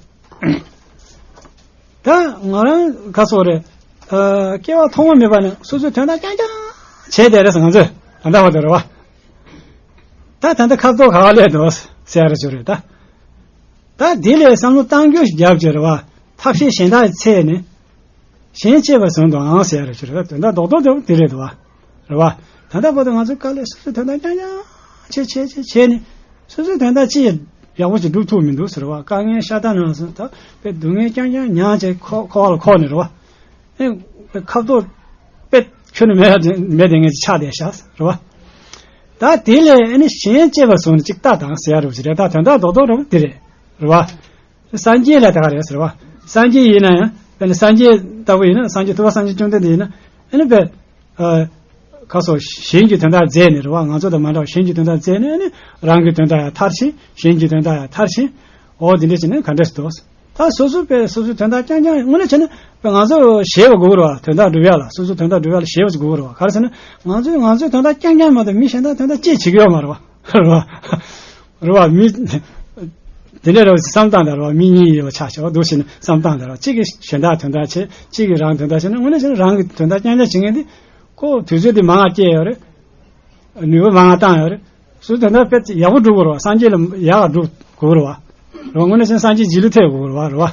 ད་ང་རང་ག་སོགས་རེད། ཨ། སྐྱེ་བ་ཐོག་མ་མེད་པ་ནས་སོ་སོའི་དོན་དག་རྐྱང་རྐྱང་བྱས་བསྡད་རེད་ང་ཚོས་ད་ལྟ་བར་དུ་རེད་བ། ད་ད་ལྟ་ཁ་ཐོག་ག་བ་སླེབས་འདུག་ཟེར་རེ་བྱོས་རེད་ད། ད་འདི་ལས་བསམ་བློ་གཏང་རྒྱུ་ཞིག་རྒྱབ་ཀྱི་རེད་བ། ཐབས་ཤེས་གཞན་དག་ཡི་ཚད་ནས། གཞན་གཅེས་པར་བཟུང་དུའང་ཟེར་ཡ་རེ་བྱོས་རེད་བ། དོན་དག་རྡོག་རྡོག་རྡོག་འདི་རེད་འདུག་བ། རེད་བ། ད་ལྟ་བར་དུ་ང་ཚོའི་དཀའ་ལས་སོ་སོའི་དོན་དག་རྐྱང་རྐྱང་བྱས་བྱས་བྱས་བྱས་ནས་སོ་སོའི་དོན་དག་ཅི་ཡང་ཡག་པོ་ཞིག་སྒྲུབ་ཐུབ་མི་འདུག་ཟེར་བ། དཀའ་ངལ་ཤ་སྟག་ནང་སོང་ད་དཔེ་སྡུག་བསྔལ་རྐྱང་རྐྱང་མྱངས་བྱས་ཁོ་ཁོ་བ་ལ་ཁོག་ནས་རེད་བ། ཨེ་ཁ་ཐོག་དཔེ་ཁྱོན་ནས་མེད་མེད་དེ་ངས་ཆགས་བསྡད་ཤག་རེད་བ། ད་དེ་ལས་ཨེ་ནི་གཞན་གཅེས་པར་བཟུང་ནས་ཅིག་ལྟ་དང་ཟེར་ཡ་རེ་བྱོས་རེད། ད་དོན་དག་རྡོག་རྡོག་རེད་བ་འདི་རེད། རེད་བ། སངས་རྒྱས་ལ་དེ་ག་རེད་ཟེར་བ། སངས་རྒྱས་ཡིན་ན་ཡང་དཔེར་ན་སངས་རྒྱས་ལྟ་བུ་ཡིན་ན་སངས་རྒྱས་ཐུབ་པ་སངས་རྒྱས་བཅོམ་ལྡན་འདས་ཡིན་ན་ཨ་ནི་དཔེ། ཨ། ཁ་སོ་གཞན་གྱི་དོན་དག་མཛད་ནས་རེད་བ། ང་ཚོ་དང་མ་འདྲ་བ་གཞན་གྱི་དོན་དག་མཛད་ནས་ཨ་ནི་རང་གི་དོན་དག་ཡང་མཐར་ཕྱིན། གཞན་གྱི་དོན་དག་ཡང་མཐར་ཕྱིན། འོ་འདི་འདྲ་བྱས་ནས་ག་འདྲས་སུ་འདུག་ད་སོ་སོ་དཔེ་སོ་སོའི་དོན་དག་རྐྱང་རྐྱང་དངོས་གནས་བྱས་ན་དཔེ་ང་ཚོ་ཞེད་པ་དགོས་ཀྱི་རེད་བ། དོན་དག་སྒྲུབ་ཡ་ལ་སོ་སོའི་དོན་དག་སྒྲུབ་ཡ་ལ་ཞེད་པ་ཅིག་དགོས་ཀྱི་རེད་བ། ག་རེ་ཟེར་ན་ང་ཚོས་ང་ཚོའི་དོན་དག་རྐྱང་རྐྱང་མ་གཏོགས་མི་གཞན་དག་དོན་དག་ཅིག་བྱེད་ཀྱི་ཡོད་མ་རེད་བ། རེད་བ། རེད་བ། མི། དེ་འདྲ་རེད་བ། བསམ་སྟངས་དང་རེད་བ། མི་གཉིས་ཡོད་པ་ཆགས་ཆགས་པ་འདུག་ཟེར་ནས་བསམ་སྟངས་དང་རེད་བ། གཅིག་གིས་གཞན་དག་དོན་དག་བྱེད། གཅིག་གིས་རང་དོན་དག་བྱེད་ན་དངོས་གནས་བྱས་ན་རང་གི་དོན་དག་རྐྱང་རྐྱང་བྱེད་མཁན་དེ་ཁོ་དུས་ཚོད་དེ་མང་བ་སྐྱེལ་ཡོད་རེད། ནུས་པ་མང་བ་བཏང་ཡོད་རེད། སོ་སོའི་དོན་དག་དཔེ་ཡག་པོ་སྒྲུབ་དགོས་རེད་བ། སངས་རྒྱས་ལ་ཡག་ག་སྒྲུབ་དགོས་རེད་བ། རེད་བ། དངོས་གནས་བྱས་ན་སངས་རྒྱས་རྗེས་ལུས་ཐེབས་དགོས་རེད་བ། རེད་བ།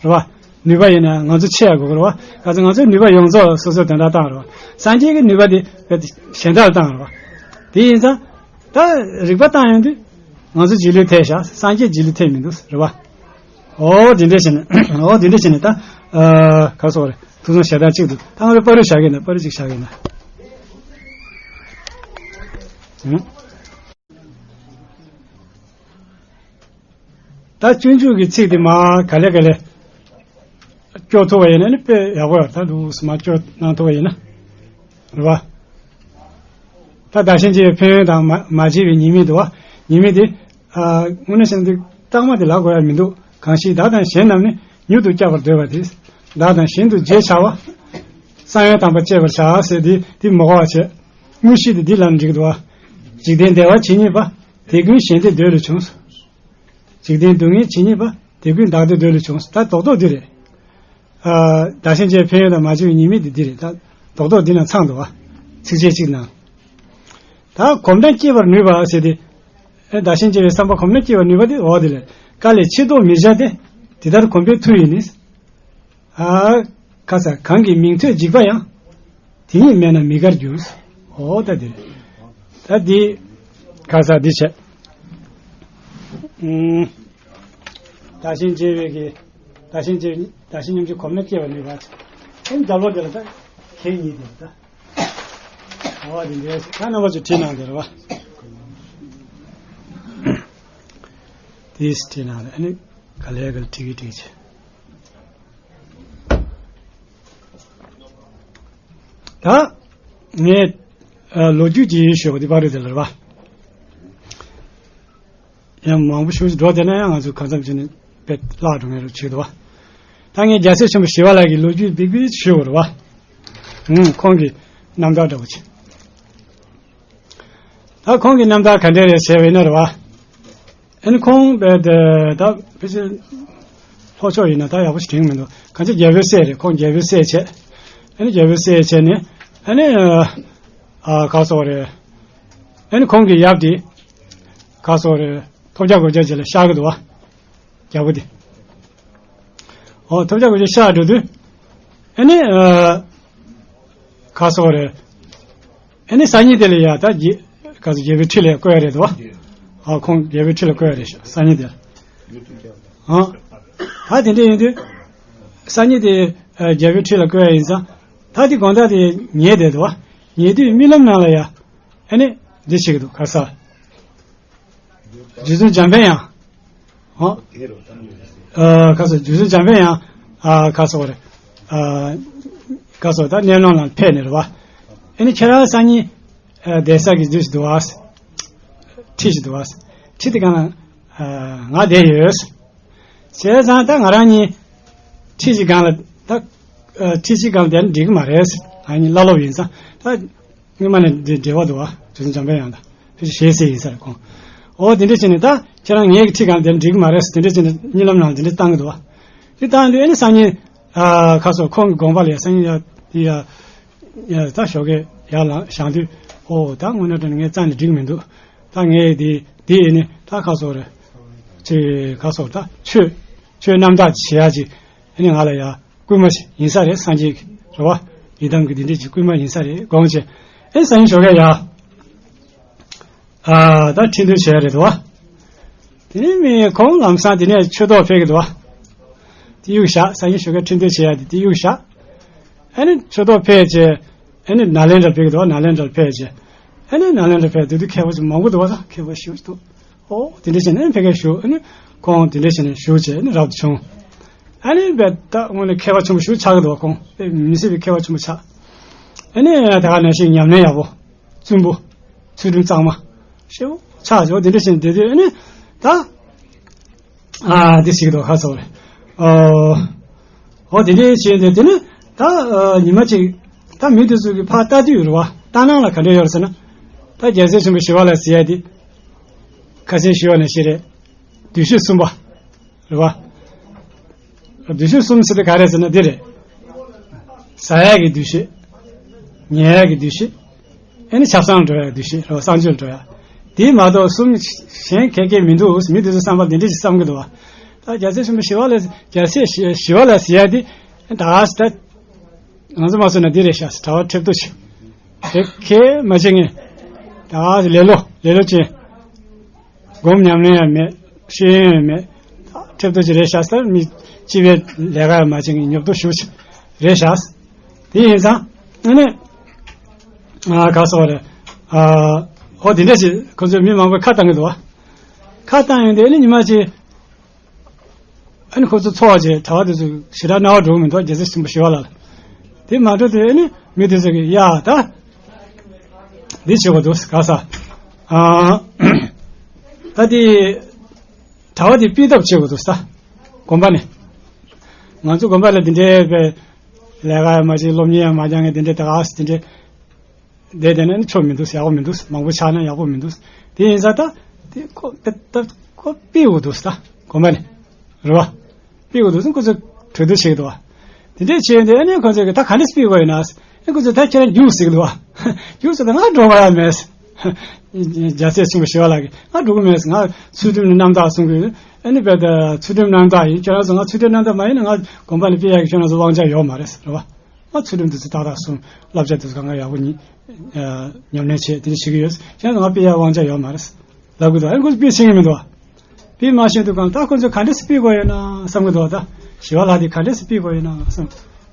རེད་བ། ནུས་པ་ཡིན་ན་ང་ཚོ་ཆེ་ཡ་དགོས་རེད་བ། ག་ཚོད་ང་ཚོའི་ནུས་པ་ཡོངས་རྫོགས་སོ་སོའི་དོན་དག་བཏང་རེད་བ། སངས་རྒྱས་ཀྱི་ནུས་པ་དེ་དཔེ་གཞན་དག་ལ་བཏང་རེད་བ། དེ་ཡིན་ཙང་། ད་རིག་པ་བཏང་ཡོང་དུས་ང་ཚོ་རྗེས་ལུས་ཐེབས་ཤག་སངས་རྒྱས་རྗེས་ལུས་ཐེབས་མི་འདུག་རེད་བ། ཨོ་དེ་འདྲས་བྱས་ནས་ཨོ་དེ་འདྲས་བྱས་ནས་ད་ཨ་ག་རེ་ཟེར་དགོས་རེད། ཐུགས་བསམ་ཞེ་དྲག་གཅིག་འདུག་ད་ང་ཚོ་པར་རིས་བཞག་གི་ཡིན་ད། པར་རིས་གཅིག་བཞག་གི་ཡིན་ད། ཨང་། ད་སྤྱོད་འཇུག་གི་ཚིག་དེ་མར་ག་ལེ་ག་ལེ་སྐྱོར་ཐུབ་པ་ཡིན་ན་ནི་དཔེ་ཡག་པོ་ཡོད། ད་འདུག་སེ་མར་སྐྱོར་གནང་ཐུབ་པ་ཡིན་ན་རེད་བ། ད་བདག་གཞན་བརྗེ་བའི་ཕན་ཡོན་དང་མ་མ་བརྗེ་བའི་ཉེས་དམིགས་འདུག་བ། ཉེས་དམིགས་དེ། ཨ། དངོས་གནས་བྱས་ན་འདི་རྟགས་མ་དེ་ལབ་དགོས་ཡ་མི་འདུག་གང་ཞིག་བདག་དང་གཞན་རྣམས་ནི་མྱུར་དུ་བསྐྱབ་པར་འདོད་པ་དེ། བདག་དང་གཞན་དུ་བརྗེ་བྱ་བ། ས་བོན་དམ་པ་བཅད་པར་བྱ་ཟེར་དེ་དེ་མ་གོ་བ་བྱས། དངོས་གཞི་དེ་འདི་ལབ་ན་འགྲིག་གི་འདུག་བ། འཇིག་རྟེན་བདེ་བ་ཇི་སྙེད་པ། དེ་ཀུན་གཞན་བདེ་འདོད་ལས་བྱུང་། འཇིག་རྟེན་སྡུག་བསྔལ་ཇི་སྙེད་པ། དེ་ཀུན་བདག་བདེ་འདོད་ལས་བྱུང་། ད་རྡོག་རྡོག་འདི་རེད། ཨ། བདག་གཞན་བརྗེ་བའི་ཕན་ཡོན་དང་མ་བརྗེ་བའི་ཉེས་དམིགས་དེ་འདི་རེད། ད་རྡོག་རྡོག་འདི་ནང་ཚང་འདུག་བ། ཚིགས་བཅད་གཅིག་ནང་། ད་གོམས་ན་སྐྱེ་བར་ནུས་པ་ཟེར་ཏེ། ཨེ། བདག་གཞན་བརྗེ་བའི་བསམ་པ་གོམས་ན་སྐྱེ་བར་ནུས་པ་དེ་འོ་དེ་ལས། བཀའ་ལས་ཕྱིར་ལྡོག་མི་བྱ་སྟེ། དེ་ལྟར་གོམས་པའི་མཐུ་ཡིས་ནི། ཨ། ཁ་ས་གང་གིས་མིང་ཐོས་འཇིགས་པ་ཡང་། དེ་ཉིད་མེད་ན་མི་དགར་འགྱུར། འོ་ད་དེ་རེད། ད་འདི་ཁ་ས་འདི་བྱས། ཨུམ། བདག་གཞན་བརྗེ་བའི་གི། བདག་གཞན་བརྗེ། བདག་གཞན་མཉམ་བརྗེ་གོམས་ན་སྐྱེ་བར་ནུས་པ། ཨེ། འདབ་ལོ་དེ་ལ་ད་གད་སྙིགས་དེ་ལ་ད། འོ་དེ་འདྲའི་ད་རྣམ་པ་ཚོ་བྲིས་གནང་དེ་རེད་བ། དེས་བྲིས་གནང་རེད། ཨ་ནི་ག་ལེ་ག་ལེ་བྲིས་གི་བྲིས་ཀྱི། ད་ངས་ཨ་ལོ་རྒྱུས་ཀྱི་ཞུ་བ་འདི་པར་རིས་དེ་ལ་རེད་བ། ཡང་མང་པོ་ཞུ་འགྲོ་བསྡད་ན་ཡང་ང་ཚོ་གང་འཚམ་བྱས་ནས་དཔེ་བརླག་འགྲོ་ངེས་རེད་བྱེད་འདུག་བ། ད་ངས་རྒྱལ་སྲས་ཆེན་པོ་ཞི་བ་ལྷ་གི་ལོ་རྒྱུས་འབིག་འབིག་ཞུ་བ་རེད་བ། ཨུང་། ཁོང་གི་རྣམ་ཐར་འདྲ་བོ་ཅིག་ད་ཁོང་གི་རྣམ་ཐར་ག་འདྲ་རེད་ཟེར་བ་ཡིན་ན་རེད་བ། ཨ་ནི་ཁོང་བས་ད་ད་ཕལ་ཆེར་ལྷོ་ཕྱོགས་ཡིན་ན་ད་ཡག་པོ་ཞིག་དྲན་གྱི་མི་འདུག་གང་ཅི་རྒྱལ་པོའི་སྲས་རེད། ཁོང་རྒྱལ་པོའི་སྲས་བྱས། ཨ་ནི་རྒྱལ་པོའི་སྲས་བྱས་ནས་ཨ་ནི་ཨ་ག་སོགས་རེད། ཨ་ནི་ཁོང་གི་ཡབ་དེ་ག་སོགས་རེད། ཐོབ་རྒྱལ་གོ་རྒྱལ་བྱས་ལ་གཤགས་ཀྱི་འདུག་བ། རྒྱལ་པོ་དེ། ཨོ་ཐོབ་རྒྱལ་གོ་རྒྱལ་གཤགས་འགྲོ་དུས། ཨ་ནི་ཨ་ག་སོགས་རེད། ཨ་ནི་སང་ཉིན་དེ་ལ་ཡ་ད་རྒྱལ་ག་ཚོད་རྒྱལ་པོའི་ཁྲི་ལ་བསྐོས་རེད་དོ། ཨ་ཁོང་རྒྱལ་པོའི་ཁྲི་ལ་བསྐོས་རེད་ཤག་སང་ཉིན་དེ་ལ། ཨ་ད་དེ་འདྲ་ཡིན་དུས། སང་ཉིན་དེ་ཨ་རྒྱལ་པོའི་ཁྲི་ལ་བསྐོས་ཡ་ཡིན་ཙང་། ད་དེ་དགོང་དག་དེ་ཉལ་བསྡད་དོ། ཉལ་དུས་རྨི་ལམ་ནང་ལ་ཡ། ཨ་ནི་འདི་བྱེད་ཀྱི་འདུག་ག་ས། རྗེ་བཙུན་འཇམ་དཔལ་དབྱངས། ཨོ། ཨ་ག་སོ་རྗེ་བཙུན་འཇམ་དཔལ་དབྱངས། ཨ་ག་སོ་རེད། ཨ་ག་སོ་ད་གནས་ལམ་ལ་ཕེབས་ནས་རེད་བ། ཨ་ནི་ཁྱེད་རང་སང་ཉིན་ཨ་གདན་ས་གི་འདུས་སུ་འདུག་བ། ཁྲི་ཞིག་འདུག་བ། ཁྲི་དེ་གང་ལ་ཨ་ང་བསྡད་ཡོད། བྱས་ཙང་ད་ང་རང་གཉིས་ཁྲི་ཞིག་སྒང་ལ་ད་ཨ་ཁྲི་ཞིག་སྒང་ལ་བསྡད་ན་འགྲིག་གི་མ་རེད། ང་གཉིས་བླ་སློབ་ཡིན་ཙང་ད། སྔོན་མ་ནས་འབྲེལ་འབྲེལ་བ་འདུག་བ། རྗེ་བཙུན་འཇམ་དཔལ་དབྱངས་དང་ཕལ་ཆེར་ཞལ་གཟིགས་ཡིན་ས་རེད་ཁོང་། འོ་དེ་འདྲ་བྱས་ནས་ད་ཁྱེད་རང་ངེད་ཀྱི་ཁྲི་སྒང་དེར་འགྲིག་གི་མ་རེད་ཟེར་དེ་འདྲ་བྱས་ནས་གཉིད་ལམ་ནང་དེ་འདྲ་བཏང་གི་འདུག་བ། དེ་བཏང་དུས་ཨ་ནི་སང་ཉིན་ཨ་ཁ་སོ་ཁོང་གི་དགོངས་པ་ལ་ཡ་སང་ཉིན་ཡ་ཡ་ཡ་ད་ཞོགས་ཀས་ཡར་ལངས་བཞེངས་དུས་ཨོ་ད་དངོས་གནས་དྲང་གནས་ངའི་རྩ་ནས་འགྲིག་མི་འདུག་ད་ངས་དེ་དེ་ཨ་ནི་ད་ཁ་སོ་རེད། ཅེས་ཁ་སོ་ད་ཆོས་ཆོས་རྣམ་དག་བྱེད་ཡ་ཅིག་ཨ་ནི་ང་ལ་ཡ། སྐུལ་མ་ཞིག་ཡིན་ས་རེད། སངས་རྒྱས་ཀྱི་རེད་བ། ཡི་དམ་གྱི་འདི་འདྲས་ཀྱི་སྐུལ་མ་ཡིན་ས་རེད་དགོངས་བྱས། ཨེ་སང་ཉིན་ཞོགས་ཀས་ཡ། ཨ་ད་ཁྲི་འདོན་བྱས་རེད་དོ། དེ་ནས་མི་ཁོང་ལམ་སང་དེ་ནས་ཆོས་ཐོག་ཕེབས་ཀྱི་འདུག་བ། དེ་གཡུག་བཞག་སང་ཉིན་ཞོགས་ཀས་ཁྲི་འདོན་བྱས་ཡ་དེ་དེ་གཡུག་བཞག་ཨ་ནི་ཆོས་ཐོག་ཕེབས་བྱས། ཨ་ནི་ནཱ་ལེནྡྲ་ཕེབས་ཀྱི་འདུག་བ། ནཱ་ལེནྡྲ་ཕེབས་བྱས། ཨ་ནི་ནཱ་ལེནྡྲ་ཕེབས་དུས་དུས་མཁས་པ་ཚོ་མང་པོ་འདུག་བ། ད་མཁས་པ་ཞེ་པོ་ཅིག་འདུག་ཨོ་དེ་འདྲ་བྱས་ནས་ཕ་གིར་བཞུགས། ཨ་ནི་ཁོང་དེ་འདྲ་བྱས་ནས་བཞུགས་བྱས་ཨ་ནི་རབ་ཏུ་བྱུང་། ཨ་ནི་བས་ད་དངོས་གནས་མཁས་པ་ཆེན་པོ་ཞེ་པོ་ཆགས་ཀྱི་འདུག་ཁོང་དཔེ་མི་སྲིད་པའི་མཁས་པ་ཆེན་པོ་ཆགས། ཨ་ནི་ད་ག་ནང་བཞིན་ཉམས་ལེན་ཡག་པོ། བཙུན་པོ། ཚུལ་ཁྲིམས་གཙང་མ། ཞེ་པོ་ཆགས་བྱས་དེ་འདྲ་བྱས་ནས་བསྡད་དུས་ཨ་ནི་ད། ཨ་འདི་ཞིག་འདུག་ཁ་སོ་རེད། ཨོ། འོ་དེ་འདྲའི་བྱས་ཏེ་དེ་ནི་ད་ཨ་ཉི་མ་གཅིག་ད་མི་དེ་ཚོ་གི་ཕར་ལྟ་དུས་རེད་བ། ལྟ་སྣང་ལ་ག་འདྲ་ཡོད་རེད་ཟེར་ན། ད་རྒྱལ་སྲས་ཆེན་པོ་ཞི་བ་ལྷ་ཟེར་ཡ་དེ། ཁ་སང་ཞུས་པ་ནང་བཞིན་རེད། འདུ་ཤེས་གསུམ་པ། རེད་བ། འདུ་ཤེས་གསུམ་ཟེར་དེ་ག་རེ་ཟེར་ན་འདི་རེད། ཟ་ཡག་གི་འདུ་ཤེས། ཉལ་ཡག་གི་འདུ་ཤེས། ཨེ་ནི་ཆབ་གསང་འགྲོ་ཡག་འདུ་ཤེས་རེད་བ། གསང་སྤྱོད་འགྲོ་ཡག་དེ་མ་གཏོགས་གསུམ་གཞན་ག་གེ་མི་འདུག་མི་དེ་ཚོ་བསམ་པ་འདི་འདྲ་ཞིག་བསམ་གི་འདུག་བ། ད་རྒྱལ་སྲས་ཆེན་པོ་ཞི་བ་ལྷ། རྒྱལ་སྲས་ཞི་ཞི་བ་ལྷ་ཟེར་ཡག་དེ་ད་ག་ཟེ་ད། ང་ཚོ་མ་སོང་ན་འདི་རེད་ཤག་གྲྭ་པ་ཁྲེབ་ཏོ་ཞིག་དེ་གས་མ་བྱེད་ངེས། ད་ག་ཟེ་ལེ་ལོ་ལེ་ལོ་ཅན། སྒོམ་ཉམས་ལེན་ཡང་མེད། ཤེས་ཡོན་ཡང་མེད། ཁྲེབ་ཏོ་ཅིག་རེད་ཤག་ཟེ་ད། མི་སྤྱི་པའི་ལས་ཀ་ཡང་མ་བྱེད་ངེས། ཉོབ་ཏོ་ཞེ་པོ་ཅིག་རེད་ཤག་དེ་ཡིན་ཙང་ཨ་ནི། ཨ་ག་སོགས་རེད། ཨ་ཧོ་དེ་འདྲ་ཞིག་ཁོ་ཚོས་མི་མང་པོས་ཁ་བཏང་གི་འདུག་བ། ཁ་བཏང་ཡོང་དུས་ཨ་ནི་ཉི་མ་གཅིག་ཨ་ནི་ཁོ་ཚོ་འཚོ་བ་བྱས་གྲྭ་བ་དེ་ཚོ་ཞེ་དྲག་སྣང་བ་འགྲོ་གི་མི་འདུག་རྒྱལ་སྲས་ཆེན་པོ་ཞི་བ་ལྷ་ལ། དེ་མ་འགྲོ་དེ་ཨ་ནི་མི་དེ་ཚོ་གིས་ཡ་ད་འདི་བྱེད་དགོས་འདུག་ག་ས། ཨ་ད་དེ་གྲྭ་བ་དེ་སྤེལ་ཐབས་བྱེད་དགོས་འདུག་ས། དགོན་པ་ནས། ང་ཚོ་དགོན་པ་ལ་དེ་འདྲའི་པའི་ལས་ཀ་ཡང་མ་བྱེད། སློབ་གཉེར་ཡང་མ་སྦྱང་མཁན་དེ་འདྲའི་ད་ག་ས་དེ་འདྲའི། བསྡད་བསྡད་ན་ནི་ཆོ་མི་འདུག་ཡག་པོ་མི་འདུག་མང་པོ་ཆགས་ན་ཡག་པོ་མི་འདུག་དེ་ཡིན་ཙང་ད་དེ་ཁོ་ད་ད་ཁོ་སྤེལ་དགོས་འདུག་ད་དགོན་པ་ནས་རེད་བ། སྤེལ་དགོས་འདུག་ཁོ་ཚོས་གྲོས་བསྡུར་བྱེད་ཀྱི་འདུག་བ། དེ་འདྲས་བྱས་ཏེ་ཨ་ནི་ཁོ་ཚོས་ད་ག་འདྲས་སྤེལ་དགོས་ཡིན་ན། ཨ་ཁོ་ཚོས་ད་ཁྱེད་རང་རྒྱུགས་ཟེར་གྱི་འདུག་བ། རྒྱུགས་ཟེར་ད་ང་འགྲོ་ག་ཡ་མེད། རྒྱལ་སྲས་ཆེན་པོ་ཞི་བ་ལྷ་གིས་ང་འགྲོ་གི་མེད། ང་ཚུལ་ཁྲིམས་ནི་རྣམ་དག་སྲུང་གི་ཡོད། ཨ་ནི་བས་ད་ཚུལ་ཁྲིམས་རྣམ་དག་ཡིན། ཁྱོད་རང་ཚོ་ང་ཚུལ་ཁྲིམས་རྣམ་དག་མ་ཡིན་ན་ང་དགོན་པ་ནས་སྤེལ་ཡག་གི་ཁྱོད་རང་ཚོ་དབང་ཆ་ཡོད་མ་རེད་རེད་བ། ང་ཚུལ་ཁྲིམས་དེ་ཚོ་ཏག་ཏག་སྲུང་། བསླབ་བྱ་དེ་ཚོ་གང་ག་ཡག་པོ་ཉིད་ཉམས་ལེན་བྱེད། དེ་འདྲ་བྱེད་ཀྱི་ཡོད། ཁྱེད་ཚོ་ང་སྤེལ་ཡག་དབང་ཆ་ཡོད་མ་རེད་ལབ་གི་འདུག་ཨ་ཁོ་ཚོ་སྤེལ་ཤེས་ཀྱི་མི་འདུག་སྤེལ་མ་ཤེས་དུས་གང་ལྟར་ཁོ་ཚོས་ག་འདྲས་སེ་སྤེལ་དགོས་ཡོད་ན་བསམ་གྱི་འདུག་ད་ཞི་བ་ལྷ་དེ་ག་འདྲས་སེ་སྤེལ་དགོས་ཡོད་ན་བསམ།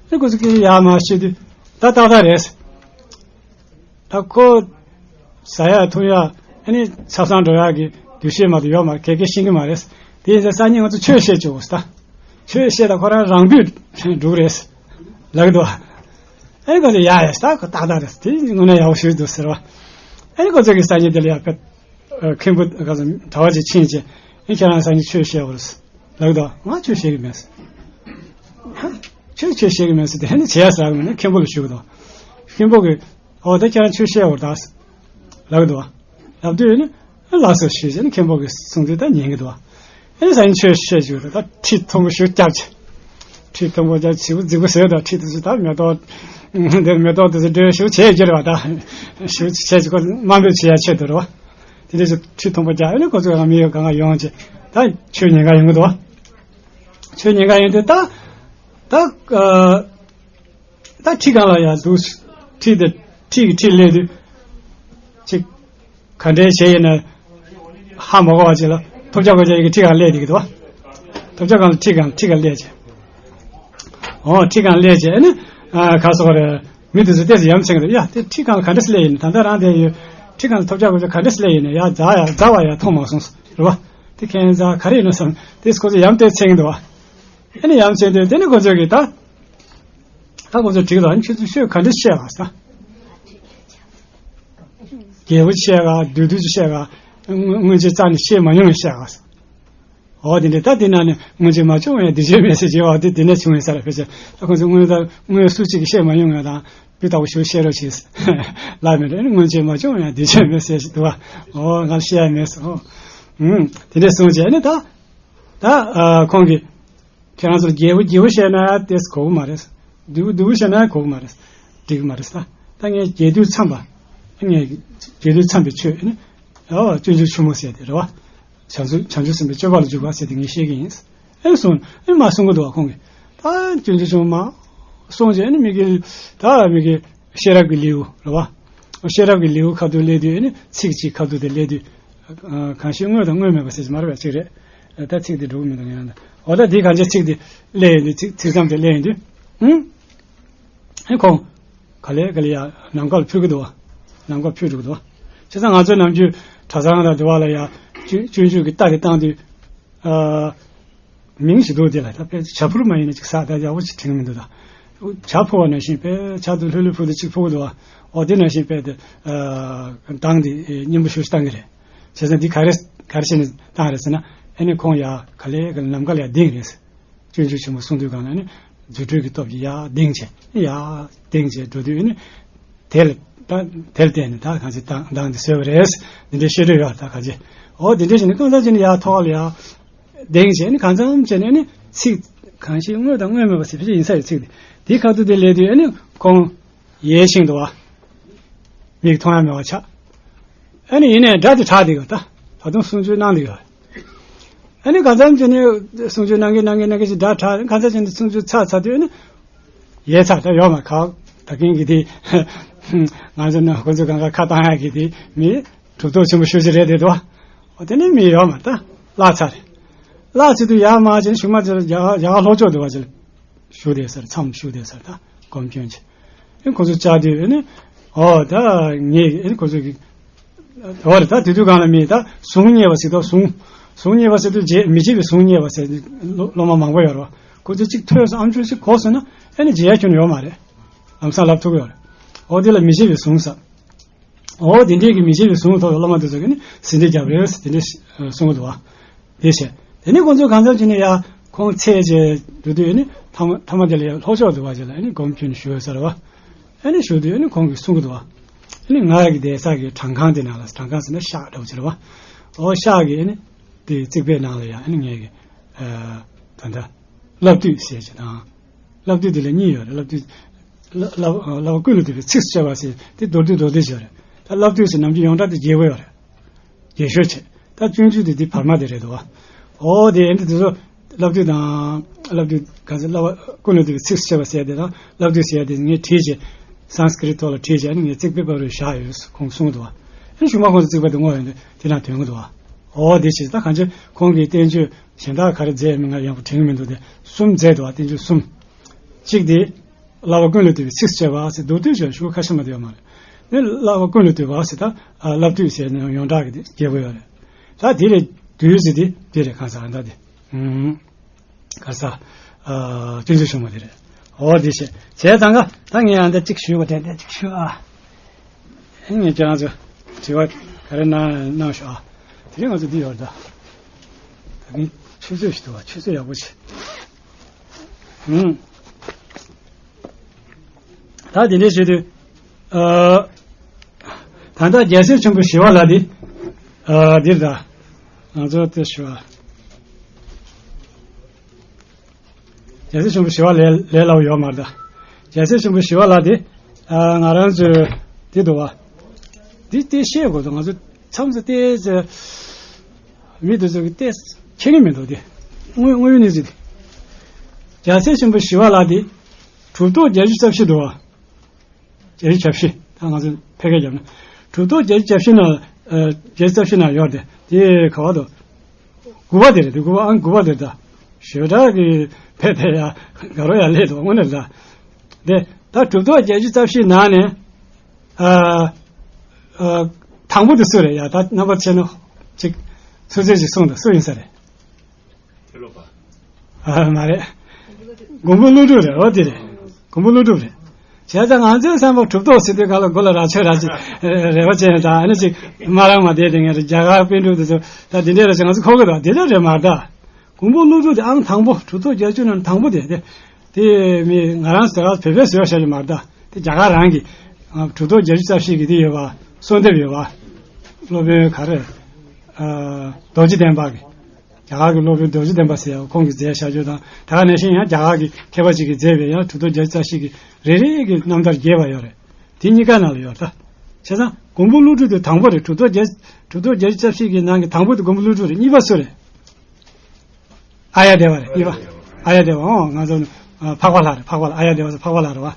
ཨ་ཁོ་ཚོ་སྐད་ཡག་མ་ཤེས་དུས་ད་ཏག་ཏག་རེད། ད་ཁོ་ཟ་ཡག་འཐུང་ཡག་ཨ་ནི་ཆབ་གསང་འགྲོ་ཡག་གི་འདུ་ཤེས་མ་གཏོགས་ཡོད་མ་རེད། ག་གེ་ཤེས་ཀྱི་མ་རེད། དེ་ཡིན་ཙང་སང་ཉིན་ང་ཚོ་ཆོས་བཤད་བཅུག་ད། ཆོས་བཤད་ད་ཁོ་རང་རང་འདོད་འགྲུབ་རེད་ལབ་གི་འདུག་ཨ་ནི་ཁོ་ཚོས་ཡ་ཡ་ད་ཁོ་ཏག་ཏག་རེད། དེ་དངོས་གནས་ཡག་པོ་ཞིག་འདུག་ཟེར་བ། ཨ་ནི་ཁོ་ཚོ་གིས་སང་ཉིན་དེ་ལ་ཡ་ཕེབས། མཁན་པོ་ག་ཚོད་གྲྭ་བ་ཅིག་ཕྱིན་བྱས། ཨ་ཁྱེད་རང་སང་ཉིན་ཆོས་བཤད་དགོས་རེད་ལབ་གི་འདུག་ང་ཆོས་བཤད་ཀྱི་མེད་ཟེར། ཆོས་ཆོས་བཤད་ཀྱི་མེད་ཟེར། དེ་ནི་བྱས་ཟེར་གི་མིན་ན་མཁན་པོ་ལ་ཞུ་གི་འདུག་མཁན་པོ་གིས་ཨོ་ད་ཁྱེད་རང་ཆོས་བཤད་དགོས་རེད་ད་ལབ་གི་འདུག་ལབ་དུས་ནི་ལགས་སོ་ཞུས་བྱས་ནི་མཁན་པོ་གིས་གསུང་དུས་ད་ཉན་གི་འདུག་ཨ་ནི་སང་ཉིན་ཆོས་བཤད་རྒྱུ་རེད། ད་ཁྲི་མཐོན་པོ་ཞིག་བརྒྱབ་བྱས། ཁྲི་མཐོན་པོ་བརྒྱབ་བྱིའུ་རྫིག་པོ་བཟོས་དང་། ཁྲི་དེ་ཚོ་ད་མེ་ཏོག་འདིར་མེ་ཏོག་དེ་ཚོ་སྒྲོན་ཞིག་བྱས་རྒྱུ་རེད་བ། ད་ཞིག་བྱས་ཅིག་ཁོ་དམའ་འབེབས་བྱེད་ཡ་ཆེད་དུ་རེད་བ། དེ་འདྲ་ཞིག་ཁྲི་མཐོན་པོ་བརྒྱབ། ཨ་ནི་ཁོ་ཚོ་གང་མི་ཡོད་གང་ག་ཡོང་བྱས་ད་ཆོས་ཉན་ག་ཡོང་གི་འདུག་བ། ཆོས་ཉན་ག་ཡོང་དུས་ད་ད་ཨ། ད་ཁྲི་སྒང་ལ་ཡར་འདུག་ཁྲི་དེ་ཁྲི་གི་ཁྲི་སླེབས་དུས། ཅིག་ག་འདྲའི་བྱས་ཡིན་ན་ཧ་མ་གོ་བ་ཅིག་ལ་ཐོབ་བྱ་གོ་བྱ་ཡི་གེ་ཁྲི་སྒང་སླེབས་བསྡད་ཀྱི་འདུག་བ། ཐོབ་བྱ་སྒང་ལ་ཁྲི་སྒང་ཁྲི་སྒང་སླེབས་བྱས། ཨོ་ཁྲི་སྒང་སླེབས་བྱས་ཨ་ནི། ཨ་ག་སོགས་རེད། མི་དེ་ཚོ་ཏོག་ཙམ་ཡ་མཚན་གྱི་འདུག་ཡ་དེ་ཁྲི་སྒང་ལ་ག་འདྲ་སེ་སླེབས་ཡིན་ན། ད་ལྟ་རང་དེ་ཡོད། ཁྲི་སྒང་ལ་ཐོབ་བྱ་གོ་བྱ་ག་འདྲ་སེ་སླེབས་ཡིན་ན། ཡ་འཛག་ཡ་འཛག་པ་ཡ་མཐོང་མ་སོང་རེད་བ། དེ་ཁྱེད་འཛག་ག་རེ་ཡིན་ན་བསམ། དེ་ཁོ་ཚོ་ཡ་མཚན་གྱི་འདུག་བ། ཨ་ནི་ཡ་མཚན་དེ་དེ་ནི་ཁོ་ཚོ་གིས་ད། ད་ཁོ་ཚོ་དྲིས་ལ་ཁྱེད་ཚོ་ཆོས་ག་འདྲ་བཤད་ག་ཟེར། རྒྱས་པོ་བཤད་ག་བསྡུས་བསྡུས་ཀྱི་བཤད་ག་སྔོན་ཆད་རྩ་ནས་བཤད་མ་མྱོང་བའི་བཤད་ག་ཟེར། འོ་དེ་འདྲ། ད་དེ་ན་ནི་སྔོན་ཆད་མ་བྱུང་བའི་བདེ་ཆེན་མེད་ཟེར་གྱི་འོ་དེ་དེ་ནས་བྱུང་བའི་ས་རེད། ཕལ་ཆེར་ད་ཁོ་ཚོ་སྔོན་ད་སྔོན་སུ་གཅིག་གིས་བཤད་མ་མྱོང་བ་དང་སྤུས་དག་པོ་ཞིག་བཤད་རོགས་བྱེད་ལབ་མི་འདྲ། སྔོན་ཆད་མ་བྱུང་བའི་བདེ་ཆེན་མེད་ཟེར་གྱི་འདུག་བ། འོ་ང་བཤད་ཡ་མེད་ཟེར། འོ་དེ་འདྲ་གསུངས་བྱས་ནི་ད་ད་ཁོང་གིས། ཁྱེད་རང་ཚོར་རྒྱས་པོ་རྒྱས་པོ་བཤད་ན་ཏོག་ཙམ་གོ་གི་མ་རེད། བསྡུས་པོ་བསྡུས་པོ་བཤད་ན་གོ་གི་མ་རེད། འགྲིག་གི་མ་རེད་ད། ད་ངས་རྒྱས་བསྡུས་འཚམས་པ། ངས་རྒྱས་བསྡུས་འཚམས་པའི་ཆོས་ནི། ཨོ་སྤྱོད་འཇུག་ཆེན་མོ་ཟེར་དེ་རེད་བ། བྱང་ཆུབ་བྱང་ཆུབ་སེམས་དཔའི་སྤྱོད་པ་ལ་འཇུག་པ་ཟེར་དེ་ངས་བཤད་ཀྱི་ཡིན། ཨེ་གསུངས་ཨེ་མ་གསུང་གི་འདུག་བ་ཁོང་གིས། ད་སྤྱོད་འཇུག་ཆེན་མོ་མ་གསུངས་རྗེས་ནི་མི་གི་ད་མི་གི་ཤེས་རབ་ཀྱི་ལེའུ་རེད་བ། ཤེས་རབ་ཀྱི་ལེའུ་ཁ་ཐུག་སླེབས་དུས་ཨེ་ནི་ཚིག་གཅིག་ཁ་ཐུག་དེ་སླེབས་དུས། གང་ཞིག་དངོས་དང་དངོས་མེད་པ་ཟེར་གྱི་མ་རེད་པ་གཅིག་རེད། ད་ཚིག་དེ་འགྲོ་གི་མི་འདུག་ཡང་ན། འོ་ད་དེའི་གང་ཅི་ཚིག་དེ་སླེབས་ཡོང་དུས་ཚིག་ཚིག་མཚམས་དེ་སླེབས་ཡོང་དུས། ཧུམ། ཨེ་ཁོང་། ག་ལེ་ག་ལེ་ཡ་ནམ་མཁའ་ལ་འཕུར་གི་འདུག་བ། ནམ་མཁའ་འཕུར་འགྲོ་གི་འདུག་བ། བྱས་ཙང་ང་ཚོའི་ནམ་རྒྱུན་གྲྭ་ཚང་དང་འདི་བ་ལ་ཡ་སྤྱོད་སྤྱོད་འཇུག་གི་རྟ་གི་བཏང་དུས། ཨ། མིང་ཞིག་འདུག་དེ་ལ་ད་དཔེ་བྱ་འཕུར་མ་ཡིན་ན་ཅིག་ཟ་ད་ཡག་པོ་ཅིག་དྲན་གི་མི་འདུག་ད། བྱ་འཕུར་བ་ནང་བཞིན་དཔེ་བྱ་དུ་ལྷོད་ལྷོད་འཕུར་དུ་ཅིག་འཕུར་གི་འདུག་བ། འོ་དེ་ནང་བཞིན་དཔེ་དེ། ཨ། གདངས་དེ་སྙན་པོ་ཞེ་པོ་ཅིག་བཏང་གི་རེད། བྱས་ཙང་འདི་ག་རེ་ག་རེ་བྱས་ནས་བཏང་རེད་ཟེར་ན། ཨ་ནི་ཁོང་ཡ་ག་ལེ་ག་ལེ་ནམ་མཁའ་ལ་ཡ་ལྡིང་རེད། སྤྱོད་འཇུག་ཆེན་པོ་གསུང་དུས་གང་ལ་ནི་རྫུ་འཕྲུལ་གྱི་སྟོབས་ཀྱིས་ཡར་ལྡིང་བྱས་ཡར་ལྡིང་བྱས་འགྲོ་དུས་ནི། དེ་ལ་ད་དེ་ལ་བརྟེན་ནས་ད་གང་ཞིག་བཏང་བཏང་དེ་བཟོས་པ་རེད། འདི་འདྲའི་བཤད་སྲོལ་ཡོད་ད་གང་ཞིག་འོ་དེ་འདྲ་བྱས་ནས་གང་ཙམ་བྱས་ནས་ཡར་ཐོག་ལ་ཡར་ལྡིང་བྱས་ནི་གང་ཙམ་བྱས་ནས་ནི་ཚིག་གང་ཞིག་དངོས་དང་དངོས་མེད་པ་ཟེར་ཕལ་ཆེར་ཡིན་ས་ཡོད་ཚིག་དེ་དེའི་ཁ་ཐུག་དེ་སླེབས་དུས་ནི་ཁོང་ཡལ་ཤིང་འདུག་བ། མིག་མཐོང་ཡ་མེད་པ་ཆགས། ཨ་ནི་ཡིན་ནའི་སྒྲ་དེ་གྲགས་བསྡད་ཡོད་ད། ད་དུང་གསུང་ཆོས་གནང་བསྡད་ཡོད། ཨ་ནི་གང་འཚམ་བྱས་ནས་གསུང་ཆོས་གནང་གིན་གནང་གིན་གནང་གིན་ཞིག་སྒྲ་གྲགས། གང་འཚམ་བྱས་ནས་གསུང་ཆོས་ཚར་ཚར་དུས་ཨ་ནི་ཡལ་ཚར། ད་ཡོད་མ་ཁག་ད་གིན་གི་དེ་ང་ཚོ་ནང་ཁོ་ཚོ་གང་ག་ཁ་བཏང་ཡ་གི་དེ་མི་གྲུབ་ཐོབ་ཆེན་པོ་ཞེ་པོ་ཅིག་རེད་བསྡད་འདུག་བ། འོ་དེ་ནི་མི་ཡོད་མ་ད་བརླག་ཚར་རེད། བརླག་ཚར་དུས་ཡར་མར་བྱས་ནས་གཞུག་མ་ཚོ་རྒྱ་གར་ལྷོ་ཕྱོགས་དུ་བ་ཅིག་ལ། བཞུགས་བསྡད་ས་རེད། མཚམས་བཞུགས་བསྡད་ས་རེད་ད། སྒོམ་སྐྱོན་ཆེ། ཨེ་ཁོ་ཚོ་བཅར་དུས་ཨེ་ནི། ཨོ་ད་ངས་ཨེ་ནི་ཁོ་ཚོ་གི། ཨོ་རེད་ད་དེ་དུས་གང་ལ་མི་ད་གཟུངས་བརྙེས་པ་ཞིག་ད་གཟུངས། ཟུང་རྙེད་པ་ཟེར་དུས་རྗེ་མི་བརྗེད་པའི་ཟུང་རྙེད་པ་ཟེར་སློབ་སློབ་མ་མང་པོ་ཡོད་རེད་བ། ཁོ་ཚོས་གཅིག་ཐོས་སོང་ཨམ་ཅོག་གཅིག་གོ་སོང་ན་ཨ་ནི་བརྗེད་ཡ་ཁྱོན་ཡོད་མ་རེད། ལམ་སང་ལབ་ཐུབ་ཀྱི་ཡོད་རེད། འོ་དེ་ལ་མི་བརྗེད་པའི་ཟུང་ཟེར། འོ་དེ་འདྲའི་གི་མི་བརྗེད་པའི་ཟུང་ཐོག་ཏུ་སློབ་མ་དེ་ཚོ་གིས་ནི་ཟིན་བྲིས་རྒྱབ་རེད་ཟེར་དེ་འདྲ་གསུང་གི་འདུག་བ། དེ་བྱས། དེ་ནས་ཁོང་ཚོས་གང་འཚམ་བྱས་ནས་ཡ་ཁོང་ཚེ་ཅེས་འགྲོ་དུས་ནི་ཐ་མ་ཐ་མ་དེ་ལ་ཡ་ལྷོ་ཕྱོགས་འདུག་བ་ཅེས་ལ་ནི་སྒོམ་ཁྱོན་ཞུ་ཡོད་ས་རེད་བ། ཨ་ནི་ཞུ་དུས་ཨ་ནི་ཁོང་གིས་གསུང་གི་འདུག་བ། ཨ་ནི་ང་གི་བསྡད་ས་གི་བྲང་ཁང་དེ་ནང་ལ་བྲང་ཁང་ཟེར་ན་ཤག་འདྲ་བོ་ཅིག་རེད་བ། འོ་ཤག་གི་ཨ་ནི་དེའི་རྩིག་པའི་ནང་ལ་ཡང་ཨ་ནི་ངས་གི་ཨ་ད་ལྟ་བསླབ་བཏུས་ཟེར་གྱི་དང་། བསླབ་བཏུས་དེ་ལ་གཉིས་ཡོད་རེད། བསླབ་བཏུས་བསླབ་བསླབ་པ་ཀུན་ལས་བཏུས་པའི་ཚིགས་སུ་བཅད་པ་ཟེར་དེ་མདོར་བསྡུས་མདོར་བསྡུས་བྱས་ཡོད་རེད། ད་བསླབ་བཏུས་ཟེར་ནམ་རྒྱུན་ཡོངས་གྲགས་དེ་རྒྱས་པོ་ཡོད་རེད། རྒྱས་ཤོས་བྱས། ད་སྤྱོད་འཇུག་དེ་འདི་བར་མ་དེ་རེད་འདུག་བ། འོ་དེ་ཨེ་འདི་དེ་ཚོ་བསླབ་བཏུས་དང་བསླབ་བཏུས་ག་ཚོད་བསླབ་པ་ཀུན་ལས་བཏུས་པའི་ཚིགས་སུ་བཅད་པ་ཟེར་དེ་དང་བསླབ་བཏུས་ཟེར་དེ་ངས་བྲིས་བྱས། སཾ་སྐྲྀ་ཏ་ཐོག་ལ་བྲིས་བྱས་ནས་ངས་རྩིག་པའི་བར་རུ་བཞག་ཡོད་ཁོང་གསུངས་འདུག་བ། ཨེ་གཞུག་མ་ཁོང་ཚོ་རྩིག་པ་དེ་བསྔོགས་ཡོང་དུས་དེ་ན་དོན་གྱི་འདུག་བ། འོ་དེ་བྱས་ད་གང་ཅི་ཁོང་གིས་བསྟན་བཅོས་གཞན་དག་ག་རེ་མཛད་མིན་ང་ཡག་པོ་དྲན་གྱི་མི་འདུག་སྟེ་གསུམ་མཛད་འདུག་བ། བསྟན་བཅོས་གསུམ། གཅིག་དེ། བསླབ་པ་ཀུན་ལས་བཏུས་པའི་ཚིགས་སུ་བཅད་པ་ཟེར་མདོར་བསྡུས་བྱས་ཞུ་ཁ་ཤས་མ་བསྡད་ཡོད་མ་རེད། ནི་བསླབ་པ་ཀུན་ལས་བཏུས་པ་ཟེར་ད་ཨ་བསླབ་བཏུས་ཟེར་ནས་ཡོངས་གྲགས་ཀྱི་དེ་རྒྱས་པོ་ཡོད་རེད། ད་དེ་ལས་བཏུས་ཟེར་དེ་དེ་རེད་གང་ཟག་ཨ་ད་དེ་ཨུམ་ག་ས་ཨ་སྤྱོད་འཇུག་ཆེན་མོ་དེ་རེད། འོ་དེ་བྱས་བྱས་ཙང་ཀ་ད་ངས་ཨ་ད་གཅིག་ཞུས་པ་དྲན་དྲན་གཅིག་ཞུ་ཨ། ཨེ་ངས་ཁྱེད་རང་ཚོ་དྲི་བ་ག་རེ་གནང་གནང་ཤོག་ཨ། དེ་རིང་ང་ཚོ་འདི་ཡོད་རེད་ད། ད་ངས་ཆུ་ཚོད་ཞིག་འདུག་བ་ཆུ་ཚོད་ཡག་པོ་བྱས། ཨུམ། ད་དེ་འདྲའི་བྱེད་དུས། ཨ། ད་ལྟ་རྒྱལ་སྲས་ཆེན་པོ་ཞི་བ་ལྷ་འདི། ཨ། འདིར་ད། ང་ཚོ་དེ་ཞུ་བ། རྒྱལ་སྲས་ཆེན་པོ་ཞི་བ་ལྷ་ལྷ་ལབ་ཡོད་མ་རེད་ད། རྒྱལ་སྲས་ཆེན་པོ་ཞི་བ་ལྷ་འདི། ཨ། ང་རང་ཚོའི་འདི་འདུག་བ། འདི་དེ་ཤེས་དགོས་འདུག་ང་ཚོ་མཚམས་སུ་དེ་ཚེ། མི་དེ་ཚོ་གི་ཏེ་ཁྱེད་ཀྱི་མི་འདུག་སྟེ། དངོས་དངོས་ཡོད་གནས་ཚུལ་དེ། རྒྱལ་སྲས་ཆེན་པོ་ཞི་བ་ལྷ་དེ། གྲུབ་ཐོབ་བརྒྱད་ཅུ་རྩ་བཞི་འདུག་བ། བརྒྱད་ཅུ་གྱ་བཞི། ད་ང་ཚོ་ཕལ་སྐད་བརྒྱབ་ན། གྲུབ་ཐོབ་བརྒྱད་ཅུ་གྱ་བཞི་ན། ཨ། བརྒྱད་ཅུ་རྩ་བཞི་ན་ཡོད་དེ། དེ་ག་བ་འདུག་དགུ་པ་དེ་རེད་དེ་དགུ་པ་ཨང་དགུ་པ་དེ་རེད་ད། ཞེ་དྲག་གི་ཕལ་ཕལ་ཡ་དགའ་རོགས་ཡ་ལས་འདུག་དངོས་གནས་ད། དེ་ད་གྲུབ་ཐོབ་བརྒྱད་ཅུ་རྩ་བཞི་ནང་ནས། ཨ། ཨ། དང་པོ་དེ་སུ་རེད་ཡ། ད་རྣམ་པ་ཕྱེ་ན་ཅིག་ཚོད་ཚོད་ཅིག་གསུངས་དང་སུ་ཡིན་ས་རེད། ཨ། མ་རེད། མགོན་པོ་ཀླུ་སྒྲུབ་རེད། འོ་དེ་རེད། མགོན་པོ་ཀླུ་སྒྲུབ་རེད། བྱས་ཙང་ང་ཚོའི་བསམ་པ་གྲུབ་ཐོབ་ཟེར་དུས་ག་ལ་མགོ་ལ་རྭ་ཅོ་རྭ་ཅོ་རེ་བ་ཅན་དང་ཨ་ནི་ཅིག་མ་རང་མ་བསྡད་དེ་ངས་རྒྱ་གར་པཎ་གྲུབ་དེ་ཚོ་ད་དེ་འདྲས་རེད་ཅེས་ང་ཚོ་གོ་གི་འདུག་དེ་འདྲ་རེད་མ་རེད་ད། མགོན་པོ་ཀླུ་སྒྲུབ་དེ་ཨང་དང་པོ་གྲུབ་ཐོབ་བརྒྱད་ཅུ་ནང་དང་པོ་དེ་དེ། དེ་མི་ང་རང་ཟེར་བ་བོད་པའི་ཟེར་བ་བྱ་རྒྱུ་མ་རེད་ད། དེ་རྒྱ་གར་རང་གི་ཨ། གྲུབ་ཐོབ་བརྒྱད་ཅུ་རྩ་བཞི་གི་དེ་ཡོད་པ། གསོལ་འདེབས་ཡོད་པ། སློབ་དཔོན་ག་རེ། ཨ། རྡོ་རྗེ་གདན་པ་གི། རྒྱ་གར་གི་སློབ་དཔོན་རྡོ་རྗེ་གདན་པ་ཟེར་ཡ་ཁོང་གིས་མཛད་བཞག་རྒྱུ་དང་ད་ག་ནང་བཞིན་ཡང་རྒྱ་གར་གི་མཁས་པ་ཅིག་གིས་མཛད་པའི་ཡང་གྲུབ་ཐོབ་བརྒྱད་ཅུ་རྩ་བཞི་གི་རེ་རེ་གི་རྣམ་ཐར་རྒྱས་པ་ཡོད་རེད། དེ་གཉིས་ཀ་ནང་ལ་ཡོད་རེད་ད། བྱས་ཙང་མགོན་པོ་ཀླུ་སྒྲུབ་དེ་དང་པོ་རེད། གྲུབ་ཐོབ་བརྒྱད་གྲུབ་ཐོབ་བརྒྱད་ཅུ་རྩ་བཞི་གི་ནང་གི་དང་པོ་དེ་མགོན་པོ་ཀླུ་སྒྲུབ་རེད། གཉིས་པ་སུ་རེད། ཨཱརྱ་དེ་བ་རེད། གཉིས་པ། ཨཱརྱ་དེ་བ། ཨོ་ང་ཚོ་ནི་ཨ། འཕགས་པ་ལྷ་རེད། འཕགས་པ་ལྷ། ཨཱརྱ་དེ་བ་ཟེར་འཕགས་པ་ལྷ་རེད་བ།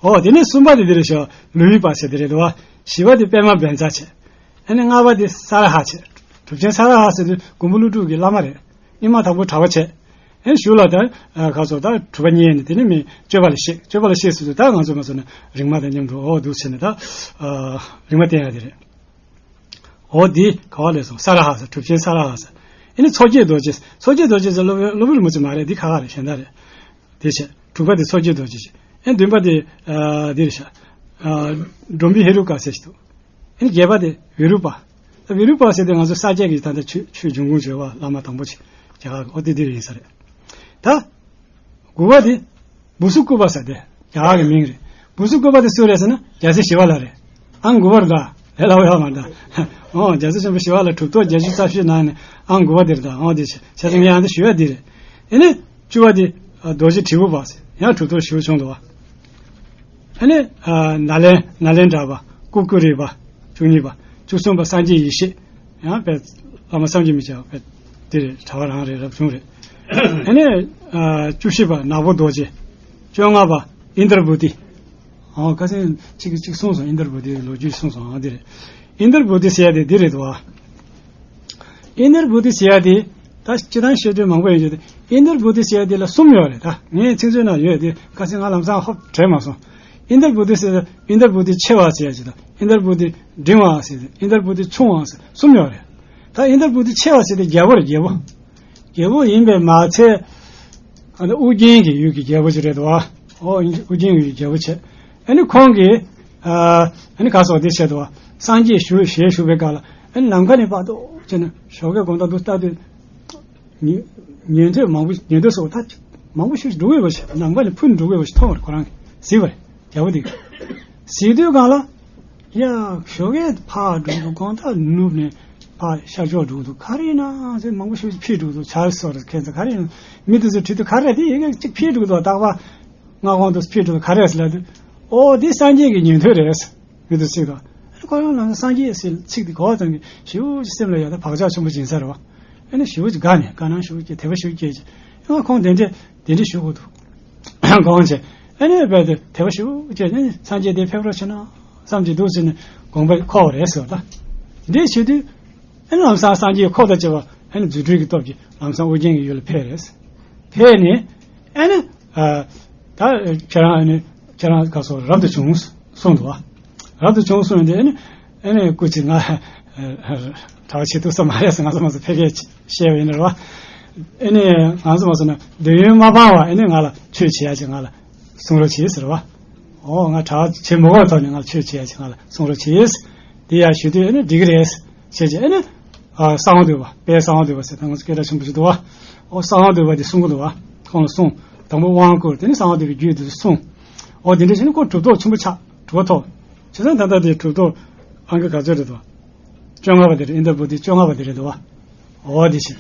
ཨོ་དེ་ནས་གསུམ་པ་དེ་འདི་རེད་ཤག་ལོ་ཡུལ་པ་ཟེར་དེ་རེད་འདུག་བ། བཞི་པ་དེ་པདྨ་བཛྲ་བྱས། ཨ་ནི་ལྔ་པ་དེ་ས་ར་ཧ་བྱས། གྲུབ་ཆེན་ས་ར་ཧ་ཟེར་དུས་མགོན་པོ་ཀླུ་སྒྲུབ་ཀྱི་བླ་མ་རེད། སྙིང་མ་དང་པོ་གྲྭ་པ་བྱས། ཨ་ནི་གཞུག་ལ་ད་ཨ་ག་ཚོད་ད་གྲུབ་པ་བརྙེས་ནས་དེ་ནས་མི་སྤྱོད་པ་ལ་གཤེགས། སྤྱོད་པ་ལ་གཤེགས་ཟེར་དུས་ད་ང་ཚོ་ང་ཚོ་ནི་རིག་མ་དང་མཉམ་དུ་ཨོ་འདུག་བྱས་ནས་ད་ཨ་རིག་མ་བསྟན་ཡ་དེ་རེད། འོ་འདི་ག་བ་ལས་སོང་། ས་ར་ཧ་ཟེར། གྲུབ་ཆེན་ས་ར་ཧ་ཟེར། ཨ་ནི་མཚོ་སྐྱེས་རྡོ་རྗེ། མཚོ་སྐྱེས་རྡོ་རྗེ་ཟེར་སློབ་དཔོན་སློབ་དཔོན་རིན་པོ་ཆེ་མ་རེད། འདི་ཁ་ཁ་རེད། གཞན་དག་རེད། དེ་བྱས་དྲུག་པ་དེ་མཚོ་སྐྱེས་རྡོ་རྗེ་བྱས། ཨ་ནི་བདུན་པ་དེ་ཨ་འདི་རེད་ཤག་ཨ་སྒྲོམ་བུའི་ཧེ་རུ་ཀ་ཟེར་ཞིག་འདུག་ཨ་ནི་བརྒྱད་པ་དེ་བི་རུ་པ། ད་བི་རུ་པ་ཟེར་དུས་ང་ཚོ་ས་སྐྱ་གི་ད་ལྟ་ཆོས་ཆོས་འབྱུང་ཁུངས་བྱོས་པ་བླ་མ་དང་པོ་ཆེ་རྒྱ་གར་གི་ཨོ་དེ་འདི་རེད་ཡིན་ས་རེད། ད། དགུ་པ་དེ། བུ་སུ་ཀུ་པ་ཟེར་དེ་རྒྱ་གར་གྱི་མིང་རེད། བུ་སུ་ཀུ་པ་དེ་སུ་རེད་ཟེར་ན་རྒྱལ་སྲས་ཞི་བ་ལྷ་རེད། ཨང་དགུ་པ་རེད་ད། ལས་སླ་པོ་ཡོད་མ་རེད་ད། ཨོ་རྒྱལ་སྲས་ཆེན་པོ་ཞི་བ་ལྷ་གྲུབ་ཐོབ་བརྒྱད་ཅུ་རྩ་བཞི་ནང་ནས་ཨང་དགུ་པ་དེ་རེད་ད། ཨོ་དེ་བྱས་ཙང་ངས་ཨང་དེ་ཞུ་ཡ་འདི་རེད། ཨེ་ནས་བཅུ་པ་དེ་རྡོ་རྗེ་དྲིལ་བུ་པ་ཟེར་ཡང་གྲུབ་ཐོབ་ཞི་བ་ཆུང་དུ་བ། ཨ་ནི། ནཱ་ལེན་ནཱ་ལེནྡྲ་པ། ཀུ་ཀུ་རི་པ། བཅུ་གཉིས་པ། བཅུ་གསུམ་པ་སངས་རྒྱས་ཡེ་ཤེས། ཡང་དཔེ་བླ་མ་བསམ་གྱིས་མི་ཁྱབ་པ་དཔེ་དེ་རེད། གྲྭ་པ་རང་རེད། རབ་བྱུང་རེད། ཨ་ནི། བཅུ་བཞི་པ་ནག་པོ་རྡོ་རྗེ། བཅོ་ལྔ་པ་ཨིནྡྲ་བྷུ་ཏི། ཨོ་ཁ་སང་གཅིག་གིས་གཅིག་གསུངས་སོང་། ཨིནྡྲ་བྷུ་ཏིའི་ལོ་རྒྱུས་གསུངས་སོང་། ཨ་འདི་རེད། ཨིནྡྲ་བྷུ་ཏི་ཟེར་ཡ་དེ་འདི་རེད་དོ། ཨིནྡྲ་བྷུ་ཏི་ཟེར་ཡ་དེ། ད་སྤྱིར་བཏང་བཤད་རྒྱུ་མང་པོ་ཡོད་རྒྱུ་དེ། ཨིནྡྲ་བྷུ་ཏི་ཟེར་ཡ་དེ་ལ་གསུམ་ཡོད་རེད། ད་ངས་ཚིག་མཛོད་ནང་ཡོད་དེ་ཁ་སང་ང་ལམ་སང་ཧོབ་དྲན་མ་སོང་། ཨིནྡྲ་བྷུ་ཏི་ཟེར་ཨིནྡྲ་བྷུ་ཏི་ཆེ་བ་ཟེར་ཡ་ཅིག་དང་ཨིནྡྲ་བྷུ་ཏི་འབྲིང་བ་ཟེར་ཨིནྡྲ་བྷུ་ཏི་ཆུང་བ་ཟེར་གསུམ་ཡོད་རེད། ད་ ད་ཨིནྡྲ་བྷུ་ཏི་ཆེ་བ་ཟེར་དེ་རྒྱལ་པོ་རེད། རྒྱལ་པོ། རྒྱལ་པོ་ཡིན་པས་མ་ཚད། ཨ་ནི་ཨུ་རྒྱན་གྱི་ཡུལ་གྱི་རྒྱལ་པོ་ཅིག་རེད་དོ། ཨོ་ཨུ་རྒྱན་གྱི་ཡུལ་རྒྱལ་པོ་བྱས། ཨ་ནི་ཁོང་གིས་ཨ་ནི་ག་སོགས་དེ་བྱས་དོ། སངས་རྒྱས་ཞུ་ཞེས་ཞུ་བའི་སྐབས་ལ་ཨ་ནི་ནམ་མཁའ་ནས་ཕར་ཏོག་ཙམ་ནས་ཞོགས་ཀའི་དགོང་དག་ཏུ་ལྟ་དུས། ཉན་ཉན་ཐོས་མང་པོ་ཉན་ཐོས་སོགས་ད་མང་པོ་ཞིག་འགྲོ་གི་ཡོད་པ་ཞིག་ནམ་མཁའ་ནས་འཕུར་འགྲོ་གི་ཡོད་པ་ཞིག་མཐོང་བར་ཁོ་རང་གིས་གཟིགས་པ་རེད། རྒྱལ་པོ་དེ་གཟིགས་དུས་སྒང་ལ། ཡ། ཞོགས་ཀས་ཕར་འགྲོ་དུས་དགོང་དག་ནུབ་ནས་ཕར་ཤར་ཕྱོགས་འགྲོ་དུས་ག་རེ་ཡིན་ན་ཟེར་མང་པོ་ཞིག་ཕྱིར་འགྲོ་དུས་ཆར་སོགས་རེད། ཁྱེད་ཚོ་ག་རེ་ཡིན་ན་མི་དེ་ཚོ་དྲིས་དུས་ག་རེ་དེ་ཡིན་གཅིག་ཕྱིར་འགྲོ་དུས་རྟག་པར་སྔ་དགོང་དུ་ཕྱིར་འགྲོ་དུས་ག་རེ་ཟེར་ལབ་དུས། ཨོ་དེ་སངས་རྒྱས་ཀྱི་ཉན་ཐོས་རེད། མི་དེ་ཚོས་ད། ཁོ་རང་ལ་སངས་རྒྱས་ཟེར་ཚིག་དེ་གོ་བ་ཙམ་གྱིས་ཞེ་པོ་ཅིག་སེམས་ལ་ཡ་ད་བག་ཆགས་ཆེན་པོ་སྦྱིན་ས་རེད་བ། ཨ་ནི་ཞེ་པོ་ཅིག་དགའ་ནས་དགའ་སྣང་ཞེ་པོ་སྐྱེས། དད་པ་ཞེ་པོ་སྐྱེས་ཀྱི། ཨ་ཁོང་དེ་འདྲས་དེ་འདྲས་ཞུ་དགོས་འདུག་དགོངས་བྱས། ཨ་ནི་རྦད་དེ་དད་པ་ཞེ་པོ་སྐྱེས་ནས་སངས་རྒྱས་དེ་ཕེབས་རོགས་བྱས་ན་བསམ་གྱི་འདུག་ཟེར་ནས་དགོངས་པ་འཁོར་བ་རེད་ཟེར་བ་ད། དེ་འདྲས་བྱེད་དུས། ཨ་ནི་ལམ་སང་སངས་རྒྱས་འཁོར་དང་བཅས་པ་ཨ་ནི་རྫུ་འཕྲུལ་གྱི་སྟོབས་ཀྱིས་ལམ་སང་ཨོ་རྒྱན་གྱི་ཡུལ་ལ་ཕེབས་རེད། ཕེབས་ནས་ཨ་ནི་ཨ་ད་ཁྱེད་རང་ཨ་ནི་ཁྱེད་རང་ག་སོགས་རབ་ཏུ་བྱུང་གསུངས་འདུག་བ། རབ་ཏུ་བྱུང་གསུངས་ཏེ་ཨ་ནི་ཨ་ནི་སྐུ་མཁྱེན་ང་གྲྭ་བ་བྱེད་ཐུབ་ས་མ་རེད་ཟེར། ང་ཚོ་མ་ཚོ་ཕལ་སྐད་བཤད་པ་ཡིན་རེད་བ། ཨ་ནི་ང་ཚོ་མ་ཚོ་ན་འདོད་ཡོན་མ་སྤངས་པ་ཨ་ནི་ང་ལ་ཆོས་བྱེད་ཡ་ཅིག་ང་ལ་གསུང་རོགས་བྱེད་ཟེར་བ། ཨོ་ང་གྲྭ་བ་བྱེད་མི་དགོས་ཐོག་ནས་ང་ལ་ཆོས་བྱེད་ཡ་ཅིག་ང་ལ་གསུང་རོགས་བྱེད། དེ་ཡ་ཞུ་དུས་ཨ་ནི་འགྲིག་གི་རེད། བྱས་རྗེས་ཨ་ནི། ཨ་གསང་བ་འདུས་པ། དཔལ་གསང་བ་འདུས་པ་ཟེར་ད་ང་ཚོ་སྐད་གྲགས་ཆེན་པོ་ཞིག་འདུག་བ། ཨོ་གསང་བ་འདུས་པ་དེ་གསུང་གི་འདུག་བ། ཁོང་ལ་གསུངས། དང་པོ་དབང་བསྐུར། དེ་ནས་གསང་བ་འདུས་པའི་རྒྱུད་དེ་གསུངས། ཨོ་དེ་འདྲ་བྱས་ནས་ཁོ་གྲུབ་ཐོབ་ཆེན་པོ་ཆགས། གྲུབ་པ་ཐོབ། བྱས་ཙང་ད་ལྟ་དེ་གྲུབ་ཐོབ་ཨང་ཀི་ག་ཚོད་རེད་འདུག་བཅོ་ལྔ་པ་དེ་རེད། ཨིནྡྲ་བྷུ་ཏི་བཅོ་ལྔ་པ་དེ་རེད་འདུག་བ། ཨོ་དེ་བྱས།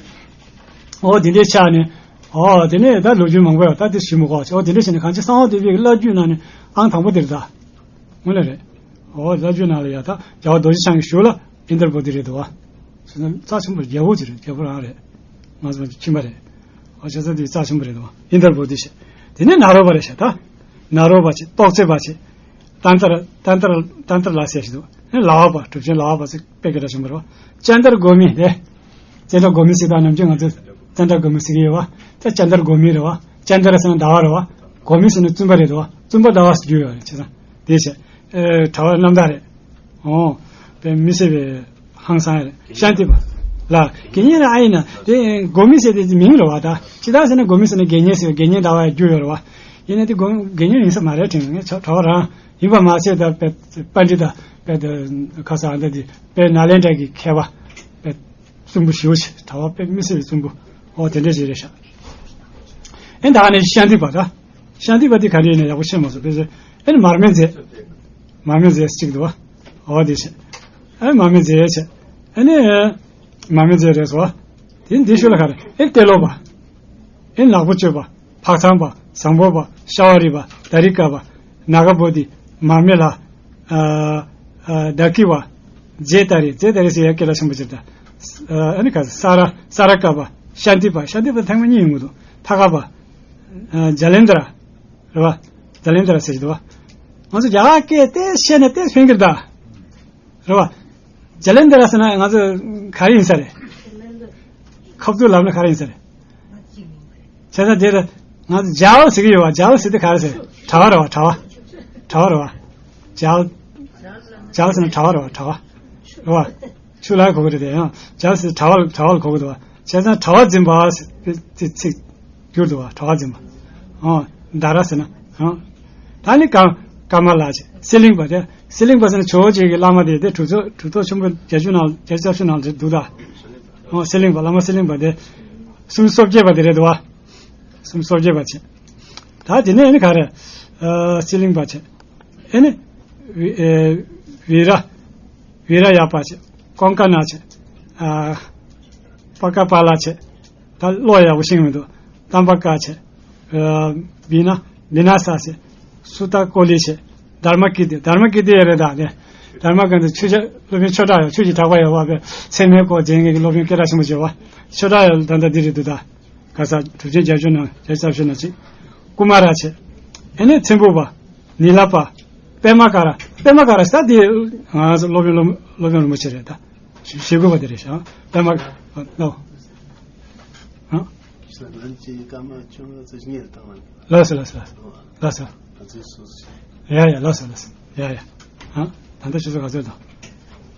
ཨོ་དེ་འདྲའི་ཆགས་ནས། ཨོ་དེ་ནས་ད་ལོ་རྒྱུས་མང་པོ་ཡོད། ད་དེ་ཞུ་མི་དགོས་བྱས། ཨོ་དེ་འདྲ་བྱས་ནས་གང་ཅི་གསང་བ་འདུས་པའི་བླ་བརྒྱུད་ནང་ནས་ཨང་དང་པོ་དེ་རེད་ད། དངོས་གནས་རེད། འོ་བླ་བརྒྱུད་ནང་ལ་ཡ་ད་རྒྱལ་བ་རྡོ་རྗེ་འཆང་གི་ཞུ་ལ་ཨིནྡྲ་བྷུ་ཏི་རེད་འདུག་བ། ཟེར་ན་རྩ་ཆེན་པོ་རྒྱལ་པོ་ཅིག་རེད། རྒྱལ་པོ་རང་རེད། ང་ཚོ་ཁྱིམ་པ་རེད། འོ་བྱས་ཙང་དེ་རྩ་ཆེན་པོ་རེད་འདུག་བ། ཨིནྡྲ་བྷུ་ཏི་ཞེས། དེ་ནས་ནཱ་རོ་པ་རེད་ཤག་ད། ནཱ་རོ་པ་ཅིག་ཏོག་ཙེ་པ་ཅིག་ཏན་ཏར་ཏན་ཏར་ཏན་ཏར་ལ་ཟེར་ཞིག་འདུག་ཨེ་ལ་བ་པ། གྲུབ་ཆེན་ལ་བ་པ་ཅིག་དཔེ་སྐད་གྲགས་ཆེན་པོ་རེད་བ། ཙནྡྲ་གོ་མི་རེད། ཙནྡྲ་གོ་མི་ཟེར་ད་ནམ་རྒྱུན་ང་ཚོས་ཙནྡྲ་གོ་མི་ཟེར་གྱི་ཡོད་བ། ད་ཙནྡྲ་གོ་མི་རེད་བ། ཙནྡྲ་ཟེར་ན་ཟླ་བ་རེད་བ། གོ་མི་ཟེར་ན་བཙུན་པ་རེད་འདུག་བ། བཙུན་པ་ཟླ་བ་ཟེར་རྒྱུ་ཡོད་རེད། བྱས་ཙང་དེ་བྱས། ཨེ་གྲྭ་པ་རྣམ་དག་རེད། ཨོ། དཔེ་མི་སྲིད་པའི་ཧང་སང་རེད། ཤཱནྟི་པ། ལ་དགེ་བསྙེན་ར་ཨ་ཡིན་ན་དེ་གོ་མི་ཟེར་དེ་མིང་རེད་བ་ད། ཇི་ལྟར་ཟེར་ན་གོ་མི་ཟེར་ན་དགེ་བསྙེན་ཟེར། དགེ་བསྙེན་ཟླ་བ་ཡི་རྒྱུ་ཡོད་རེད་བ། ཡིན་ན་དེ་གོ་དགེ་བསྙེན་ཡིན་ས་མ་རེད་དྲན། ངས་གྲྭ་པ་རང་ཡིན་པ་མ་ཟད་ད་དཔེ་པཎྜི་ཏ་དཔེ་ད་ཁ་ས་ཨ་འདྲ་དེ་དཔེ་ནཱ་ལེནྡྲ་གི་མཁས་པ་དཔེ་བཙུན་པོ་ཞེ་པོ་ཅིག་གྲྭ་པ་དཔེ་མི་སྲིད་པའི་བཙུན་པོ། ཨོ་དེ་འདྲ་ཞིག་རེད་ཤག་ཨེ་ད་ག་ནས་ཤཱནྟི་པ་ད། ཤཱནྟི་པ་དེ་ག་རེ་ཡིན་ན་ཡག་པོ་ཤེས་མ་སོང་། དཔེ་ཚོ་ཨེ་ནི་མར་མེ་མཛད། མར་མེ་མཛད་གཅིག་འདུག་བ། ཨོ་དེ་བྱས། ཨེ་མར་མེ་མཛད་བྱས། ཨེ་ནི་མར་མེ་མཛད་རེད་སོ། དེ་འདི་ཤུ་ལ་ག་རེ་ཨེ་ཏེ་ལོ་པ། ཨེ་ནག་པོ་སྤྱོད་པ། ཕག་ཚང་པ། བཟང་པོ་པ། ཤ་བ་རི་པ། དཱ་རི་ཀ་པ། ནཱ་ག་བོ་དྷི། མར་མེ་ལ། ཨ་ཨ་ད་ཀི་བ། ཛེ་ཏཱ་རི། ཛེ་ཏཱ་རི་ཟེར་ཡ་སྐད་གྲགས་ཆེན་པོ་ཅིག་རེད་ད། ཨ་ནི་ག་ས་ར་ས་ར་ཀ་པ། ཤཱནྟི་པ། ཤཱནྟི་པ་ཐེངས་མ་གཉིས་ཡོང་གི་འདུག་ཐ་ཀ་པ། ཨ་ཛ་ལེནྡྲ་རེད་བ། ཛ་ལེནྡྲ་ཟེར་གྱི་འདུག་བ། ང་ཚོ་རྒྱ་གར་སྐད་ཏོག་ཙམ་ཤེས་ན་ཏོག་ཙམ་ཕན་གྱི་རེད་ད། རེད་བ། ཛ་ལེནྡྲ་ཟེར་ན་ང་ཚོ་ག་རེ་ཡིན་ས་རེད། ཁབ་ཏུ་ལབ་ན་ག་རེ་ཡིན་ས་རེད། བྱས་ཙང་དེ་ལ་ང་ཚོ་ཇལ་ཟེར་གྱི་ཡོད་བ། ཇལ་ཟེར་དེ་ག་རེ་ཟེར། གྲྭ་པ་རེད་བ། གྲྭ་པ། གྲྭ་པ་རེད་བ། ཇལ། ཇལ་ཟེར་ན་གྲྭ་པ་རེད་བ། གྲྭ་པ། རེད་བ། ཆུ་ལ་གོ་གི་རེད་དེ་ཡང་ཇལ་ཟེར་གྲྭ་པ་གྲྭ་པ་ལ་གོ་གི་འདུག་བ། བྱས་ཙང་གྲྭ་པ་འཛིན་པ་ཟེར་དེ་ཚིག་བསྒྱུར་འདུག་བ། གྲྭ་པ་འཛིན་པ། ཨང་། ད་ར་ཟེར་ན་ཨང་། ད་ནི་ཀ་ཀ་མ་ལ་ཟེར། སི་ལིང་པ་དེ། སི་ལིང་པ་ཟེར་ན་ཇོ་བོ་རྗེ་གི་བླ་མ་དེ་དེ་གྲུབ་ཐོབ་གྲུབ་ཐོབ་ཆེན་པོ་བརྒྱད་ཅུ་ནང་བརྒྱད་ཅུ་རྩ་བཞི་ནང་དེ་འདུག་ད། ཨང་། སི་ལིང་པ་བླ་མ་སི་ལིང་པ་དེ། སུམ་ཅུ་སོ་བརྒྱད་པ་དེ་རེད་འདུག་བ། སུམ་ཅུ་སོ་བརྒྱད་པ་བྱས། ད་དེ་ནས་ཨ་ནི་ག་རེ། ཨ་སི་ལིང་པ་བྱས། ཨ་ནི། བི་ཨེ་བི་ར། བི་ར་ཡ་པ་བྱས། ཀོང་ཀ་ན་བྱས། ཨ་པ་ཀ་པ་ལ་བྱས། ད་བློ་ཡག་པོ་ཤེས་ཀྱི་མི་འདུག་ཏམ་པ་ཀ་བྱས། ཨ་བི་ན་བི་ན་ས་བྱས། སུ་ཏ་ཀོ་ལི་བྱས། དྷརྨ་ཀིརྟི། དྷརྨ་ཀིརྟི་ཡ་རེད་ད་དེ། དྷརྨ་ཀིརྟི་ཆོས་རྒྱལ་སློབ་དཔོན་ཆོས་གྲགས་ཡོད། ཆོས་ཀྱི་གྲགས་པ་ཡོད་བ་པའི་ཚད་མའི་སྐོར་འཛིན་མཁན་གྱི་སློབ་དཔོན་སྐད་གྲགས་ཆེན་པོ་བྱས་བ། ཆོས་གྲགས་ཡོད་ད་ལྟ་འདི་རེད་འདུག་ད། ག་ས་གྲུབ་ཆེན་བརྒྱད་ཅུ་ནང་བརྒྱད་ཅུ་རྩ་བཞི་ནང་གཅིག་ཀུ་མ་ར་བྱས། ཨེ་ནས་ཚེམ་བུ་པ། ནི་ལ་པ། པད་མ་ཀ་ར། པད་མ་ཀ་ར་ས་དེ་ང་ཚོ་སློབ་དཔོན་སློབ་སློབ་དཔོན་རིན་པོ་ཆེ་རེད་ད། ཞེ་དགུ་པ་དེ་རེད་ཤག་པད་མ་ཀ་ར་ལོ། ཧ། ང་ཚོས་སྐར་མ་བཅོ་ལྔ་ཙམ་ཞིག་སྔོན་དུ་བཏང་བ་རེད། ལགས་སོ་ལགས་སོ་ལགས་སོ། ལགས་སོ། ང་ཚོས་སོ་སོ་ཞིག་ཡ་ཡ་ལགས་སོ་ལགས་སོ། ཡ་ཡ། ཧ། ད་ལྟ་ཆུ་ཚོད་ག་ཚོད་དང་།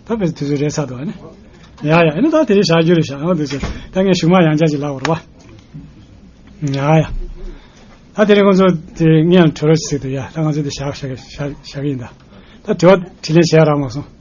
ད་དཔེ་དུས་ཚོད་རེད་ཚར་འདུག་ཨ་ནི། ཡ་ཡ། ཨ་ནི་ད་དེ་རིང་བཞག་རྒྱུ་རེད་ཤག་འོ་དེ་ཚོ་ད་ངས་གཞུག་མ་ཡང་བསྐྱར་ཅིག་ལབ་དགོས་རེད་པ། ཡ་ཡ། ད་དེ་རིང་ཁོང་ཚོ་དེ་ངས་ཡང་གྲོས་རོགས་ཅིག་ཟེར་འདུག་ཡ། ད་ང་ཚོ་དེ་བཞག་བཞག་བཞག་བཞག་གི་ཡིན་ད། ད་དྲི་བ་དྲིས་ལན་བྱས་རག་མ་སོང་།